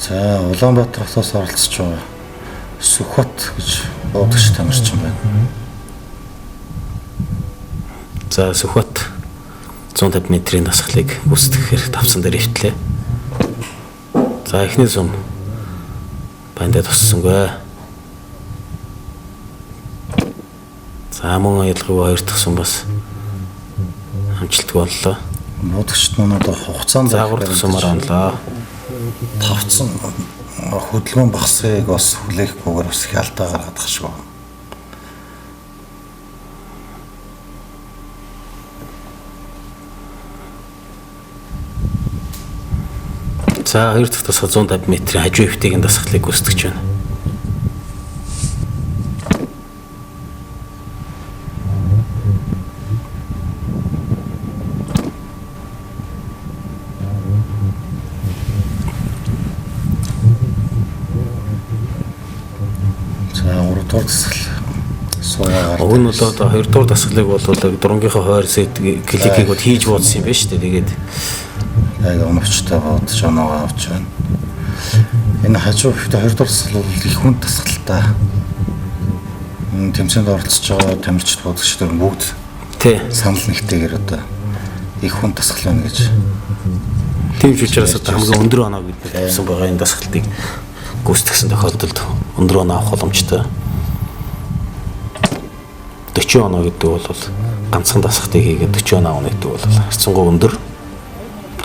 F: За Улаанбаатар хотоос оролцож байгаа Сүхбат гэж буудагч тамирчин байна.
E: За Сүхбат 150 метрийн дасгалыг гүйцэтгэхээр тавсан дээр ивтлээ. За эхний сум бандад туссангүй. За мөн аялгаагүй хоёр дахь сум бас амжилтгүй боллоо.
F: Буудагчд маань одоо хугацаанд
E: за гурав дахь сумаар онлоо.
F: Тавцсан хөдөлгөөн багасыг бас хүлээхгүйгээр бас их алдаа гаргаад тах шүү.
E: За хоёр дахь дасгал 150 метрийн хажуу эвтэйгийн дасгалыг гүйцэтгэж байна.
F: За 3 дугаар дасгал суугаа.
E: Уг нь бол одоо 2 дугаар дасгалыг бол дурангийнхаа хойр сет кликийг бол хийж буудсан юм байна шүү дээ. Тэгээд
F: яг оновчтой буудаж оноогоо авч байна. Энэ хажуу ихтэй 2 дугаар дасгал бол их хүнд дасгалтай. Энэ тэмцээнд оролцож байгаа тамирчид буудагчид бүгд
E: тий
F: санал нэгтэйгээр одоо их хүнд дасгал байна гэж.
E: Тийм ч учраас одоо хамгийн өндөр оноо бид нар тавьсан байгаа энэ дасгалтыг гүйцэтгэсэн тохиолдолд өндөр оноо авах боломжтой. 40 оноо гэдэг бол ганцхан дасгалтыг хийгээд 40 оноо авна гэдэг бол харьцангуй өндөр.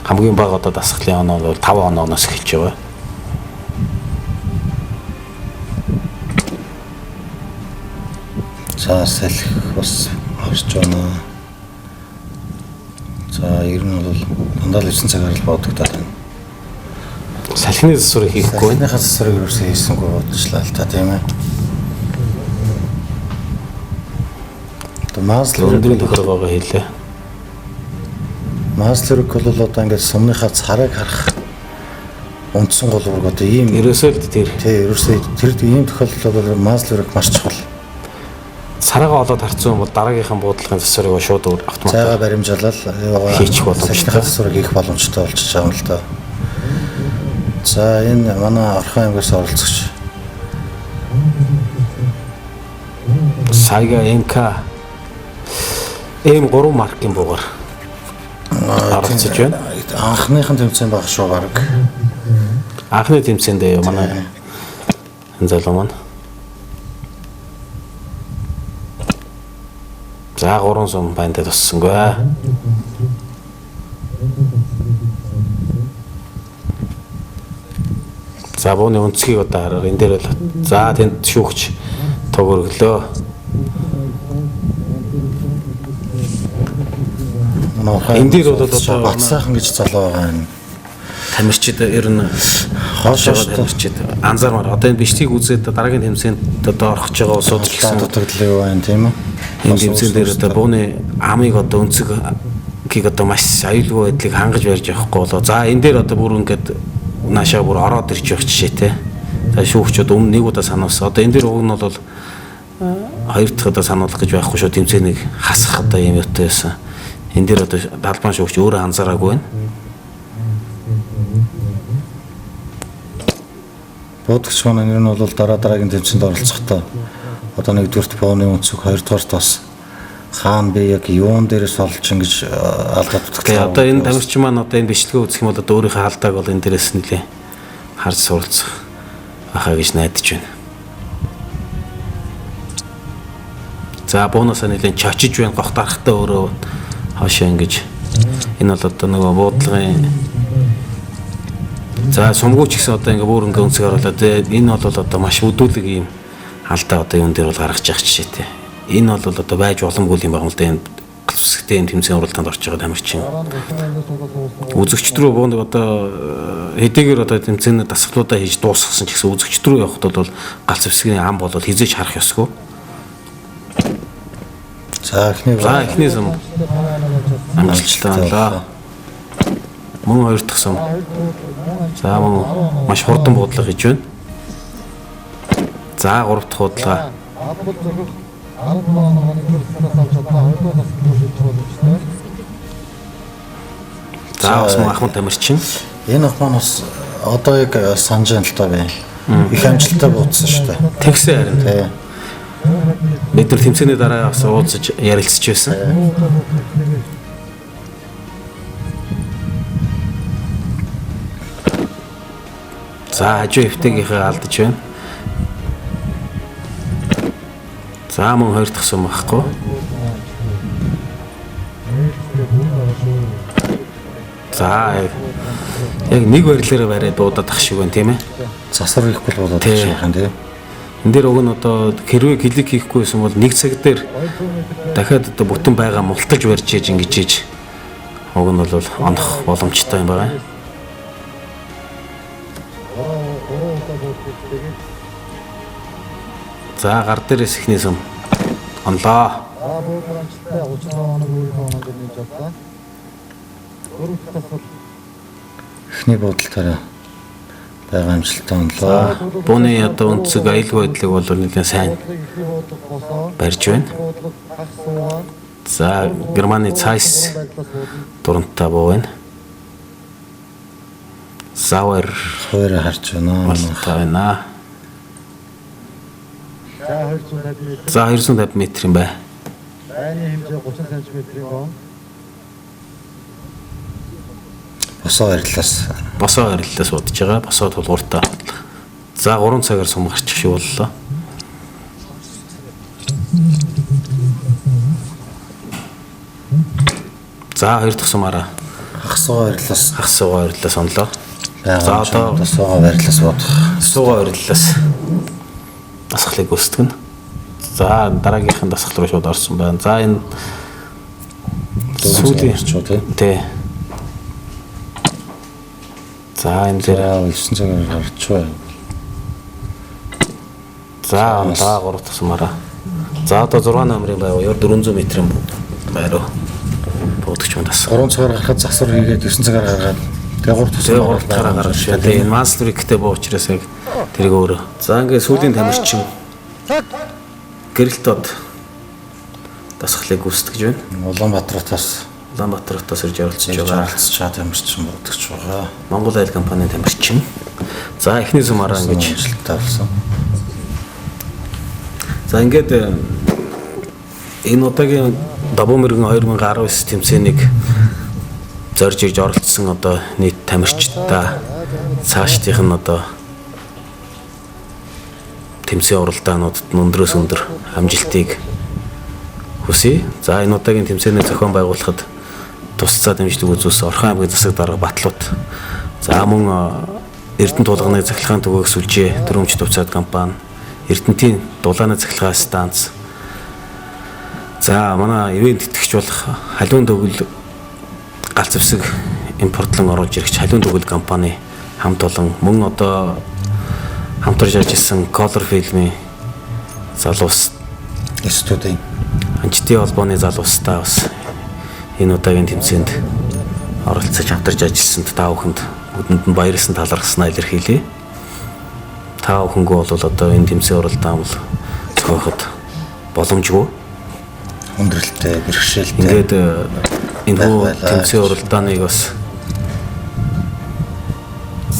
E: Хамгийн бага одоо дасгалын оноо бол 5 онооноос эхэлж байгаа.
F: За салхи бас орж байна. За ер нь бол дандаа л 9 цагаар л бодогдоод байна.
E: Салхины засварыг хийхгүй байна.
F: Салхиныхаа засварыг ерөөсөө хийсэнгүй бодчихлаа л та, тийм ээ. Одоо Маслер
E: Өндрийн тохиргоогоо хийлээ.
F: Маслерик бол одоо ингээд сумныхаа царайг харах үндсэн гол үүрэг одоо ийм
E: Ерөөсөө л тэр
F: тий ерөөсөө тэр ийм тохиолдолд бол Маслерик маш чухал.
E: царайгаа олоод харцсан юм бол дараагийнхаа буудлагын засварыг шууд автомат
F: Цайгаа баримжаалал юугаа
E: Хийчих боломжтой.
F: салхиныхаа засварыг хийх боломжтой болчихж байгаа юм л да. За энэ манай Орхон аймгаас оролцогч
E: Сайга МК М3 маркийн буугаар оролцож байна.
F: Анхныхын тэмцээн баг шүү баг.
E: Анхны тэмцээндээ манай энэ залуу маань. За 3 сум бандад туссангүй. За бууны өнцгийг одоо хараар энэ дээр бол за тэнд шүүгч туг өргөлөө.
F: Манай Орхон
E: Энэ дээр бол одоо
F: Бат сайхан гэж залуу байгаа юм.
E: Тамирчид ер нь
F: Хоош
E: хойш тамирчид анзаармаар одоо энэ бичлэгийг үзээд дараагийн тэмцээнд одоо орох гэж байгаа улсууд ч
F: гэсэн
E: гэсэн
F: дутагдлаа юу байна тийм үү?
E: энэ тэмцээн дээр одоо бууны амыг одоо өнцөгийг одоо маш аюулгүй байдлыг хангаж барьж явахгүй болоо. За энэ дээр одоо бүр ингээд наашаа бүр ороод ирж явах жишээтэй. За шүүгчүүд өмнө нэг удаа сануулсан. Одоо энэ дээр уг нь бол хоёр дахь удаа сануулах гэж байхгүй шүү. Тэмцээнийг хасах одоо юм юутай байсан. Энэ дээр одоо далбаан шүүгч өөрөө анзаараагүй байна.
F: Буудагч маань энэ нь бол дараа дараагийн тэмцээнд оролцохдоо одоо нэгдүгüрт бууны өнцөг, хоёрдугаарт бас хаана би яг юун дээрээс олж ингэж алдаа
E: Тэгээ
F: дутагдлаа.
E: одоо энэ тамирчин маань одоо энэ бичлэгээ үзэх юм бол одоо өөрийнхөө алдааг бол энэ дээрээс нэлээ харж суралцах байхаа гэж найдаж байна. За буунасаа нэлээ чочиж байна, гох дарахтаа өөрөө хоошоо ингэж энэ бол одоо нөгөө буудлагын за сумгууч гэсэн одоо ингээ бүр ингээ өнцөг оруулаад энэ бол одоо маш бүдүүлэг ийм алдаа одоо юун дээр бол гаргаж явах жишээтэй. Энэ бол одоо байж боломгүй юм байна л да, энэ галц үсгтэй энэ тэмцээн уралдаанд орж байгаа тамирчин. Үзэгчд рүү буунд одоо хэдийгээр одоо тэмцээний дасгалуудаа хийж дуусгасан ч гэсэн үзэгчд рүү явахад бол галц зэвсгийн ам бол хизээч харах ёсгүй.
F: За эхний
E: За эхний сум амжилттай боллоо. Мөн хоёр дахь сум. За мөн маш хурдан буудлага хийж байна. За гурав дахь буудлага.
G: Адмал зохих 17 оноо нэгдүгээр дасгалаас авч чадлаа. Хоёрдугаар дасгал руу шилжих боломжтой.
E: За бас мөн ахмад тамирчин.
F: Энэ ах маань бас одоо яг санаж байна л та би. Их амжилттай буудсан шүү дээ.
E: Тэгсэн харин.
F: Тий.
E: Бид нар тэмцээний дараа бас уулзаж ярилцж байсан. За хажуу эвтэйгийнхээ алдаж байна. За мөн хоёр дахь сум байхгүй. За Яг нэг барилаараа бариад буудаад ах шиг байна, тийм ээ.
F: Засвар хийхгүй л болоод ах шиг байна, тийм.
E: Энд дээр уг нь одоо хэрвээ клик хийхгүй байсан бол нэг цаг дээр дахиад одоо бүтэн байгаа мулталж барьж ээж ингэж ээж уг нь бол онох боломжтой юм байна. За гар дээрээс эхний сүм онлоо.
G: За буудлага амжилттай 35 оног өөрийнхөө оноо дээр нээж авлаа. Дөрөв дахь дасгал.
F: Эхний буудалтаараа байгаа амжилттай онлоо.
E: Бууны одоо өнцөг аюулгүй байдлыг бол нэлээд сайн барьж байна. За Германы Цайс дурантай буу байна. Зауэр
F: Хуваараа харж байна.
E: болтой байна.
G: За 250 м.
E: За 250 м юм бай.
G: Байны хэмжээ 30 см-ийн гон.
F: Босоо бариллаас.
E: Босоо бариллаас удаж байгаа. Босоо тулгууртай. За 3 цагаар сум гарчих шиг боллоо. За хоёр дахь сумаараа
F: Хагас суугаа бариллаас.
E: Хагас суугаа бариллаас онлоо. За
F: одоо суугаа бариллаас бодох.
E: Суугаа бариллаас дасгалыг гүйцэтгэнэ. За дараагийнх нь дасгал руу шууд орсон байна. За энэ
F: сүүлийн орчуу
E: тий. За энэ дээр
F: 9 цагаар гарч байна.
E: За онлоо 3 дахь сумаараа. За одоо 6 номерын байв. 400 м-ийн байруу. Буудагч мөн дасгал.
F: 3 цагаар гарахад засвар хийгээд 9 цагаар гаргаад тэгээ 3
E: дахь дахаараа гаргаж байна. Тэгээ энэ Манстриктэй буу учраас яг тэрийг өөрөө. За ингээд сүүлийн тамирчин гэрэлтод дасгалыг гүйцэтгэж байна.
F: Улаанбаатаратаас
E: Улаанбаатаратаас ирж оролцож байгаа.
F: Оролцож байгаа тамирчин буудагч байгаа.
E: Монгол Айл компанийн тамирчин. За эхний сумаараа ингэж
F: амжилттай болсон.
E: За ингээд энэ удаагийн Добоо мөргөн 2019 тэмцээнийг зорж ирж оролцсон одоо нийт тамирчдаа цаашдынх нь одоо тэмцээн уралдаануудад нь өндрөөс өндөр амжилтыг хүсье. За энэ удаагийн тэмцээний зохион байгуулахад тусцаа дэмжлэг үзүүлсэн Орхон аймгийн засаг дарга Батлууд. За мөн Эрдэнэ тулганы цахилгаан түгээх сүлжээ төрөмж тувцаад компани, Эрдэнтийн дулааны цахилгаан станц. За манай ивент тэтгэгч болох халуун төгөл галц зэвсэг импортлон оруулж ирэх халуун төгөл компани хамт олон мөн одоо хамтарч ажилласан Color Film-ийн залуус
F: студийн
E: Анчтын холбооны залуустаа бас энэ удаагийн тэмцээнд оролцож хамтарч ажилласанд та бүхэнд бүдэнд нь баярлсан талархснаа илэрхийлье. Та бүхэнгүү бол одоо энэ тэмцээн уралдаан бол зохиоход боломжгүй.
F: Хүндрэлтэй, бэрхшээлтэй.
E: Ингээд энэ хүү тэмцээн уралдааныг бас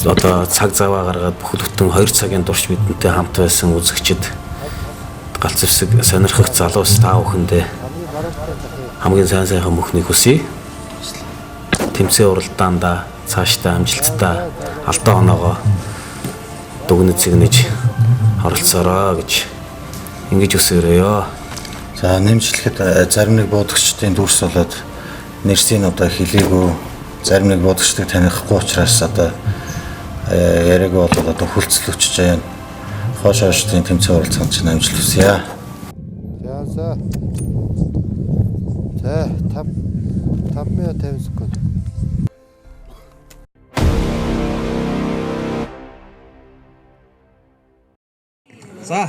E: одоо цаг заваа гаргаад бүхэл бүтэн 2 цагийн турш бидэнтэй хамт байсан үзэгчид галц зэвсэг сонирхох залуус та бүхэндээ хамгийн сайн сайхан бүхнийг хүсье. Тэмцээн уралдаандаа цаашдаа амжилттай алдаа оноогоо дүгнэж зэгнэж оролцоорой гэж ингэж хүсээрэй.
F: За нэмжлэхэд зарим нэг буудагчдын дүрс болоод нэрсийн одоо хилээгүй, зарим нэг буудагчдыг танихгүй учраас одоо яриаггүй бол одоо хүлцэл өчөж байна. Хоош хооштын тэмцээн оролцоонд чинь амжилт хүсье.
G: За за 5 минут 50 секунд.
A: За.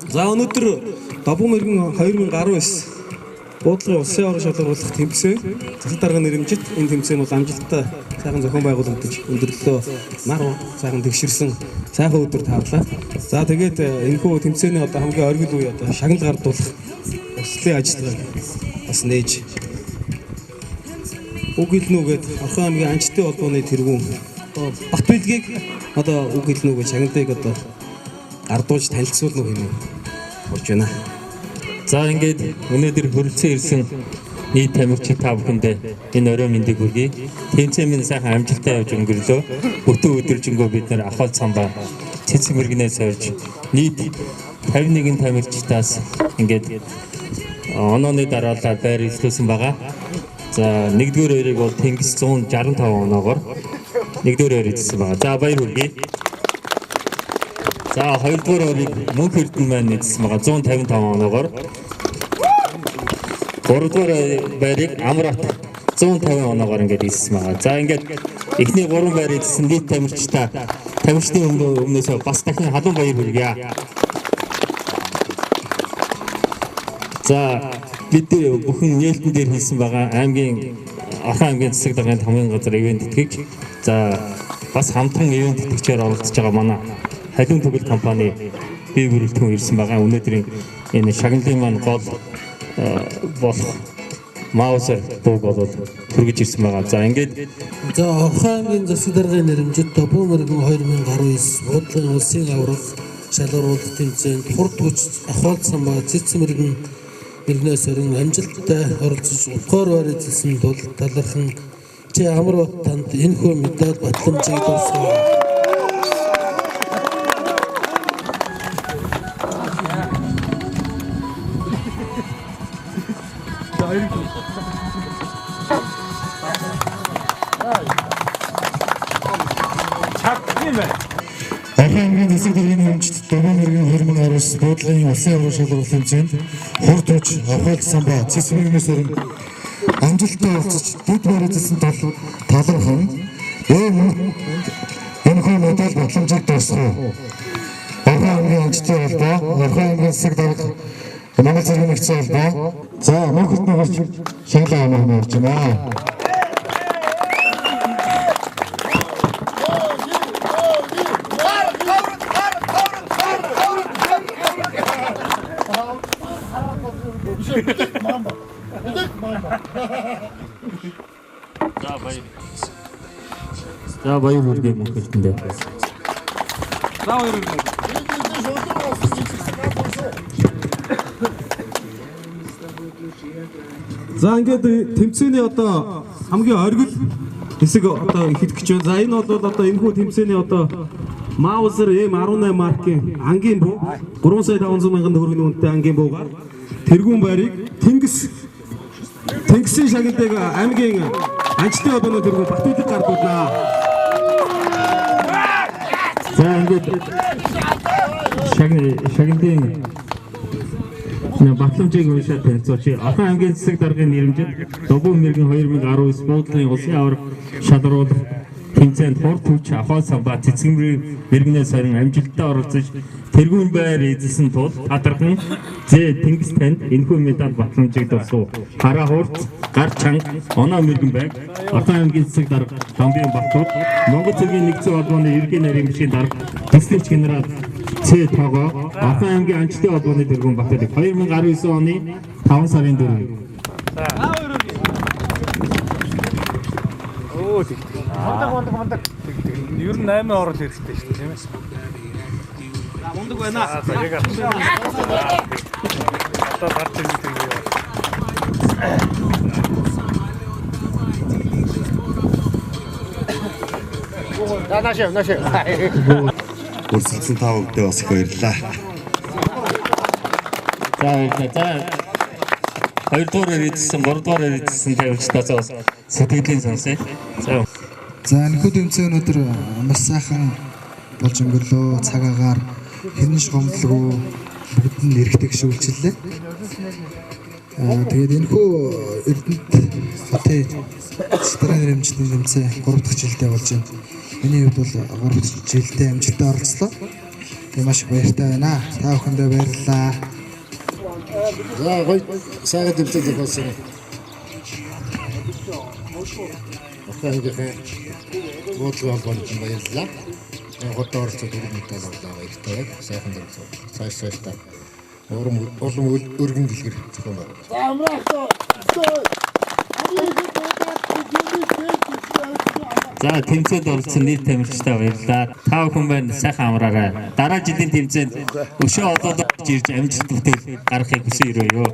A: За өнөөдөр Добоо мөргөн 2019 буудлын улсын орон шалгаруулах тэмцээн засаг даргын нэрэмжит энэ тэмцээн бол амжилттай сайхан зохион байгуулагдаж өндөрлөлөө нар сайхан тэгшэрсэн сайхан өдөр таарлаа. За тэгээд энэхүү тэмцээний одоо хамгийн оргил үе одоо шагнал гардуулах урсгалын ажиллагааг бас нээж үг хэлнүүгээд Орхон аймгийн Анчтын холбооны тэргүүн Бат бэлгийг одоо үг хэлнүүгээд шагналыг одоо гардуулж танилцуулна хэмээн болж байна.
C: За ингээд өнөөдөр хүрэлцэн ирсэн нийт тамирчин та бүхэндээ энэ орой мэндийг хүргэе. Тэмцээн минь сайхан амжилттай явж өнгөрлөө. Бүтэн өдөржингөө бид нэр ахуул цамбаа цэцэн мөргнээ сорж нийт 51 тамирчдаас ингээд онооны дараалал байр эзлүүлсэн байгаа. За нэгдүгээр хоёрыг бол Тэнгис 165 оноогоор нэгдүгээр хоёр эзэлсэн байгаа. За баяр хүргэе. За хоёрдугаар хоёрыг Мөнх Эрдэнэ маань эзэлсэн байгаа 155 оноогоор. Гуравдугаар байрыг Амрат 150 оноогоор ингээд эзэлсэн байгаа. За ингээд эхний гурван байр эзэлсэн нийт тамирчдаа тамирчдын өмнөөсөө бас дахин халуун баяр хүргье. За бид бүхэн нээлтэн дээр хийсэн байгаа аймгийн Орхон аймгийн засаг даргын хамгийн газар ивээн тэтгэгч. За бас хамтран ивээн тэтгэгчээр оролцож байгаа манай Халиун төгөл компани бие бүрэлдэхүүн ирсэн байгаа. Өнөөдрийн энэ шагналын маань гол болох Маусер бууг бол хүргэж ирсэн байгаа. За ингээд
H: за Орхон аймгийн засаг даргын нэрэмжит Добуу мөргөн 2019 буудлын улсын аварга шалгаруулалт тэмцээнд хурд хүч ахуйлдсан ба цэцэн мөргөн мөргнөөс орон амжилттай оролцож 3 дугаар байр эзэлсэн тул талархан чи Амар бат танд энэхүү медаль батламжийг дурсав.
F: Орхон аймгийн засаг даргын нэрэмжит Добуу мөргөн 2019 буудлын улсын аварга шалралт тэмцээнд хурд хүч ахуйлдсан ба цэц мөргөнөөс орон амжилттай оролцож дэд байр эзэлсэн тул талархан энэхүү медаль батламжийг дурсав. Орхон аймгийн амжилтын холбоо, Орхон аймгийн засаг дарга, Монгол цэргийн нэгдсэн холбоо. За Мөнх Эрдэнэ гарч шагналаа авах нь орж байна.
C: За баяр. За баяр хүргэе Мөнх Эрдэнэ.
A: За баяр хүргэе. За ингээд тэмцээний одоо хамгийн оргил хэсэг одоо ихэд гэж байна. За энэ бол одоо энэхүү тэмцээний одоо Mauser M18 маркийн ангийн буу 3 сая 500 мянган төгрөгийн үнэтэй ангийн буугаар тэргүүн байрыг Тэнгисийн шагналыг аймгийн Анчтын холбооны тэргүүн Батүлэг гардуулнаа.
C: За ингээд шагналын батламжийг уншаад танилцуулъя. Орхон аймгийн засаг даргын нэрэмжит Добуу мэргэн 2019 буудлын улсын аварга шалгаруулах тэмцээнд хурд хүч ахуй самбаа цэцгэн мэргэнээс сарин амжилттай оролцож тэргүүн байр эзэлсэн тул талархан зэ Тэнгис танд энэхүү медаль батламжийг дурсав. Хараа хурц, гар чанга, оноо мэргэн байг Орхон аймгийн засаг дарга Домбын Батууд, Монгол цэргийн нэгдсэн холбооны ерөнхий нарийн бичгийн дарга төслөгч генерал Ц Тогоо, Орхон аймгийн Анчтын холбооны тэргүүн Баталыг 2019 оны 5 сарын 4-нд.
I: Өө тэг. Мундаг мундаг. Ер нь 8 орол хэрэгтэй шүү дээ, тийм ээ.
A: Мундаг байна.
I: За яг одоо гарч ирэх юм юу.
D: За наашаа наашаа.
J: Өрсөлдсөн та бүхэндээ бас их баярлалаа.
C: За баярлалаа. За хоёрдугаар эзэлсэн, гуравдугаар эзэлсэн тамирчдаас бас сэтгэлийн сонсъё. За.
F: За энэхүү тэмцээн өнөөдөр маш сайхан болж өнгөрлөө. Цаг агаар хинэн гомдлгүй бүгд нь эргэдэг шүүлчиллээ. Тэгээд энэхүү Эрдэнэт хотын засгийн нэрэмжтний тэмцээн 3 дахь жилдээ болж байна. Миний хувьд бол 3 дахь жилдээ амжилттай оролцлоо. Тэгээд маш их баяртай байна. Та бүхэндээ баярлалаа.
K: За гоё сайхан тэмцээн зохиолсон. Орхон аймгийн буудлын холбоонд баярлалаа. Хотод оролцоод өргөн медаль авлаа, баяртай байна. Сайхан тэмцээн. Цааш цаашдаа урам өргөн дэлгэр зохион байгуулж.
G: За амраах.
C: За тэмцээнд оролцсон нийт тамирчдаа баярлалаа. Та бүхэн байна сайхан амраарай. Дараа жилийн тэмцээнд өшөө олоолж ирж амжилт бүтээл гаргахыг хүсэн өрөөе.